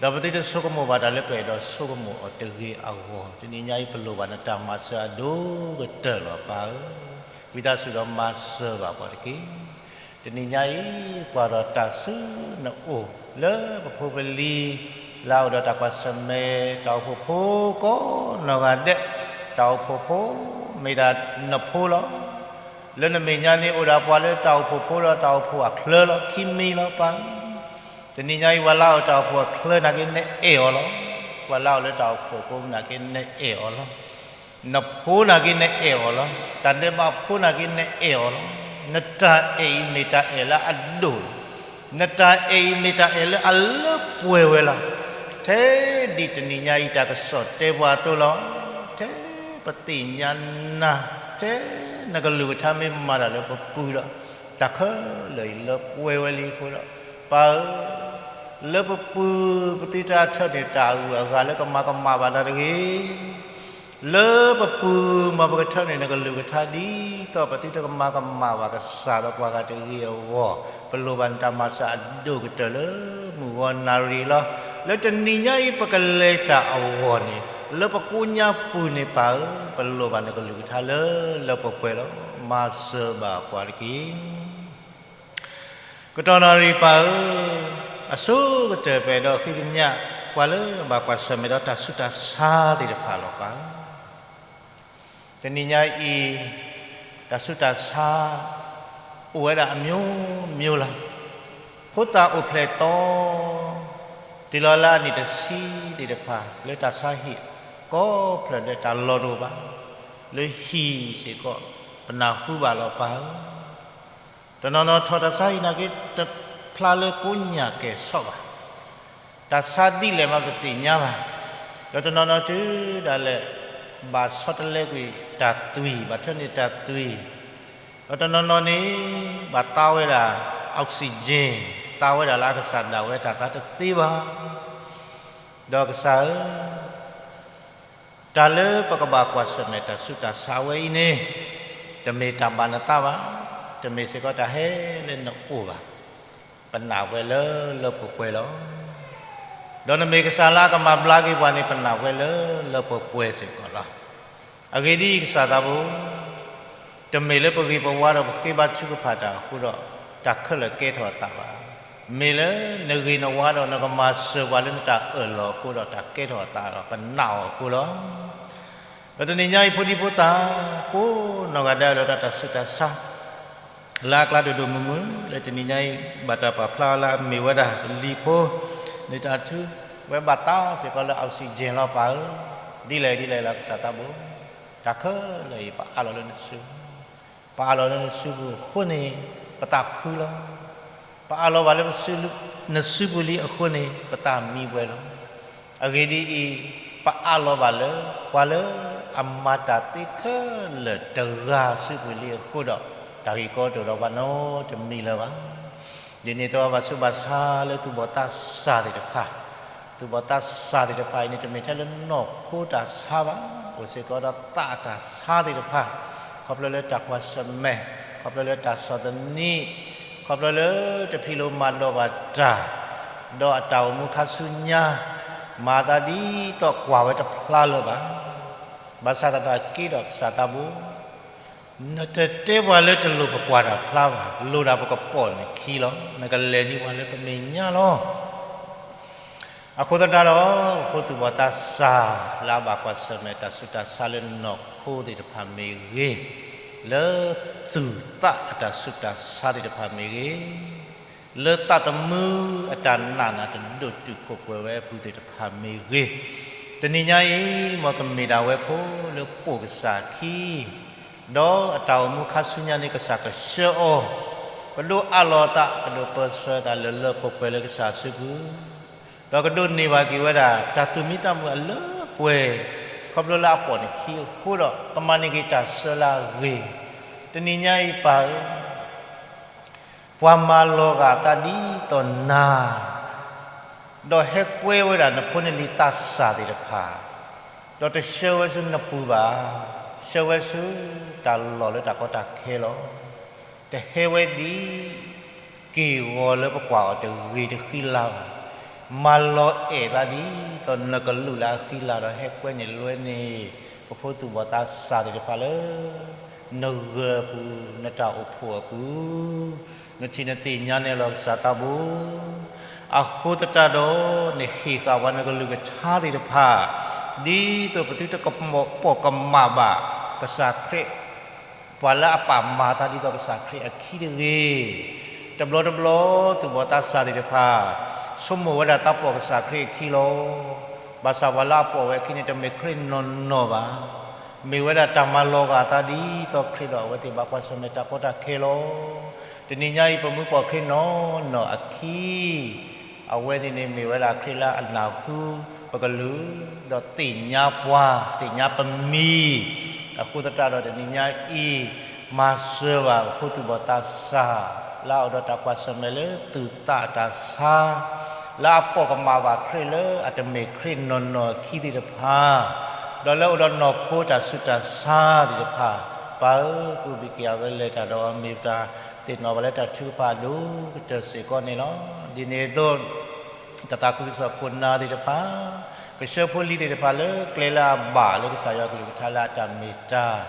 တဂ့ၤ, ဒီးပသုတဆိကမိၣ်ဘၣ်တၢ်လၢပအဲၣ်ဒိးဆိကမိၣ်အီၤတဂ့ၤအဂီၢ်, တနံၤညါအံၤ ပလိၣ်ဘၣ်နတၢ်မၤစၢၤအဒိၣ်ကတၢၢ်လီၤပၢ်ဧၢ, ဝံသးစူၤဒီးမၤစၢၤဘၣ်ပှၤတက့ၢ်. တနံၤညါအံၤ ကွၢ်ဒီးတၢ်ဆူနအိၣ်လၢပဖိပလံၤ လၢအအိၣ်ဒီးတၢ်ကွၢ်ဆၢၣ်မဲာ် တၢ်အိၣ်ဖှိၣ်ဖိကိးနီၢ်ဂၤဒဲး, တၢ်အိၣ်ဖှိၣ်ဖိ မ့ၢ်ဒၣ်နဖိလီၤ. လၢနမဲာ်ညါန့ၣ်အိၣ်ဒၣ်ပှၤလၢတၢ်အိၣ်ဖှိၣ်ဖိဒီးတၢ်အိၣ်ဖှိၣ်အချၢလီၤ ခံမံၤလီၤပၢ်. တနံၤညါအံၤ ပှၤလၢအအိၣ်တၢ်အိၣ်ဖှိၣ်အချၢနာ်က့ နအဲၣ်အီၤလီၤ. ပှၤလၢအအိၣ်လၢတၢ်အိၣ်ဖှိၣ်ကိးမုၢ်နာ်က့ နအဲၣ်အီၤလီၤ. နဖိနာ်က့ နအဲၣ်အီၤလီၤ. တၢ်ဒဲးဘးဖိနာ်က့ နအဲၣ်အီၤလီၤ. နတၢ်အဲၣ်အံၤမ့ၢ်တၢ်အဲၣ်လၢအဒိၣ်, နတၢ်အဲၣ်အံၤမ့ၢ်တၢ်အဲၣ်လၢအလၢပှဲၤဝဲလီၤ. ထဲဒ်တနံၤညါအံၤ တၢ်ကစီၣ်တဲပှၤအသိးလီၤ. ထဲပသ့ၣ်ညါနၤ, ထဲနကလုၢ်ကထါမ့ၢ်မၤတၢ်လၢပပူၤဒီး တၢ်ခဲလၢာ်အံၤလၢပှဲၤဝဲလံအဃိဒီး, ပၢ်ဧၢ, လၢပပူၤ ပသုတထၢနုာ်တၢ်အဂုၤအဂၤလၢကမၤကမၣ်ဘၣ်တၢ်တဂ့ၤ. လၢပပူၤ မ်ပကထၢနုာ်နကလုၢ်ကထါ ဒ်သိးပသုတကမၤကမၣ်ဘၣ်ကစၢ်ဒီးပှၤဂၤတဂ့ၤအဂီၢ်, ပလိၣ်ဘၣ်နတၢ်မၤစၢၤအဒိၣ်ကတၢၢ်လၢမုၢ်ဂီၤနၣ်ရံၣ်လီၤ. လၢတနံၤညါအံၤ ပကလဲၤတၢ်အဂီၢ်န့ၣ် လၢပကိးညါပူၤန့ၣ် ပၢ်ဧၢ, ပလိၣ်ဘၣ်နကလုၢ်ကထါလၢလၢပှဲၤပှဲၤလီၤ. မၤစၢၤဘၣ်ပှၤတက့ၢ်. ကတီၢ်နၣ်ရံၣ်ပၢ်ဧၢ, အဆိကတၢၢ် ပအဲၣ်ဒိးဃ့ကညး ပှၤလၢဘၣ်ကွၢ်ဆၢၣ်မဲာ်ဒီးတၢ်ဆူးတၢ်ဆါသ့ၣ်တဖၣ်လီၤပၢ်. တနံၤညါအံၤ တၢ်ဆူးတၢ်ဆါ အိၣ်ဝဲဒၣ်အမျိုးမျိုးလီၤ. ဖိသၣ်အိၣ်ဖျဲၣ်တီ တုၤလီၤလၢအနံၣ်တဆံသ့ၣ်တဖၣ် လၢတၢ်ဆါဟံၣ် ကိးဖျၢၣ်ဒဲး တၢ်လီၢ်တအိၣ်ဘၣ်, လၢဟံၣ်စ့ၢ်ကီး ပနၢ်ဟူဘၣ်လီၤပၢ်ဧၢ. တနီၤနီၤထီၣ်တၢ်ဆါဟံၣ်နာ်က့ တဖျါလၢကိးညၣ်ကဲၣ်ဆိးဘၣ်. တၢ်ဆါဒ်လဲၣ်မးပတသ့ၣ်ညါဘၣ်. ဒီးတနီၤနီၤတုၤဒၣ်လဲာ် ဘၣ်ဆီတလဲကွံာ်တၢ်သွံၣ်, ဘၣ်ထၢနုာ်တၢ်သွံၣ်, ဒီးတနီၤနီၤန့ၣ် ဘၣ်သါဝဲဒၣ် oxygen, သါဝဲဒၣ်လၢအကစၢ်ဒၣ်ဝဲတၢ်သါတသ့ဘၣ်. ဒီးကစၢ်ဧၢ, တၢ်လၢပကဘၣ်ကွၢ်ဆၢၣ်မဲာ်တၢ်ဆူးတၢ်ဆါဝဲအံၤန့ၣ် တမ့ၢ်တၢ်ဘၣ်နသးဘၣ်, တမ့ၢ်စ့ၢ်ကီးတၢ်ဟဲလၢနအိၣ်ဘၣ်. ပနာ်ဝဲလၢလၢပှဲၤပှဲၤလီၤ. ဒီးနမ့ၢ်ကစၢ်လၢအကမၤဘျါက့ၤပှၤန့ၣ် ပနာ်ဝဲလၢလၢပှဲၤပှဲၤစ့ၢ်ကီးလီၤ. အဂ့ၢ်ဒ်အံၤ, ကစၢ်သးဘိ, တမ့ၢ်လၢပဂ့ၤပဝါဒီးပဃ့ဘါထုကဖၣ်တၢ်အဃိဒီး တၢ်ခဲလၢာ်ကဲထီၣ်အသးဘၣ်. မ့ၢ်လၢနဂ့ၤနဝါဒီးနကမၤစၢၤပှၤလၢနတၢ်အၢၣ်လီၤအဃိဒီး တၢ်ကဲထီၣ်အသးဒီး ပနာ်အီၤအဃိလီၤ. ဒီးတနံၤညါအံၤ ဖိဒံဖိသၣ် ကိးနီၢ်ဂၤဒဲးလၢတၢ်ဆူးတၢ်ဆါ လၢအကျါဒိၣ်ဒိၣ်မုၢ်မုၢ် လၢတနံၤညါအံၤ ဘၣ်တၢ်ပာ်ဖျါလၢအမ့ၢ်ဝဲဒၣ် ပလံၤဖိ နတၢ်ထူဝဲဘၣ်သးစ့ၢ်ကီးလၢ oxygen လီၤပၢ်ဧၢ. ဒ်လဲၣ်ဒ်လဲၣ်လီၤ ကစၢ်သးဘိ, တၢ်ခဲလၢာ်အံၤ ပအးလီၤလၢနစုပူၤ, ပအးလီၤလၢနစုပူၤအဃိန့ၣ် ပသးခုလီၤ. ပအးလီၤဘၣ်လၢ နစုပူၤလံအဃိန့ၣ် ပသးမံပှဲၤလီၤ. အဂ့ၢ်ဒ်အံၤ, ပအးလီၤဘၣ်လၢ ပှၤလၢအမၤတၢ်သ့ခဲလၢာ်တဂၤစုပူၤလံအဃိဒီး တၢ်ဂ့ၢ်ကီတအိၣ်ဒီးပှၤနီတမံၤလၢၤဘၣ်. ဒ်န့ၣ်အသိး ဘၣ်ဆူးဘၣ်ဆါလၢသူၣ်ဘီၣ်သးစၢ်သ့ၣ်တဖၣ် သူၣ်ဘီၣ်သးစၢ်သ့ၣ်တဖၣ်အံၤန့ၣ် တမ့ၢ်ထဲလၢနီၢ်ခိတၢ်ဆါဘၣ်, အိၣ်စ့ၢ်ကီးဒီးသးအတၢ်ဆါသ့ၣ်တဖၣ်, ခီဖျိလၢတၢ်ကွၢ်ဆၢၣ်မဲာ်, ခီဖျိလၢတၢ်ဆီၣ်သနံး, ခီဖျိလၢတဖံးလိမၤဒိးဘၣ်တၢ်, ဒီးအတၢ်အိၣ်မူခါဆူညါ, မၤသးဒ်သိးကွၢ်ဝဲတဖျါလၢၤဘၣ်. ဘၣ်ဆၣ်သနာ်က့ဒီးကစၢ်သးဘိ နတတဲပှၤလၢတလိၣ်ပကွၢ်တၢ်ဖျါဘၣ်, လိၣ်ဒၣ်ပကပိာ်နခံလီၤ. နကလဲၤန့ၢ်ပှၤလၢပမဲာ်ညါလီၤ. အဃိသတးဒီး ပဖိသူၣ်ဘီၣ်သးစၢ် လၢအဘၣ်ကွၢ်ဆၢၣ်မဲာ်တၢ်ဆူးတၢ်ဆါလၢနီၢ်ခိသ့ၣ်တဖၣ်မ့ၢ်ဂ့ၤ, လၢသူၣ်သးအတၢ်ဆူးတၢ်ဆါသ့ၣ်တဖၣ်မ့ၢ်ဂ့ၤ, လၢသးသမူအတၢ်နာ်နၢ်တဒိၣ်တုာ်ခိၣ်ပှဲၤဝဲအပူၤသ့ၣ်တဖၣ်မ့ၢ်ဂ့ၤ, တနံၤညါအံၤ မ်ကမ့ၢ်ဒၣ်ဝဲဖိလၢပိာ်ကစၢ်ခံ ဒီးအတၢ်အိၣ်မူခါဆူညါန့ၣ် ကစၢ်ကဆှၢအီၤ, ကဒိးအးလီၤအသး, ကဒိးပၢဆှၢအသးလၢလၢပှဲၤပှဲၤလၢကစၢ်အစုပူၤ, ဒီးကဒိးန့ၢ်ဘၣ်က့ၤဝဲဒၣ် တၢ်သူၣ်မံသးမုာ်အလၢပှဲၤ, ခီဖျိလၢအပိာ်နခံအဃိဒီး ကမၤန့ၢ်က့ၤတၢ်ဆှၢလၢအဂ့ၤ, တနံၤညါအံၤပၢ်ဧၢ ပှၤမၤလီၤဂာ်အသးဒ်သိးနၤ, ဒီးဟဲကွဲဝဲဒၣ်နဖိနလံၤသးစၢ်သ့ၣ်တဖၣ်, ဒီးတဆှၢဝဲဆူနပူၤဘၣ်, ဆှၢဝဲဆူတၢ်လီၢ်လၢတၢ်ကီတၢ်ခဲလီၤ. တဟဲဝဲဒ်က့ၢ်ဂီၤလၢပကွၢ်အီၤတဂ့ၤတဃံလၤဘၣ်, မၤလီၤအဲၣ်သးဒ်သိးနကလူးလၢအဃံလၤဒီးဟဲကွဲန့ၢ်လွဲန့ၢ် ပဖိသူၣ်ဘီၣ်သးစၢ်သ့ၣ်တဖၣ်လၢ နဂၢၢ်အပူၤ နတၢ်အိၣ်ဖှိၣ်အပူၤ နထံၣ်နသ့ၣ်ညါန့ၣ်လီၤကစၢ်သးဘိ. အဃိသတးဒီး နဟ့ၣ်ဃာ်ပှၤနကလုၢ်ကထါသ့ၣ်တဖၣ် ဒ်သိးပသုတကပိာ်ကမၣ်ဘၣ်ကစၢ်ခရံာ်, ပှၤလၢအပာ်မၤသးဒ်သိးကစၢ်ခရံာ်အခံတဂ့ၤ. တဘျီတဘျီ သူၣ်ဘီၣ်သးစၢ်သ့ၣ်တဖၣ် ဆိကမိၣ်ဝဲဒၣ်သးပိာ်ကစၢ်ခရံာ်အခံလီၤ. ဘၣ်ဆၣ်ပှၤလၢအပိာ်ဝဲအခံန့ၣ် တမ့ၢ်ခရံာ်နီၢ်နီၢ်ဘၣ်. မ့ၢ်ဝဲဒၣ်တၢ်မၤလီၤဂာ်အသးဒ်သိးခရံာ်ဒီး အဝဲသ့ၣ်ဘၣ်ကွၢ်ဆၢၣ်မဲာ်တၢ်ကီတၢ်ခဲလီၤ. တနံၤညါအံၤ ပမ့ၢ်ပိာ်ခရံာ်နီၢ်နီၢ်အခံ အဝဲန့ၣ်န့ၣ်မ့ၢ်ဝဲဒၣ်ခရံာ်လၢအနၢ်ဟူပကလုၢ်, ဒီးသ့ၣ်ညါပှၤ, သ့ၣ်ညါပမံၤ. အဃိသတးဒီးတနံၤညါအံၤ, မၤစၢၤဘၣ်ပဖိသူၣ်ဘီၣ်သးစၢ် လၢအအိၣ်ဒီးတၢ်ကွၢ်ဆၢၣ်မဲာ်လၢသူၣ်သးအတၢ်ဆါ, လၢအပိာ်ကမၣ်ဘၣ်ခရံာ်လၢအတမ့ၢ်ခရံာ်နီၢ်နီၢ်အခံသ့ၣ်တဖၣ်, ဒီးလၢအိၣ်ဒီးနီၢ်ခိတၢ်ဆူးတၢ်ဆါသ့ၣ်တဖၣ်, ပၢ်ဧၢ, ကအိၣ်ဘှံးက့ၤအဝဲလဲၤတၢ်ဒီးအီၤ မ့ၢ်ပတၢ်သ့ၣ်နီၣ်ဘၣ်လၢတၢ်ထုကဖၣ်အဒိၣ်ကတၢၢ်စ့ၢ်ကီးန့ၣ်လီၤ. ဒ်န့ၣ်အသိး တၢ်သးခုကစီၣ်ခိၣ်နၢ်သ့ၣ်တဖၣ်, ကဆှၢဖိလံၤသ့ၣ်တဖၣ်လၢကျဲလၢအဘၣ်လၢကစၢ်ယွၤကလုၢ်ကထါလၢအတၢ်မ့ၢ်တၢ်,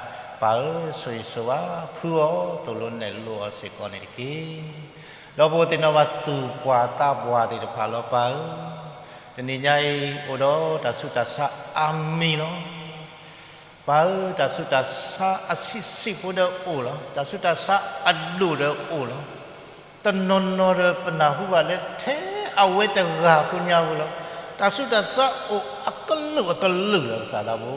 ပၢ်ဧၢ, ဆိၣ်ဂ့ၤဆိၣ်ဝါဖုအီၤ သိၣ်လိနဲၣ်လိအီၤစ့ၢ်ကီးန့ၣ်တက့ၢ်. ဒီးပအိၣ်သ့ၣ်နီၣ်ဘၣ်သူၣ်ပှၢ်သးပှၢ်သ့ၣ်တဖၣ်လီၤ ပၢ်ဧၢ, တနံၤညါအံၤ အိၣ်ဒီးတၢ်ဆူးတၢ်ဆါအါမံၤလီၤ. ပၢ်ဧၢ, တၢ်ဆူးတၢ်ဆါအဆံးဆံးဖိဒီးအိၣ်လီၤ. တၢ်ဆူးတၢ်ဆါအဒိၣ်ဒီးအိၣ်လီၤ. တနီၤနီၤဒီးပနၢ်ဟူဘၣ်လၢထဲအဝဲတဂၤအဃိညါဝံၤလီၤ. တၢ်ဆူးတၢ်ဆါအိၣ်အကလုာ်အကလုာ်လီၤ ကစၢ်သးဘိ.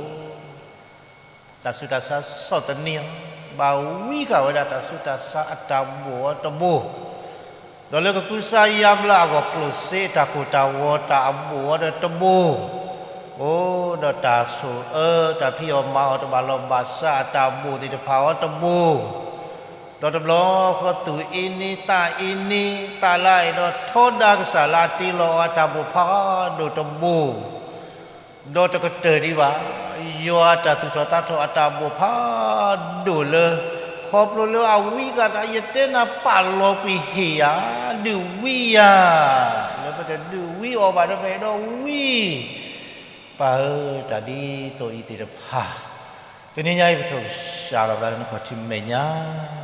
တၢ်ဆူးတၢ်ဆါဆီၣ်သနံးအီၤ, ဘၣ်ဝံဃာ်ဝဲဒၣ်တၢ်ဆူးတၢ်ဆါအတၢ်ဘိၣ်အီၤတဘိ, ဒီးလၢကကူစါယါဘျါအဂီၢ် ကျိၣ်စ့တၢ်ကိၢ်တၢ်ဂီၤတၢ်အဘိၣ်အီၤဒီးတဘိ, အိၣ်ဒီးတၢ်ဆိၣ်အၢ တၢ်ဖံးအီၣ်မၤအီၣ်တဘၣ်လီၢ်ဘၣ်စးအတၢ်ဘိၣ်သ့ၣ်တဖၣ်အီၤတဘိ, ဒီးတဘျီဃီသူၣ်အ့န့သးအ့န့ သးလၢအအဲၣ်ဒိးထီဒါကစၢ်လၢအတ့လီၤအီၤအတၢ်ဘိၣ်ဖးဒိၣ်တဘိ, ဒီးတကတၢၢ်ဒံးဘၣ်, ယွၤအတၢ်သူၣ်ထီၣ်သးထီၣ်အတၢ်ဘိၣ်ဖးဒိၣ်လၢ ခီဖျိလၢအဝံအဂၤတၢ် ယတဲနၤပာ်လီၤကွံာ်ဟ့ၣ်ယၤ, ဒုးဝံယၤ, လၢပတဒုးဝံအီၤဘၣ်ဒီးပအဲၣ်ဒိးဝံ ပၢ်ဧၢ, တၢ်ဒ်သိးအံၤသ့ၣ်တဖၣ်, တနံၤညါအံၤ ပထိၣ်ကစၢ်လီၤပသးလၢနခီၣ်ထံးမဲာ်ညါ,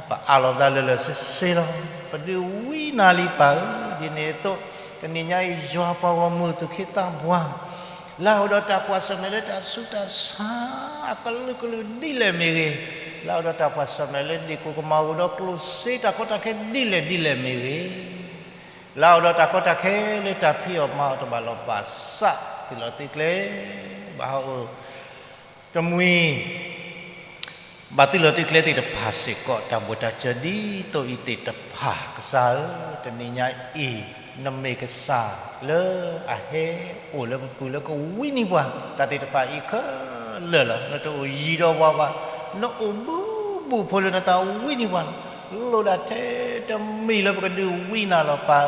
ပအးလီၤပသးလၢလၢဆ့ဆ့လီၤ. ပဒုးဝံနၤလံပၢ်ဧၢ, ဒ်န့ၣ်အသိး တနံၤညါအံၤ ယွၤပှၤဂီၢ်မုၢ်သူၣ်က့သးပှၢ် လၢအအိၣ်ဒီးတၢ်ကွၢ်ဆၢၣ်မဲာ်လၢတၢ်ဆူးတၢ်ဆါ အကလုာ်ကလုာ်ဒ်လဲၣ်မ့ၢ်ဂ့ၤ, လၢအအိၣ်ဒီးတၢ်ကွၢ်ဆၢၣ်မဲာ်လၢဒ့ၣ်ကိၣ်ကမၤအိၣ်ဒီးကျိၣ်စ့တၢ်ကီတၢ်ခဲဒ်လဲၣ်ဒ်လဲၣ်မ့ၢ်ဂ့ၤ, လၢအအိၣ်ဒီးတၢ်ကီတၢ်ခဲလၢတၢ်ဖံးအီၣ်မၤအီၣ်တဘၣ်လီၢ်ဘၣ်စး သုးလီၢ်သုးကျဲ ဘၣ်ဟးအိၣ် တမှံၤ ဘၣ်သုးလီၢ်သုးကျဲသ့ၣ်တဖၣ်စ့ၢ်ကီး တၢ်ဘိၣ်တၢ်စၢၤဒ်သိးအံၤသ့ၣ်တဖၣ် ကစၢ်ဧၢ, တနံၤညါအံၤ နမ့ၢ်ကစၢ်လၢအဟဲအိၣ်လၢပပူၤလၢကဝံနံၤပှၤ တၢ်သ့ၣ်တဖၣ်အံၤခဲလၢာ်လီၤ. နတအိၣ်ယံၤဒီးပှၤဘၣ်, နအိၣ်ဘူးဘူးဖိလၢနသးဝံနံၤပှၤလီၤ. လိၣ်ဒၣ်ထဲတမံၤလၢပကဒုးဝံနၤလီၤပၢ်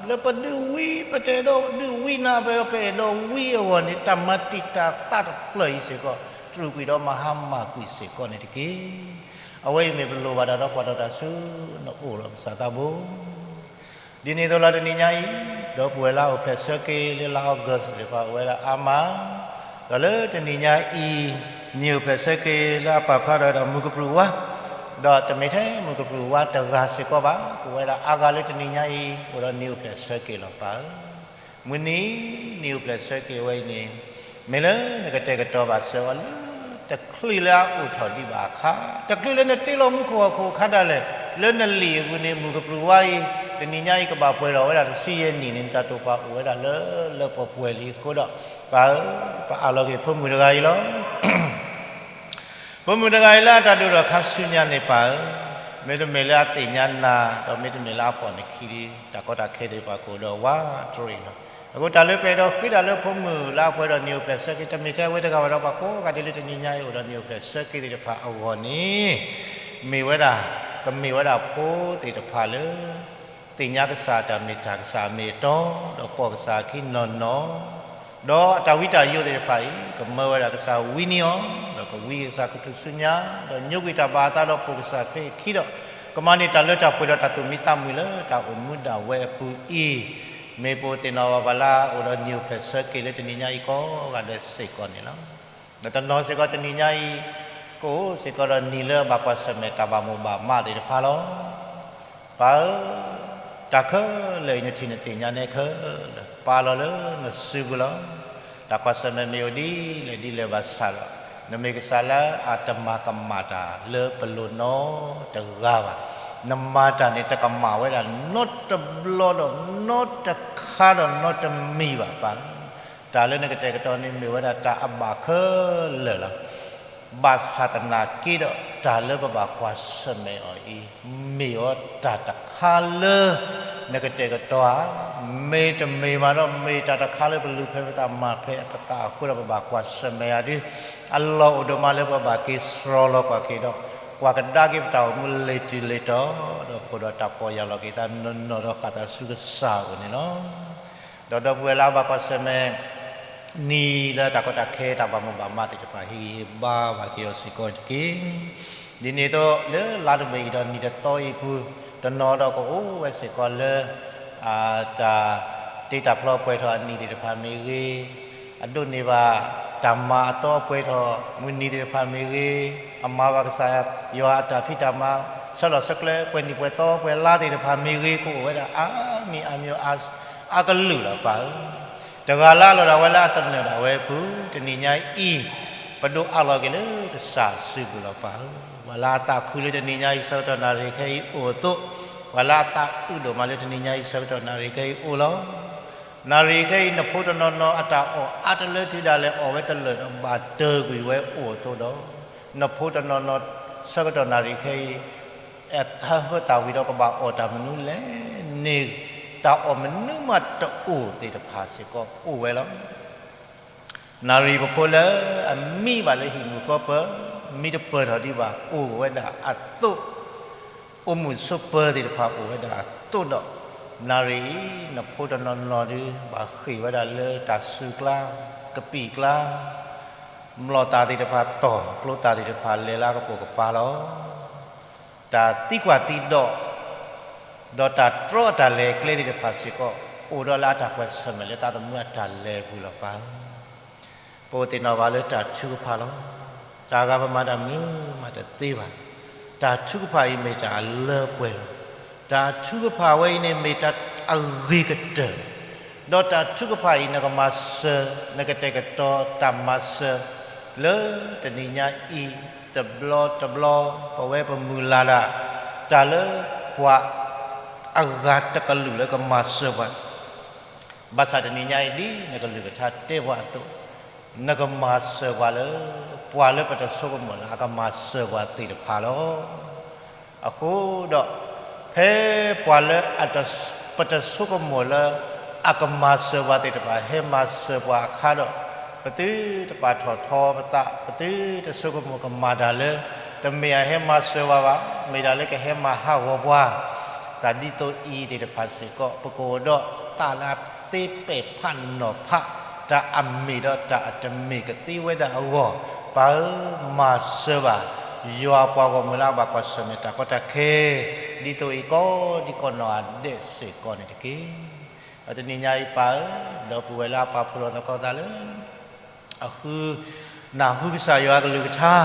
ဧၢ, လၢပဒုးဝံ ပတအဲၣ်ဒိးဒုးဝံနၤ ပအဲၣ်ဒိး ပအဲၣ်ဒိးဝံအဂီၢ်န့ၣ် တၢ်မၤတံာ်တာ်သးတဖျၢၣ်အံၤစ့ၢ်ကီး တြူာ်ကွံာ်ဒီးမၤဟါမၢ်ကွံာ်စ့ၢ်ကီးန့ၣ်တက့ၢ်. အဝဲအံၤမ့ၢ်ပလိၣ်ဘၣ်တၢ်ဒီးကွၢ်ထီၣ်တၢ်ဆူနအိၣ်လီၤကစၢ်သးဘိ ဒ်န့ၣ်အသိးလီၤ တနံၤညါအံၤ ဒီပုၢ်ဝဲၢ်လၢအအိၣ်ဖျဲၣ်ဆၢက့ၤလၢလါအီကူးစ့ၢ်တဖၣ် အိၣ်ဝဲဒၣ်အါမး, ဒီးလၢတနံၤညါအံၤ နံၣ်အိၣ်ဖျဲၣ်ဆၢက့ၤလၢအပာ်ဖျါထီၣ်ဝဲဒၣ်မုၢ်ကပြုၢ်ဝါ, ဒီးတမ့ၢ်ထဲမုၢ်ကပြုၢ်ဝါတဂၤစ့ၢ်ကီးဘၣ်, အိၣ်ဝဲဒၣ်အါဂၤလၢတနံၤညါအံၤ အိၣ်ဒီးနံၣ်အိၣ်ဖျဲၣ်ဆၢက့ၤလီၤပၢ်ဧၢ. မုၢ်နံၤ နံၣ်အိၣ်ဖျဲၣ်ဆၢက့ၤဝဲအံၤန့ၣ် မ့ၢ်လၢနကတဲာ်ကတီၤဘၣ်စၢၤအီၤလၢ တချုးလၢအအိၣ်ထီၣ်ဒံးဘၣ်အခါ, တချုးလၢနတ့လီၤမူခိၣ်ဟီၣ်ခိၣ်အခါဒၣ်လဲာ်, လၢနလံာ်အပူၤန့ၣ် မုၢ်ကပြုၢ်ဝါအံၤ တနံၤညါအံၤကဘၣ်ပှဲၤထီၣ်ဝဲဒၣ်တဆံယဲၢ်နံၣ်န့ၣ် နတၢ်တိာ်ပာ်အိၣ်ဝဲဒၣ်လၢလၢပှဲၤပှဲၤလံအဃိဒီး, ပၢ်ဧၢ, ပအးလီၤက့ၤဖိမုၣ်တဂၤအံၤလီၤ. ဖိမုၣ်တဂၤအံၤလၢအတၢ်ဒိၣ်ထီၣ်ခါဆူညါန့ၣ်ပၢ်ဧၢ, မ့တမ့ၢ်လၢအသ့ၣ်ညါနၤ, ဒီးမ့တမ့ၢ်လၢအပိာ်နခံဒံး, တၢ်ကီတၢ်ခဲသ့ၣ်တဖၣ်ကအိၣ်ဒီးဝးတရံးလီၤ. အဃိတၢ်လၢပအဲၣ်ဒိးဃ့တၢ်လၢဖိမုၣ်လၢအပှဲၤဒီးနံၣ်အိၣ်ဖျဲၣ်ဆၢက့ၤ တမ့ၢ်ထဲအဝဲတဂၤဘၣ်ဒီး ပှၤကိးဂၤဒဲးလၢတနံၤညါအံၤအိၣ်ဒီးနံၣ်အိၣ်ဖျဲၣ်ဆၢက့ၤသ့ၣ်တဖၣ်အဂီၢ်န့ၣ်, မ့ၢ်ဝဲဒၣ်, ကမ့ၢ်ဝဲဒၣ်ဖိသ့ၣ်တဖၣ်လၢ သ့ၣ်ညါကစၢ်အတၢ်မ့ၢ်တၢ် ကစၢ်အမ့ၢ်အတီ, ဒီးပိာ်ကစၢ်အခံနီၢ်နီၢ်, ဒီးအတၢ်ဝံတၢ်ယိးသ့ၣ်တဖၣ်အံၤ ကမၢဝဲဒၣ်ကစၢ်ဝံန့ၢ်အီၤ, ဒီးကဝံကစၢ်ခူသူၣ်ဆူညါ, ဒီးညိကွံာ်တၢ်ဘၣ်အသးဒီးပိာ်ကစၢ်ခရံာ်အခံဒီး, ကမၤန့ၢ်တၢ်လၢတၢ်ပှဲၤဒီးတၢ်သူၣ်မံသးမုာ်လၢတၢ်အိၣ်မူဒၣ်ဝဲအပူၤအံၤ, မ့ၢ်ပအိၣ်သ့ၣ်နီၣ်ဘၣ်ပှၤလၢအအိၣ်ဒီးနံၣ်အိၣ်ဖျဲၣ်ဆၢက့ၤလၢတနံၤညါအံၤကိးဂၤဒဲးစ့ၢ်ကီးန့ၣ်လီၤ. ဒီးတနီၤစ့ၢ်ကီးတနံၤညါအံၤ, ကအိၣ်စ့ၢ်ကီးဒီးနံၤလၢအဘၣ်ကွၢ်ဆၢၣ်မဲာ်တၢ်ဘၣ်မိၣ်ဘၣ်မးသ့ၣ်တဖၣ်လီၤ. ပၢ်ဧၢ, တၢ်ခဲလၢာ်အံၤနထံၣ်နသ့ၣ်ညါန့ၣ်ခဲလၢာ် ပာ်လီၤလၢနစုပူၤလီၤ. တၢ်ကွၢ်ဆၢၣ်မဲာ်မ့ၢ်အိၣ်ဒ်လဲၣ်ဒ်လဲၣ်ဘၣ်ဆၣ်ဒီး, နမ့ၢ်ကစၢ်လၢအတမၤကမၣ်တၢ်လၢပလိၤနီတဂၤဘၣ်. နမၤတၢ်န့ၣ် တကမၣ်ဝဲဒၣ်နီတဘျီဒီးနီတခါဒီးနီတမံၤဘၣ်ပၢ်. တၢ်လၢနကတဲာ်ကတီၤန့ၣ်မ့ၢ်ဝဲဒၣ်တၢ်အဘၣ်ခဲလၢာ်လီၤ. ဘၣ်ဆၣ်သနာ်က့ဒီးတၢ်လၢပဘၣ်ကွၢ်ဆၢၣ်မဲာ်အီၤအံၤ, မ့ၢ်အီၤတၢ်တခါလၢ နကတဲာ်ကတီၤဧါ, မ့တမ့ၢ်ဘၣ်ဒီး မ့ၢ်တၢ်တခါလၢပလူၤဖဲပသးမၤဖဲပသးအဃိဒီး ပဘၣ်ကွၢ်ဆၢၣ်မဲာ်ယၤဒုး, အလီၢ်အိၣ်ဒိၣ်မးလၢပဘၣ်က့ၤစှၤလီၤကွၢ်က့ၤဒီး, ကွၢ်ကဒါက့ၤပတၢ်အိၣ်မူလ့ၤတုၤလ့ၤတီၤ, ဒီးပကအိၣ်ဒီးတၢ်ပီၢ်ယၢ်လီၤက့ၤသးနီၢ်နီၢ်ဒီးဃၣ်သးဆူကစၢ်အအိၣ်န့ၣ်လီၤ. ဒီးဒီပုၢ်ဝဲၢ်လၢအဘၣ်ကွၢ်ဆၢၣ်မဲာ် နံၤလၢတၢ်ကီတၢ်ခဲတၢ်ဘၣ်မိၣ်ဘၣ်မးသ့ၣ်တဖၣ် ဟ့ၣ်ဂံၢ်ဟ့ၣ်ဘါဘၣ်က့ၤအီၤစ့ၢ်ကီးတက့ၢ်. ဒ်န့ၣ်အသိးလၢလါတဘ့ၣ်အံၤဒီးနံၤတသီအံၤပူၤ, တနီၤဒီးကအိၣ်ဝဲစ့ၢ်ကီးလၢ တၢ်တ့တၢ်ဖျီပှဲၤထီၣ်အနံၤသ့ၣ်တဖၣ်မ့ၢ်ဂ့ၤ, အဒိးန့ၢ်ဘၣ်တၢ်မၤအသီပှဲၤထီၣ်မုၢ်နံၤသ့ၣ်တဖၣ်မ့ၢ်ဂ့ၤ, အမၤဘၣ်ကစၢ်ယွၤအတၢ်ဖံးတၢ်မၤ ဆဲးလီၤဆဲးကျၢပှဲၤနံၣ်ပှဲၤသီပှဲၤလါသ့ၣ်တဖၣ်မ့ၢ်ဂ့ၤ ကအိၣ်ဝဲဒၣ်အါမံၤအါမံၤအါကလုာ်လီၤပၢ်ဧၢ. တဂၤလၢအလီၤဒၣ်ဝဲလၢအသနၢၣ်ဒၣ်ဝဲအပူၤ တနံၤညါအံၤ, ပဒိးအးလီၤက့ၤလၢကစၢ်စုပူၤလီၤပၢ်ဧၢ. ပှၤလၢအသးခုလၢတနံၤညါအံၤဆၢကတီၢ်နၣ်ရံၣ်ခဲအံၤအိၣ်အသိး, ပှၤလၢအသးအုးဒိၣ်မးလၢတနံၤညါအံၤဆၢကတီၢ်နၣ်ရံၣ်ခဲအံၤအိၣ်လီၤ. နၣ်ရံၣ်ခဲအံၤ နဖိတနီၤနီၤအတၢ်အီၣ်အါတလၢတုၤဒၣ်လဲာ် အီၣ်ဝဲတလၢာ်ဒီးဘၣ်တၢၢ်ကွံာ်ဝဲအိၣ်အသိးဒီး, နဖိတနီၤနီၤ ဆၢကတီၢ်နၣ်ရံၣ်ခဲအံၤ ဟးဟၢသးဝံၤဒီးကဘၣ်အီၣ်တၢ်မနုၤလဲၣ်န့ၣ်, တၢ်အီၣ်မနုၤမးတအိၣ်သ့ၣ်တဖၣ်စ့ၢ်ကီးအိၣ်ဝဲလီၤ. နၣ်ရံၣ်ပဖိလၢအမံဘၣ်လၢဟံၣ်မုၢ်ဃီပၢၤ, မံတပၢၢ်ထီၣ်ဒံးဘၣ် အိၣ်ဝဲဒၣ်အသိး, အိၣ်မုာ်ဆိးပၢၤသ့ၣ်တဖၣ်အိၣ်ဝဲဒၣ်အသိးဒီး, နၣ်ရံၣ်အံၤ နဖိတနီၤနီၤဒုး ဘၣ်ဃ့ၢ်ဝဲဒၣ်လၢတၢ်စူၤကျါ, ကပံာ်ကျါ, မျိာ်သၣ်သ့ၣ်တဖၣ်တီၢ်, ကျိသၣ်သ့ၣ်တဖၣ်လဲၤလၢအကပိာ်ကပၤလီၤ. တၢ်သံကွၢ်သံဒိး ဒီးတၢ်တြီအတၢ်လဲၤကျဲသ့ၣ်တဖၣ်စ့ၢ်ကီး အိၣ်ဒီးလၢအတၢ်ကွၢ်ဆၢၣ်မဲာ်လၢသးသမူအတၢ်လဲၤအပူၤလီၤပၢ်ဧၢ. ပအိၣ်သ့ၣ်နီၣ်ဘၣ်လၢတၢ်ထုကဖၣ်လီၤ. တၢ်ဂၤပမၤတၢ်မနုၤမးတသ့ဘၣ်. တၢ်ထုကဖၣ်အံၤမ့ၢ်တၢ်အလၢအပှဲၤလီၤ. တၢ်ထုကဖၣ်ဝဲအံၤန့ၣ်မ့ၢ်တၢ်အဂ့ၤကတၢၢ်လီၤ. ဒီးတၢ်ထုကဖၣ်အံၤ နကမၤစၢၤ, နကတဲာ်ကတီၤတၢ်မၤစၢၤ လၢတနံၤညါအံၤ တဘျီတဘျီ ပဝဲပမုၢ်လၢ်ဒၣ် တၢ်လၢပှၤအဂၤတကလုာ်လၢကမၤစၢၤပှၤ ဘၣ်ဆၣ်တနံၤညါအံၤဒ်နကလုၢ်ကထါတဲပှၤအသိး, နကမၤစၢၤပှၤလၢ ပှၤလၢပတဆိကမိၣ်လၢအကမၤစၢၤပှၤသ့ၣ်တဖၣ်လီၤ. အဃိဒီး ဖဲပှၤလၢ ပတဆိကမိၣ်လၢ အကမၤစၢၤပှၤသ့ၣ်တဖၣ် ဟဲမၤစၢၤပှၤအခါဒီး, ပသုတပာ်ထီၣ်ထီပသး, ပသုတဆိကမိၣ်ကမၣ်တၢ်လၢ တမ့ၢ်အဟဲမၤစၢၤပှၤဘၣ်, မ့ၢ်တၢ်လၢကဟဲမၤဟးဂီၤပှၤ, တၢ်ဒ်သိးအံၤသ့ၣ်တဖၣ်စ့ၢ်ကီး ပကအိၣ်ဒီး တၢ်လၢအသ့ပဲာ်ဖးနီၤဖး, တၢ်အမ့ၢ်ဒီးတၢ်အတမ့ၢ်ကသ့ဝဲဒၣ်အဂီၢ်, ပၢ်ဧၢ, မၤစၢၤဘၣ် ယွၤပှၤဂီၢ်မုၢ်လၢအဘၣ်ကွၢ်ဆၢၣ်မဲာ်တၢ်ကီတၢ်ခဲ ဒ်သိးအံၤကိးဒံကိးနီၢ်ဂၤဒဲးစ့ၢ်ကီးန့ၣ်တက့ၢ်. ဒီးတနံၤညါအံၤပၢ်ဧၢ, ဒီပုၢ်ဝဲၢ်လၢအပာ်ဖှိၣ်လီၤသကိးသးလၢ အဃု နၢ်ဟူကစၢ်ယွၤအကလုၢ်ကထါ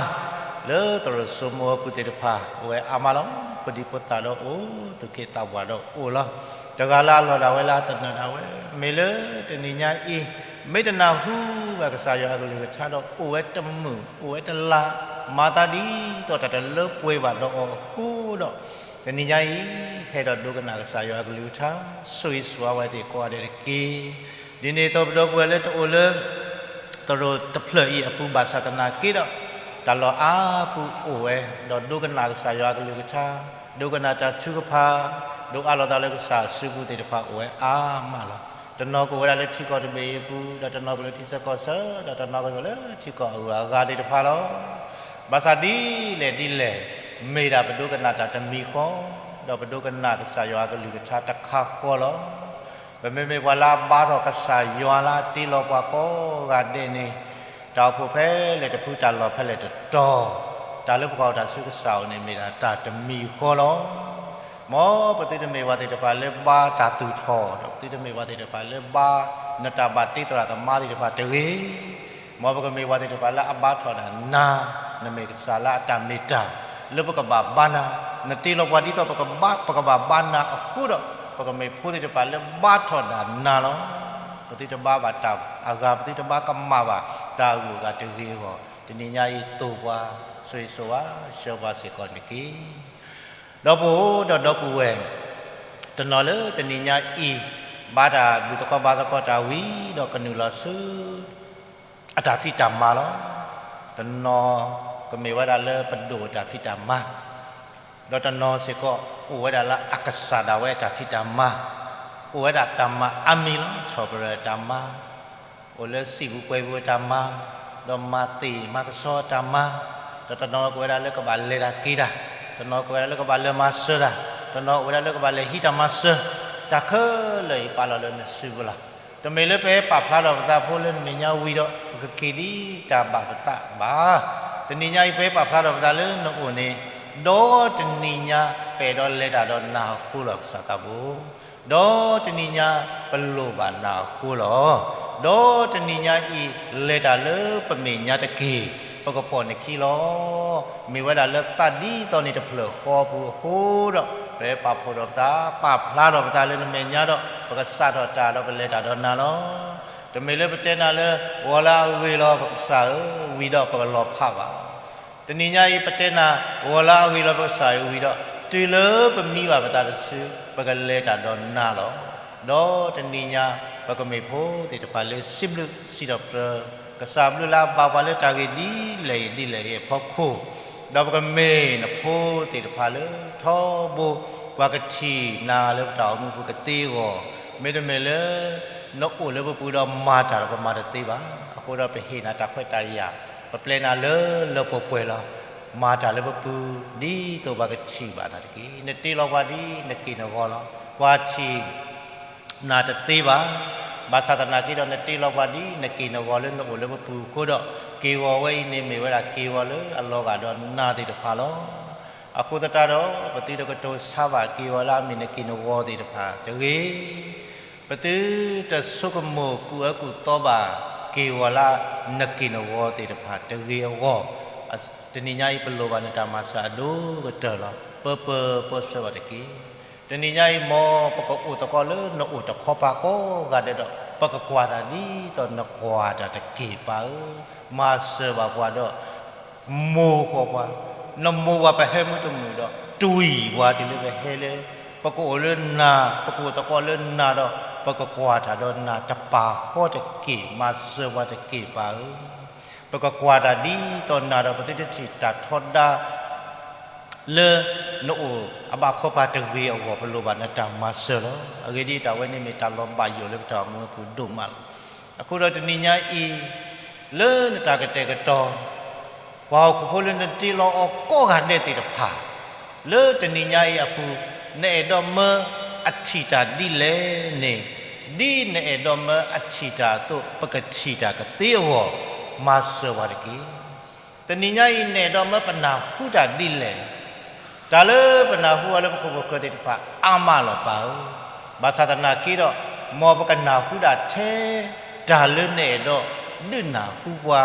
လၢသရိာ်စိမိၤအပူၤသ့ၣ်တဖၣ် အိၣ်ဝဲအါမးလီၤ. ဖိဒံဖိသၣ်ဒီးအိၣ်, သူၣ်က့သးပှၢ်ဒီးအိၣ်လီၤ. တဂၤလၢအလီၢ်ဒၣ်ဝဲလၢအသနၢၣ်ဒၣ်ဝဲ, မ့ၢ်လၢတနံၤညါအံၤ မ့ၢ်တနၢ်ဟူဘၣ်ကစၢ်ယွၤအကလုၢ်ကထါဒီး အိၣ်ဝဲတမုာ် အိၣ်ဝဲတလါ, မၤသးဒ်သိးတၢ်တလၢပှဲၤဘၣ်ဒီးအီၤအဃိဒီး, တနံၤညါအံၤ ဟဲဒီးဒိကနၣ်ကစၢ်ယွၤအကလုၢ်ကထါ ဆိၣ်ဂ့ၤဆိၣ်ဝါဝဲသ့ၣ်ကိးဂၤဒဲးတက့ၢ်. ဒ်န့ၣ်အသိး ပဒီပုၢ်ဝဲၢ်လၢတအိၣ်လၢ သရိာ်တဖျၢၣ်အံၤအပူၤဘၣ်ဆၣ်သနာ်က့ဒီး, တၢ်လီၢ်အါပူၤအိၣ်ဝဲ, ဒီးဒိကနၣ်ကစၢ်ယွၤအကလုၢ်ကထါ, ဒိကနၣ်တၢ်ထုကဖၣ်, ဒိးအးလီၤသးလၢကစၢ်အစုပူၤသ့ၣ်တဖၣ်အိၣ်ဝဲအါမးလီၤ. တနီၤကအိၣ်ဝဲဒၣ်လၢထံကီၢ်တဘ့ၣ်အံၤအပူၤ, ဒီးတနီၤကအိၣ်လၢထံဆၢကီၢ်ဆၢ, ဒီးတနီၤကအိၣ်လၢထံကီၢ်အဂုၤအဂၤသ့ၣ်တဖၣ်လီၤ. ဘၣ်ဆၣ်ဒ်လဲၣ်ဒ်လဲၣ်, မ့ၢ်ဒၣ်ပဒိကနၣ်တၢ်တမံၤဃီ, ဒီးပဒိကနၣ်ကစၢ်ယွၤအကလုၢ်ကထါတခါဃီလီၤ. ပမ့မ့ၢ်ပှၤလၢအဘါထီၣ်ကစၢ်ယွၤလၢအတ့လီၤပှၤကိးဂၤဒဲးန့ၣ်, တၢ်အိၣ်ဖှိၣ်ဖဲလဲၣ်တဖု တၢ်လီၢ်ဖဲလဲၣ်တတီၤ, တၢ်လၢပကအိၣ်တၢ်ဆူကစၢ်အအိၣ်န့ၣ် မ့ၢ်ဒၣ်တၢ်တမံၤဃီလီၤ. မ်ပသုတမ့ၢ်ပှၤသ့ၣ်တဖၣ်လၢဘါတၢ်သူၣ်ထီၣ်, ဒီးပသုတမ့ၢ်ပှၤသ့ၣ်တဖၣ်လၢဘါနတၢ်ဘၣ်တ့သရၣ်သမါသ့ၣ်တဖၣ်တဂ့ၤ. မ်ပကမ့ၢ်ပှၤသ့ၣ်တဖၣ်လၢအဘါထီၣ်ဒၣ်နၤ, နမ့ၢ်ကစၢ်လၢအတၢ်မ့ၢ်တၢ်, လၢပကဘၣ်ဘါနၤ, နတ့လီၤပှၤဒ်သိးပကဘၣ်, ပကဘၣ်ဘါနၤအဃိဒီး, ပကမ့ၢ်ဖိသ့ၣ်တဖၣ်လၢဘါထီၣ်ဒၣ်နၤလီၤ. ပသုတဘါဘၣ်တၢ်အဂၤ, ပသုတဘါကမၣ်ဘၣ်တၢ်အဂုၤအဂၤတဂ့ၤအဂီၢ်, တနံၤညါအံၤသိၣ်ပှၤ, ဆိၣ်ဂ့ၤဆိၣ်ဝါ, ဆှၢပှၤစ့ၢ်ကီးန့ၣ်တက့ၢ်. ဒီးပအိၣ်ဒီးဒီပုၢ်ဝဲၢ် တနီၤလၢတနံၤညါအံၤ ဘါတၢ်ဘျုးသကိးဘါသကိးတၢ်ဝံၤဒီးကနုာ်လီၤဆူ အတၢ်ဖံးတၢ်မၤလီၤ. တနီၤကမ့ၢ်ဝဲဒၣ်လၢပဒိၣ်အတၢ်ဖံးတၢ်မၤ, ဒီးတနီၤစ့ၢ်ကီး အိၣ်ဝဲဒၣ်လၢအကစၢ်ဒၣ်ဝဲအတၢ်ဖံးတၢ်မၤ, အိၣ်ဝဲဒၣ်တၢ်မၤအါမံၤလီၤ. ထီၣ်ပရၢၢ်တၢ်မၤ, အိၣ်လၢစံာ်ပူၤပှဲၤပူၤအတၢ်မၤ, ဒီးမၤသ့ၣ်မၤကဆှီအတၢ်မၤ, ဒီးတနီၤကအိၣ်ဝဲဒၣ်လၢကဘၣ်လဲၤတၢ်က့ၤတၢ်, တနီၤကအိၣ်ဝဲဒၣ်လၢကဘၣ်လဲၤမၤစၢၤတၢ်, တနီၤအိၣ်ဝဲဒၣ်လၢကဘၣ်လဲၤဟံးတၢ်မၤစၢၤ, တၢ်ခဲလၢာ်အံၤပာ်လီၤလၢနစုပူၤလီၤ. တမ့ၢ်လၢပဟဲပာ်ဖျါထီၣ်ပသးဖိလၢနမဲာ်ညါဝံၤဒီး ပကက့ၤဒ်တၢ်ဘၣ်ပသးဘၣ်. တနံၤညါအံၤ ပဟဲပာ်ဖျါထီၣ်ပသးလၢနအိၣ်န့ၣ်, ဒီးတနံၤညါ ပအဲၣ်ဒိးလဲၤတၢ်ဒီးနၤအဃိလီၤ ကစၢ်သးဘိ. ဒီးတနံၤညါ ပလိၣ်ဘၣ်နၤအဃိလီၤ. ဒီးတနံၤညါအံၤ လဲၤတၢ်လၢပမဲာ်ညါတက့ၢ်, ပကပိာ်နခံလီၤ. မ့ၢ်ဝဲဒၣ်လၢသးဒ်သိးန့ၣ်တဖျၢၣ်ဃီအပူၤအဃိဒီး, ပဟဲပာ်ဖှိၣ်ထီၣ်ပသး, ပာ်ဖျါထီၣ်ပသးလၢနမဲာ်ညါဒီး, ပကစးထီၣ်တၢ်ဒီးပလဲၤတၢ်ဒီးနၤလီၤ. တမ့ၢ်လၢပတဲနၤလၢ ဂီၤလၢအဂ့ၤလီၤ ပကစၢ်ဧၢ, ဝံၤဒီးပကလီၤဖးဘၣ်. တနံၤညါအံၤ ပတဲနၤ ဂီၤလၢအဂ့ၤလီၤ ပကစၢ်ဧၢ, ဝံၤဒီး တုၤလၢပမံဘၣ်ပသးတစု ပကလဲၤတၢ်ဒီးနၤလီၤ. ဒီးတနံၤညါ ပကမ့ၢ်ဖိသ့ၣ်တဖၣ်လၢစံးဘျုးစံးထီၣ်ပတြၢၤ ကစၢ်ဘျုးလၢအဘၣ်ပှၤလၢတၢ်ဂ့ၢ်ဒ်လဲၣ်ဂ့ၤဒ်လဲၣ်ဂ့ၤအဖီခိၣ်, ဒီးပကမ့ၢ်နဖိသ့ၣ်တဖၣ်လၢထီဘိ ပှၤကထံၣ်နၤလၢပတၢ်အိၣ်မူပူၤကသ့အဂီၢ်, မ့တမ့ၢ်လၢ နအိၣ်လၢပပူၤဒီးမၤတၢ်ဒီးပမၤတသ့ဘၣ်. အဃိဒီးပဟ့ၣ်နၤတၢ်ခွဲးတၢ်ယာ်, ပပျဲနၤလၢလၢပှဲၤပှဲၤလီၤ. မၤတၢ်လၢပပူၤ ဒ်သိးပှၤကထံၣ်ဘၣ်နၤတက့ၢ်. နတ့လီၤပှၤဒ်နက့ၢ်နဂီၤလီၤ. ပှၤထံၣ် နၤတသ့ဘၣ်. ဘၣ်ဆၣ်သနာ်က့ဒီး နတ့လီၤပှၤဒ်နက့ၢ်နဂီၤလၢနအိၣ်လၢပပူၤအဃိဒီး, က့ၢ်ဂီၤဝဲအံၤန့ၣ် မ့ၢ်ဝဲဒၣ်က့ၢ်ဂီၤလၢအလီၤဂာ်ဒီးနၤသ့ၣ်တဖၣ်လီၤ. အဃိသတးဒီး ပသုတကတိၤဆါဘၣ်က့ၢ်ဂီၤလၢအမ့ၢ်နက့ၢ်နဂီၤသ့ၣ်တဖၣ်တဂ့ၤ. ပသုတဆိကမိၣ်ကူၣ်အၢကူၣ်သီဘၣ်က့ၢ်ဂီၤလၢနက့ၢ်နဂီၤသ့ၣ်တဖၣ်တဂ့ၤအဂီၢ်, တနံၤညါအံၤ ပလိၣ်ဘၣ်နတၢ်မၤစၢၤအဒိၣ်ကတၢၢ်လီၤ. ပၢပၢပၢဆှၢဘၣ်တက့ၢ်. တနံၤညါအံၤ မ်ပကအိၣ်သကိးလၢနအိၣ်တခီပၤကိးဂၤဒဲးဒီး ပကကွၢ်တၢ်ဒ်သိးနကွၢ်တၢ်တက့ၢ် ပၢ်ဧၢ, မၤစၢၤဘၣ်ပှၤဒီး မိၢ်ဃီၤပှၤ, နမိၢ်ပှၤပဟဲမုၢ်တမုာ်ဒီး တွံၢ်ပှၤတုၤလၢပဟဲလၢ ပကအိၣ်လၢနၤ, ပကအိၣ်သကိးလၢနၤဒီး ပကကွၢ်တၢ်ဒီးနၤတပၤဃီတက့ၢ်, မၤစၢၤပှၤတက့ၢ် ပၢ်ဧၢ. ပကကွၢ်တၢ်ဒ်သိးနၤဒီး ပသုတထံၣ်တၢ်ထီဒါ လၢနအိၣ်အဘၣ်ခီပၤတဂ့ၤအဂီၢ် ပလိၣ်ဘၣ်နတၢ်မၤစၢၤလီၤ. အဂ့ၢ်ဒ်အံၤ, တၢ်ဝဲန့ၣ်မ့ၢ်တၢ်လီၤဘၣ်ယိၣ်လၢပတၢ်အိၣ်မူအပူၤဒိၣ်မးလီၤ. အဃိဒီးတနံၤညါအံၤ, လၢနတၢ်ကတဲာ်ကတီၤ ပှၤဟီၣ်ခိၣ်ဖိလၢနတ့လီၤအီၤကိးဂၤဒဲးသ့ၣ်တဖၣ်, လၢတနံၤညါအံၤအပူၤ, နအဲၣ်ဒိးမၢအထံၣ်တၢ်ဒ်လဲၣ်န့ၣ် ဒ်နအဲၣ်ဒိးမၢအထံၣ်တၢ်အသိး ပကထံၣ်တၢ်ကသ့အဂီၢ် မၤစၢၤပှၤတက့ၢ်. တနံၤညါအံၤ နအဲၣ်ဒိးမၢပနၢ်ဟူတၢ်ဒ်လဲၣ်. တၢ်လၢပနၢ်ဟူအီၤလၢပခိၣ်ပဃၢၤသ့ၣ်တဖၣ် အါမးလီၤပၢ်ဧၢ. ဘၣ်ဆၣ်သနာ်က့ဒီး မ်ပကနၢ်ဟူဒၣ်ထဲ တၢ်လၢနအဲၣ်ဒိးဒုးနၢ်ဟူပှၤ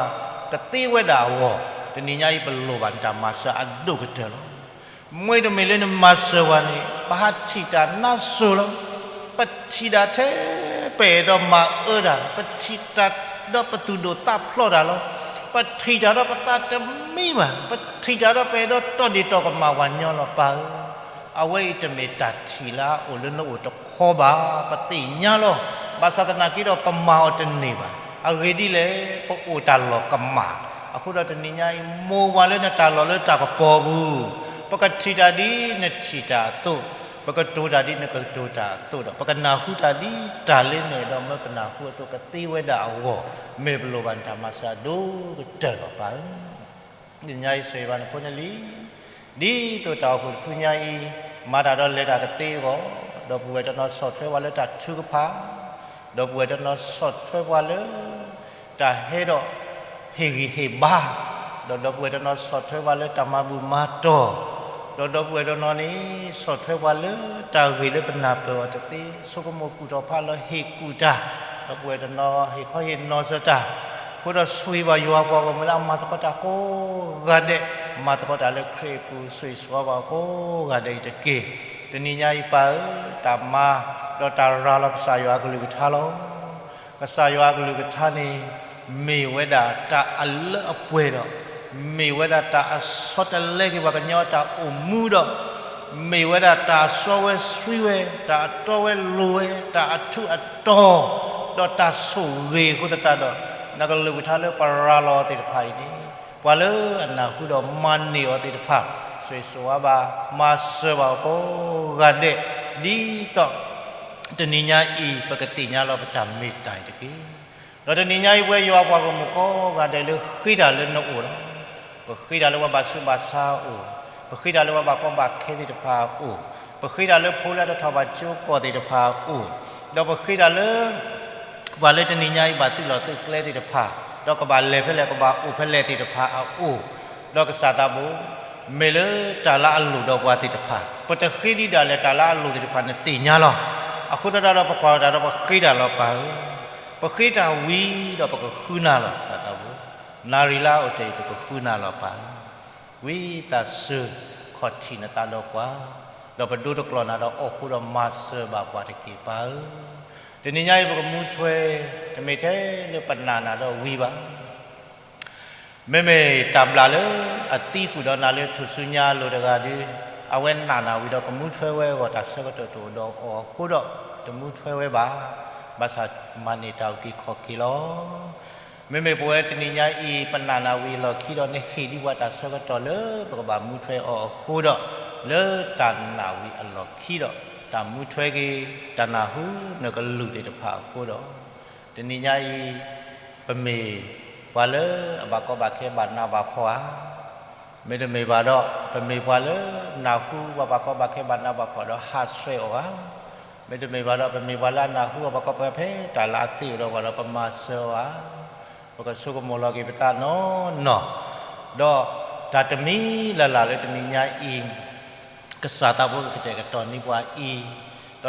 ကသ့ဝဲဒၣ်အဂီၢ်, တနံၤညါအံၤ ပလိၣ်ဘၣ်နတၢ်မၤစၢၤအဒိၣ်ကတၢၢ်လီၤ. မ့တမ့ၢ်လၢနမၤစၢၤပှၤန့ၣ် ပဟးထံၣ်တၢ်နါစိၤလီၤ. ပထံၣ်တၢ်ထဲ ပအဲၣ်ဒိးမၤအၢတၢ်, ပထံၣ်တၢ်ဒီးပသူၣ်ဒိၣ်သးဖျိးတၢ်လီၤ. ပထံၣ်တၢ်ဒီးပသးတမံဘၣ်, ပထံၣ်တၢ်ဒီးပအဲၣ်ဒိးတီၢ်ဒ့ၣ်တီၢ်ကမၣ်ပှၤညီလီၤပၢ်ဧၢ. အဝဲအံၤတမ့ၢ်တၢ်ထံၣ်လၢအအိၣ်လၢနအိၣ်တခီဘၣ်, ပသ့ၣ်ညါလီၤ. ဘၣ်ဆၣ်သနာ်က့ဒီး ပမၤအီၤတန့ၢ်ဘၣ်. အဂ့ၢ်ဒ်လဲၣ်, ပအိၣ်တၢ်လီၢ်ကမၣ်, အဃိဒီးတနံၤညါအံၤ မိၢ်ပှၤလၢနတၢ်လီၢ်လၢတၢ်ကပီၤပူၤ, ပကထံၣ်တၢ်ဒ်နထံၣ်တၢ်အသိး, ပကတိၤတၢ်ဒ်နကတိၤတၢ်အသိးဒီး ပကနၢ်ဟူတၢ်ဒ်တၢ်လၢနအဲၣ်ဒိးမၢပနၢ်ဟူအသိးကသ့ဝဲဒၣ်အဂီၢ်, မ့ၢ်ပလိၣ်ဘၣ်နတၢ်မၤစၢၤအဒိၣ်ကတၢၢ်လီၤပၢ်ဧၢ. တနံၤညါအံၤဆိၣ်ဂ့ၤဘၣ်နဖိနလံၤ, ဒ်သိးတၢ်အိၣ်ဖှိၣ်တဖုညါအံၤ မၤတၢ်ဒီးလဲၤတၢ်ကသ့အဂီၢ်, ဒီပုၢ်ဝဲၢ်တနီၤဆီၣ်ထွဲပှၤလၢတၢ်ထုကဖၣ်, ဒီပုၢ်ဝဲၢ်တနီၤဆီၣ်ထွဲပှၤလၢ တၢ်ဟဲဒီး ဟ့ၣ်ဂံၢ်ဟ့ၣ်ဘါ, ဒီးဒီပုၢ်ဝဲၢ်တနီၤဆီၣ်ထွဲပှၤလၢတၢ်မၤဘူၣ်မၤတီၢ်, ဒီးဒီပုၢ်ဝဲၢ်တနီၤန့ၣ် ဆီၣ်ထွဲပှၤလၢတၢ်ဂ့ၢ်လၢပနၢ်ပၢၢ်အီၤတသ့, ဆိကမိၣ်ကူၣ်ထီၣ်ဖးလီၤဟ့ၣ်ကူၣ်တၢ်, ဒီပုၢ်ဝဲၢ်တနီၤဟ့ၣ်ခီဟ့ၣ်နီၤစၢၤတၢ်, အဃိဒီးဆိၣ်ဂ့ၤဘၣ်ယွၤပှၤဂီၢ်မုၢ်လၢအမၤသကိးတၢ်ကိးဂၤဒဲး, မၤသကိးတၢ်လၢခရံာ်အပူၤ ဆိၣ်ဂ့ၤဆိၣ်ဝါဘၣ်ကိးဂၤဒဲးအံၤတက့ၢ်. တနံၤညါအံၤပၢ်ဧၢ, တၢ်မၤ ဒီးတၢ်ရၤလီၤကစၢ်ယွၤအကလုၢ်ကထါလီၤ. ကစၢ်ယွၤအကလုၢ်ကထါန့ၣ် မ့ၢ်ဝဲဒၣ်တၢ်အလၢအပှဲၤဒီး မ့ၢ်ဝဲဒၣ်တၢ်အဆီတလဲက့ၤပှၤကညီအတၢ်အိၣ်မူဒီး မ့ၢ်ဝဲဒၣ်တၢ်အစီဝဲဆှံဝဲ, တၢ်အတီဝဲလိၤဝဲ, တၢ်အထူးအတီၤ, ဒီးတၢ်ဆိၣ်ဂ့ၤအဃိသတးဒီး နကလုၢ်ကထါလၢပရၤလီၤသ့ၣ်တဖၣ်အံၤန့ၣ် ပှၤလၢအနၢ်ဟူဒီးမၤန့ၢ်အီၤသ့ၣ်တဖၣ် ဆိၣ်ဂ့ၤဆိၣ်ဝါဘၣ် မၤစၢၤဘၣ်အီၤကိးဂၤဒဲး ဒ်သိး တနံၤညါအံၤ ပကသ့ၣ်ညါလီၤပတၢ်မ့ၢ်တၢ်အံၤတက့ၢ်. ဒီးတနံၤညါအံၤ ပဝဲယွၤပှၤဂီၢ်မုၢ်ကိးဂၤဒဲးလၢဃ့တၢ်လၢနအိၣ်လီၤ. ပဃ့တၢ်လၢပှၤဘၣ်ဆူးဘၣ်ဆါအအိၣ်, ပဃ့တၢ်လၢပှၤဘၣ်ကီဘၣ်ခဲသ့ၣ်တဖၣ်အအိၣ်, ပဃ့တၢ်လၢဖိလၢအတထီၣ်ဘၣ်ကၠိကီၢ်သ့ၣ်တဖၣ်အအိၣ်, ဒီးပဃ့တၢ်လၢ ပှၤလၢတနံၤညါအံၤဘၣ်သုးလီၢ်သုးကျဲသ့ၣ်တဖၣ်, ဒီးကဘၣ်လဲၤဖဲလဲၣ် ကဘၣ်အိၣ်ဖဲလဲၣ်သ့ၣ်တဖၣ်အအိၣ်, ဒီးကစၢ်သးဘိ, မ့ၢ်လၢတၢ်လၢအလိၣ်ဒီးပှၤသ့ၣ်တဖၣ်, ပတဃ့ဒံးဒၣ်လဲာ် တၢ်လၢအလိၣ်သ့ၣ်တဖၣ်နသ့ၣ်ညါလီၤ. အဃိသတးဒီး ပကွၢ်တၢ်ဒီးပဃ့တၢ်လီၤပၢ်ဧၢ, ပဃ့တၢ်ဝံၤဒီးပကဃုနၤလီၤ ကစၢ်သးဘိ, နၣ်ရံၣ်လၢအအိၣ်တ့ၢ်အံၤ ပကဃုနၤလီၤပၢ်ဧၢ. ဝံသးစူၤခီၣ်ထံးနသးဒီးပှၤ, ဒီးပဒိတကျီၢ်နၤဒီးအီၣ်ဃိဒီးမၤစၢၤဘၣ်ပှၤတက့ၢ်ပၢ်ဧၢ. တနံၤညါအံၤပကမူထွဲ, တမ့ၢ်ထဲလၢပနာ်နၤဒီးဝံၤဘၣ်. မ့မ့ၢ်တၢ်ဘျၣ်လၢအသံဃုာ်ဒီးနၤလၢထူၣ်စုညါအလိၤတဂၤဒီး, အဝဲနာ်နၤဝံၤဒီးကမူထွဲဝဲအဂီၢ် တၢ်ဆၢကတီၢ်တအိၣ်ဒီးအီၤအဃိဒီး တမူထွဲဝဲဘၣ်. ဘၣ်ဆၣ်မၤန့ၢ်တၢ်အုၣ်က့ၤခီၣ်က့ၤလီၤ. မ့မ့ၢ်ပဝဲတနံၤညါအံၤ ပနာ်နၤဝံၤအလီၢ်ခံဒီး နဟ့ၣ်ဒံးပှၤတၢ်ဆၢကတီၢ်လၢပကဘၣ်မူထွဲအီၤအဃိဒီး, လၢတၢ်နာ်ဝံၤအလီၢ်ခံဒီး တၢ်မူထွဲက့ၤ တၢ်နၢ်ဟူနကလုၢ်သ့ၣ်တဖၣ်အဃိဒီး, တနံၤညါအံၤ ပမ့ၢ်ပှၤလၢအဘၣ်ကီဘၣ်ခဲဘၣ်နးဘၣ်ဖှီၣ်ဧါ, မ့တမ့ၢ်ဘၣ်ဒီး ပမ့ၢ်ပှၤလၢနၢ်ဟူပှၤဘၣ်ကီဘၣ်ခဲဘၣ်နးဘၣ်ဖှီၣ်ဒီးဟးဆှဲးအီၤဧါ, မ့တမ့ၢ်ဘၣ်ဒီး ပမ့ၢ်ပှၤလၢအနၢ်ဟူပှၤဘၣ်ကီဘၣ်ခဲဖဲတၢ်လၢအသ့အိၣ်ဒီးပှၤဒီးပမၤစၢၤအီၤဧါ, ပကဆိကမိၣ်လီၤက့ၤပသးနီၢ်နီၢ်, ဒီးတၢ်တမံၤလၢ်လၢ်လၢတနံၤညါအံၤ ကစၢ်သးဘိကကတဲာ်ကတီၤန့ၢ်ပှၤအံၤ, ဒီး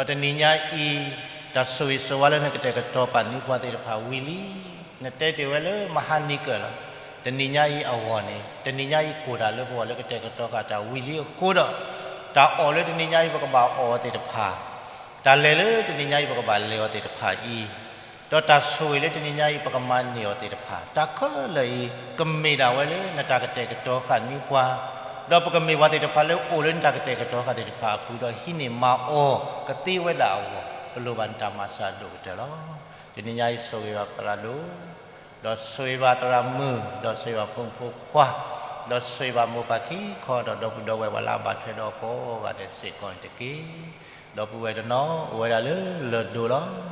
တနံၤညါအံၤ တၢ်ဆိၣ်ဂ့ၤဆိၣ်ဝါလၢနကတဲာ်ကတီၤပာ်န့ၢ်ပှၤသ့ၣ်တဖၣ်ဝံၤလံ, နတဲတ့ၢ်ဝဲလၢမဟါနံၤကၢၢ်လီၤ. တနံၤညါအံၤအဂီၢ်န့ၣ် တနံၤညါအံၤကိၢ်တၢ်လၢပဂီၢ်လၢကတဲာ်ကတီၤဃာ်တၢ်ဝံၤလံအဃိဒီး, တၢ်အီၣ်လၢတနံၤညါအံၤပကဘၣ်အီၣ်အီၤသ့ၣ်တဖၣ်, တၢ်လဲၤလၢတနံၤညါအံၤပကဘၣ်လဲၤအီၤသ့ၣ်တဖၣ်အံၤ, ဒီးတၢ်ဆိၣ်ဂ့ၤလၢတနံၤညါအံၤ ပကမၤန့ၢ်အီၤသ့ၣ်တဖၣ် တၢ်ခဲလၢာ်အံၤ ကမ့ၢ်ဒၣ်ဝဲလၢနတၢ်ကတဲာ်ကတီၤဃာ်န့ၢ်ပှၤ, ဒီးပကမ့ၢ်ပှၤသ့ၣ်တဖၣ်လၢအိၣ်လၢနတၢ်ကတဲာ်ကတီၤဃာ်သ့ၣ်တဖၣ်အပူၤ ဒီးဟံးန့ၢ်မၤအီၤကသ့ဝဲဒၣ်အဂီၢ် ပလိၣ်ဘၣ်နတၢ်မၤစၢၤအဒိၣ်ကတၢၢ်လီၤ. တနံၤညါအံၤဆိၣ်ဂ့ၤဘၣ်ပသရၣ်ဒိၣ်, ဒီးဆိၣ်ဂ့ၤဘၣ်သရၣ်မုၣ်, ဒီးဆိၣ်ဂ့ၤဘၣ်ဖိမုၣ်ဖိခွါ, ဒီးဆိၣ်ဂ့ၤဘၣ်မိၢ်ပၢ်ခံခီ ဒီးဒီပုၢ်ဒီဝဲၢ်ပှၤလၢအဘၣ်ထွဲဒီးကိးဂၤဒဲးစ့ၢ်ကီးန့ၣ်တက့ၢ်. ဒီပုၢ်ဝဲၢ်တနီၤအိၣ်ဝဲဒၣ်လၢလၢၢ်ဒိၣ်လီၤ.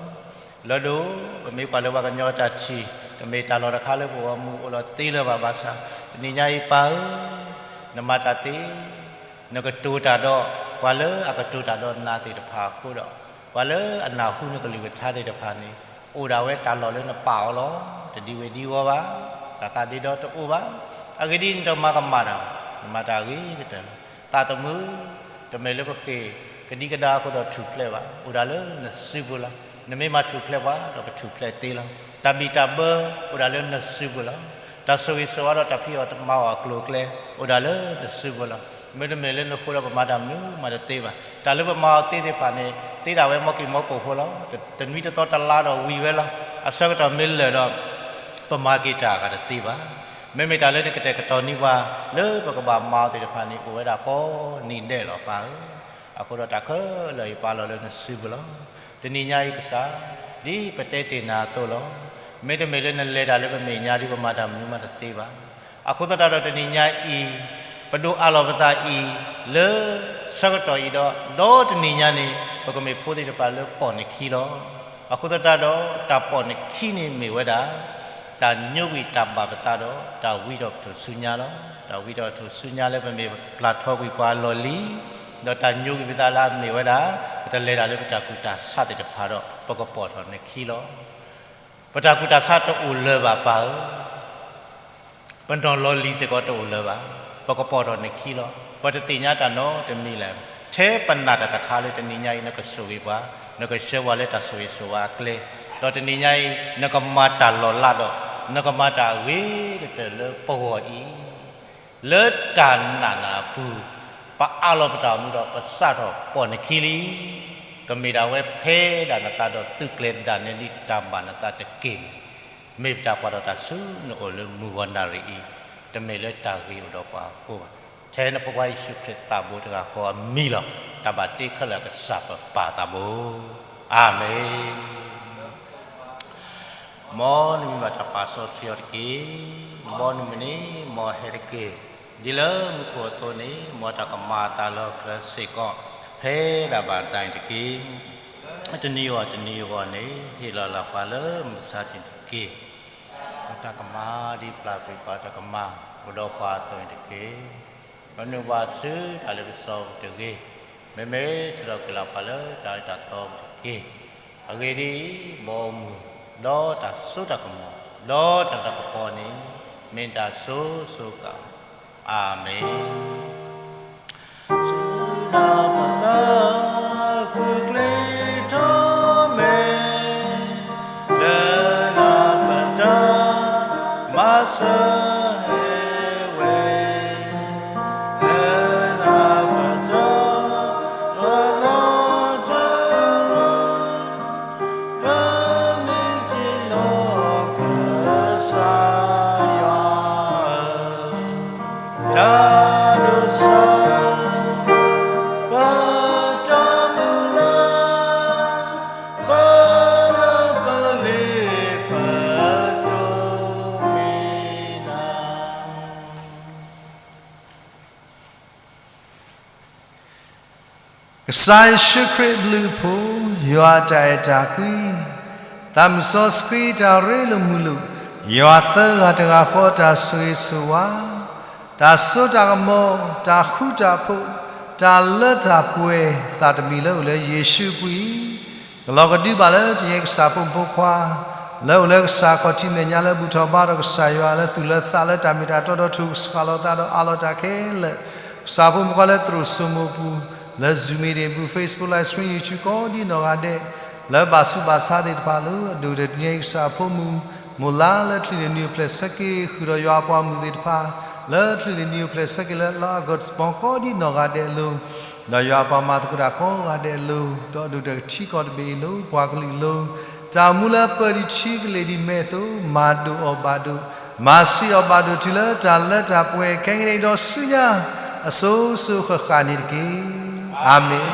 လၢၢ်ဒိၣ်, ပမ့ၢ်ကွၢ်လၢပှၤကညီတၢ်ထံၣ်, တမ့ၢ်တၢ်လီၢ်တခါလၢပဂီၢ်မုၢ်အိၣ်လီၤသ့လၢၤဘၣ်ဘၣ်ဆၣ်, တနံၤညါအံၤပၢ်ဧၢ, နမၤတၢ်သ့, နကတိၤတၢ်ဒီးပှၤလၢအကတိၤတၢ်ဒီးနၤသ့ၣ်တဖၣ်အဃိဒီး ပှၤလၢအနၢ်ဟူနကလုၢ်ကထါသ့ၣ်တဖၣ်န့ၣ် အိၣ်ဒၣ်ဝဲတၢ်လီၢ်လၢနပာ်အီၤလီၤ. တဒံဝ့ၤဒံဝီဘၣ်, တၢ်သးဒ့ဒီတအိၣ်ဘၣ်. အဂ့ၢ်ဒ်အံၤ, နတမၤကမၣ်တၢ်ဘၣ်, နမၤတၢ်ဂ့ၤကတၢၢ်လီၤ. သးသမူ တမ့ၢ်လၢပဃ့ၢ်ကဒံကဒါအဃိဒီးထူၣ်ဖျဲးဘၣ်, အိၣ်ဒၣ်လၢနစုပူၤလီၤ. နမ့ၢ်မၤထူၣ်ဖျဲးပှၤဒီး ပထူၣ်ဖျဲးသ့လီၤ. တၢ်ဘံၣ်တၢ်ဘၢ အိၣ်ဒၣ်လၢနစုပူၤလီၤ. တၢ်ဆိၣ်ဂ့ၤဆိၣ်ဝါဒီးတၢ်ဖံးအီၣ်မၤအီၣ်အကျိၤအကျဲ အိၣ်ဒၣ်လၢနစုပူၤလီၤ. မ့တမ့ၢ်လၢနဃိဒီး ပမၤတၢ်မနုၤမးတသ့ဘၣ်. တၢ်လၢပမၤအီၤသ့သ့ၣ်တဖၣ်န့ၣ် သ့ဒၣ်ဝဲ မ်က့ၤမ်ကိၣ်ဖိလီၤ. တနွံတသီတလါဒီးဝံၤဝဲလီၤ. အဆၢကတီၢ်မ့ၢ်လၢာ်ဒီး ပမၤက့ၤတၢ်အဂၤတသ့ဘၣ်. မ့မ့ၢ်တၢ်လၢနကတဲာ်ကတီၤန့ၢ်ပှၤ လၢပကဘၣ်မၤအီၤသ့ၣ်တဖၣ်န့ၣ် အိၣ်ဝဲဒၣ်ကိးနံၤဒဲးလီၤ ပၢ်ဧၢ. အဃိဒီးတၢ်ခဲလၢာ်အံၤ ပာ်လီၤလၢနစုပူၤလီၤ. တနံၤညါအံၤကစၢ်, ဒ်ပတဲတ့ၢ်နၤအသိးလီၤ. မ့တမ့ၢ်လၢနလဲၤတၢ်လၢပမဲာ်ညါဒီး ပမၤတၢ်မနုၤမးတသ့ဘၣ်. အဃိသတးဒီး တနံၤညါအံၤ ပဒိးအးလီၤပသးအံၤ လၢဆၢကတီၢ်အံၤဒီး ဒီတနံၤညါန့ၣ် ပကမ့ၢ်ဖိသ့ၣ်တဖၣ်လၢပိာ်နခံလီၤ. အဃိသတးဒီး တၢ်ပိာ်နခံန့ၣ်မ့ၢ်ဝဲဒၣ် တၢ်ညိကွံာ်တၢ်ဘၣ်ပသးဒီး တၢ်ဝံထီၣ်ပထိၣ်ဆူညါလီၤ. တၢ်ဝံထီၣ်ထိၣ်ဆူညါလၢပမ့ၢ်ပျၢ်ထီကွံာ်ပှၤလီၢ်လံၤ, ဒီးတၢ်ညိကွံာ်ပသးလၢအမ့ၢ်ဝဲဒၣ် ပတလဲၤတၢ်လၢပတၢ်ကူၣ်တၢ်ဆးသ့ၣ်တဖၣ်ဒီး ပကပိာ်ထီၣ်နခံလီၤ. ပတၢ်ကူၣ်တၢ်ဆးတအိၣ်လၢၤဘၣ် ပၢ်ဧၢ. ပနီၢ်လီၢ်လံၤစ့ၢ်ကီးတအိၣ်လၢၤဘၣ်. ပကပိာ်ထီၣ်နခံလီၤ. ပတသ့ၣ်ညါတၢ်နီတမံၤလဲၣ်. ထဲပနာ်တၢ်တခါလၢတနံၤညါအံၤ နကဆိၣ်ဂ့ၤပှၤ, နကဆှၢပှၤလၢတၢ်ဆိၣ်ဂ့ၤဆိၣ်ဝါအကျဲ, ဒီးတနံၤညါအံၤ နကမၤတၢ်လီၤလးဒီး နကမၤတၢ်အဂ့ၤကတၢၢ်လၢပဂီၢ်အံၤ လၢတၢ်နာ်နၤအပူၤ, ပအးလီၤပတၢ်အိၣ်မူဒီး ပစးထီၣ်ပိာ်နခံလံ. ကမ့ၢ်ဒၣ်ဝဲဖဲဒၣ်နသးဒီး သုးကျဲၤဒၣ်နဲဒ်တၢ်ဘၣ်နသးတက့ၢ်န့ၣ်, မ့ၢ်ပတၢ်ကွၢ်ထီၣ်တၢ်ဆူနအိၣ်လၢမုၢ်ဂီၤနၣ်ရံၣ်အံၤ, တမ့ၢ်လၢတၢ်ဂ့ၤအိၣ်ဒီးပှၤအဃိဘၣ်. ထဲနဖိခွါယ့ၣ်ၡူးခရံာ်သးဘိတဂၤဃီအမံၤလီၤ. တၢ်ဘၣ်တ့ခဲလၢာ်အကစၢ်ပပၢ်သးဘိ, အၤမ့ၣ်. မ်နမံၤဘၣ်တၢ်ပာ်စီဆှံအီၤတက့ၢ်. မ်နမုၢ်နံၤ မ်ဟဲတက့ၢ်. ဒ်လၢမူခိၣ်အသိးန့ၣ် မ်တၢ်ကမၤအသးလၢဟီၣ်ခိၣ်ချၢစ့ၢ်ကီး ဖဲဒၣ်ဘၣ်တၢ်အံၤတက့ၢ်. တနံၤအဂီၢ်တနံၤအဂီၢ်န့ၣ် ဟ့ၣ်လီၤလၢပှၤလၢမုၢ်ဆါတနံၤတက့ၢ်. ပတၢ်ကမၣ်ဒ်ပျၢ်ကွံာ်ပှၤတၢ်ကမၣ် အိၣ်ဒီးပှၤအသိးန့ၣ်တက့ၢ်. ပမၤနုာ်ဘၣ်ဆူတၢ်လ့ပစီပူၤတဂ့ၤ, မ့မ့ၢ်ထုးထီၣ်ကွံာ်လၢပှၤလၢတၢ်အၢတၢ်သီပူၤတက့ၢ်. အဂ့ၢ်ဒ်အံၤ, မ်အမုၢ်, ဒီးတၢ်စိတၢ်ကမီၤ, ဒီးတၢ်လၤကပီၤန့ၣ် မ့ၢ်တၢ်စိၤစိၤဃၣ်ဃၣ်, အၤမ့ၣ်. ဆူနၤပသးဃုကျ့ထီၣ်မဲာ်, လၢနၤပတၢ်မၤစၢၤဟဲဝဲ, လၢနၤပတၢ်လီၤလီၤတၢ် ပမ့ၢ်ထံၣ်လိာ်ကစၢ်ယွၤဧၢ, တၢ်ဒိၣ်စၢ် ပတၢ်မုၢ်လၢ်, ပလၢပလ့ပတိၢ်မံၤနၤ ကစၢ်ယ့ၣ်ၡူးခရံာ်အဘျုးအဖှိၣ်, ယွၤအတၢ်အဲၣ်တၢ်ကွံ, သးမုၢ်စီဆှံတၢ်ရ့လိာ်မုာ်လိာ်, ယွၤသၢဂၤတဂၤဃီတၢ်ဆိၣ်ဂ့ၤဆိၣ်ဝါ, တၢ်စိတၢ်ကမီၤ, တၢ်ဃူတၢ်ဖိး, တၢ်လၢတၢ်ပှဲၤ, သးတမံၤလၢအိၣ်လၢယ့ၣ်ၡူးအပူၤအံၤ ကလီၤကဒုဘၣ်လၢတနံၤအံၤကစၢ်ဖိမုၣ်ဖိခွါ, လၢအိၣ်လၢကစၢ်ခီၣ်ထံးမဲာ်ညါလၢဘူၣ်ထီၣ်ဘါထီၣ်ကစၢ်ယွၤလၢသူၣ်လၢသးလၢတၢ်မ့ၢ်တၢ်တီဒီးထုကဖၣ်လိာ်သးဒီးအးလီၤတၢ်ခဲလၢာ်, ကစၢ်ဖိမုၣ်ဖိခွါလၢသရိာ်စိမိၤအပူၤ, လၢ Zoom meeting အပူၤ, Facebook Live Stream, YouTube ကိးဒံနီၢ်ဂၤဒဲး, လၢဘၣ်ဆူးဘၣ်ဆါသ့ၣ်တဖၣ်လၢအဒိၣ်ကတၢၢ်တနံၤအံၤကစၢ်ဖိမုၣ်, မိၢ်လါလၢချံးန့ၢ်နံၤအိၣ်ဖျဲၣ်ဆၢက့ၤဃုာ်ဒီးယွၤအပှၤမုၣ်သ့ၣ်တဖၣ်, လၢချံးန့ၢ်နံၤအိၣ်ဖျဲၣ်ဆၢက့ၤလၢလါ August မီၤကိးဒံနီၢ်ဂၤဒဲးအလိၤ, ဒီးယွၤအပှၤမၤသကိးတၢ်ကိးဂၤဒဲးအလိၤ, ဒီးဒိၣ်တၢ်ကထံကီၢ်တဘ့ၣ်အလိၤ, ပှၤကလုာ်အလိၤ, တၢ်မူလၢပၢၢ်ဒံးထံကလ့ၢ်ဒံးမဲာ်အသိး, မၤဒိၣ်အီၤဘၣ်ဒိၣ်, မၤဆံးအီၤဘၣ်ဒိၣ်တုၤလၢတၢ်လၢတၢ်ပှဲၤခဲကနံၣ်အံၤဒီးဆူညါ, အစိၤစိၤဃၣ်ဃၣ်န့ၣ်တက့ၢ်. အၤမ့ၣ်.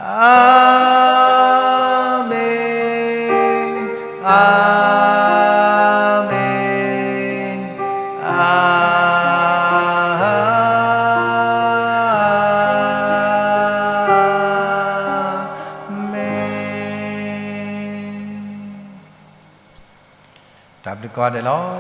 အၤမ့ၣ်, အၤမ့ၣ်, အၤမ့ၣ်. တၢ်ဘျုးကိးဂၤဒဲးလီၤ.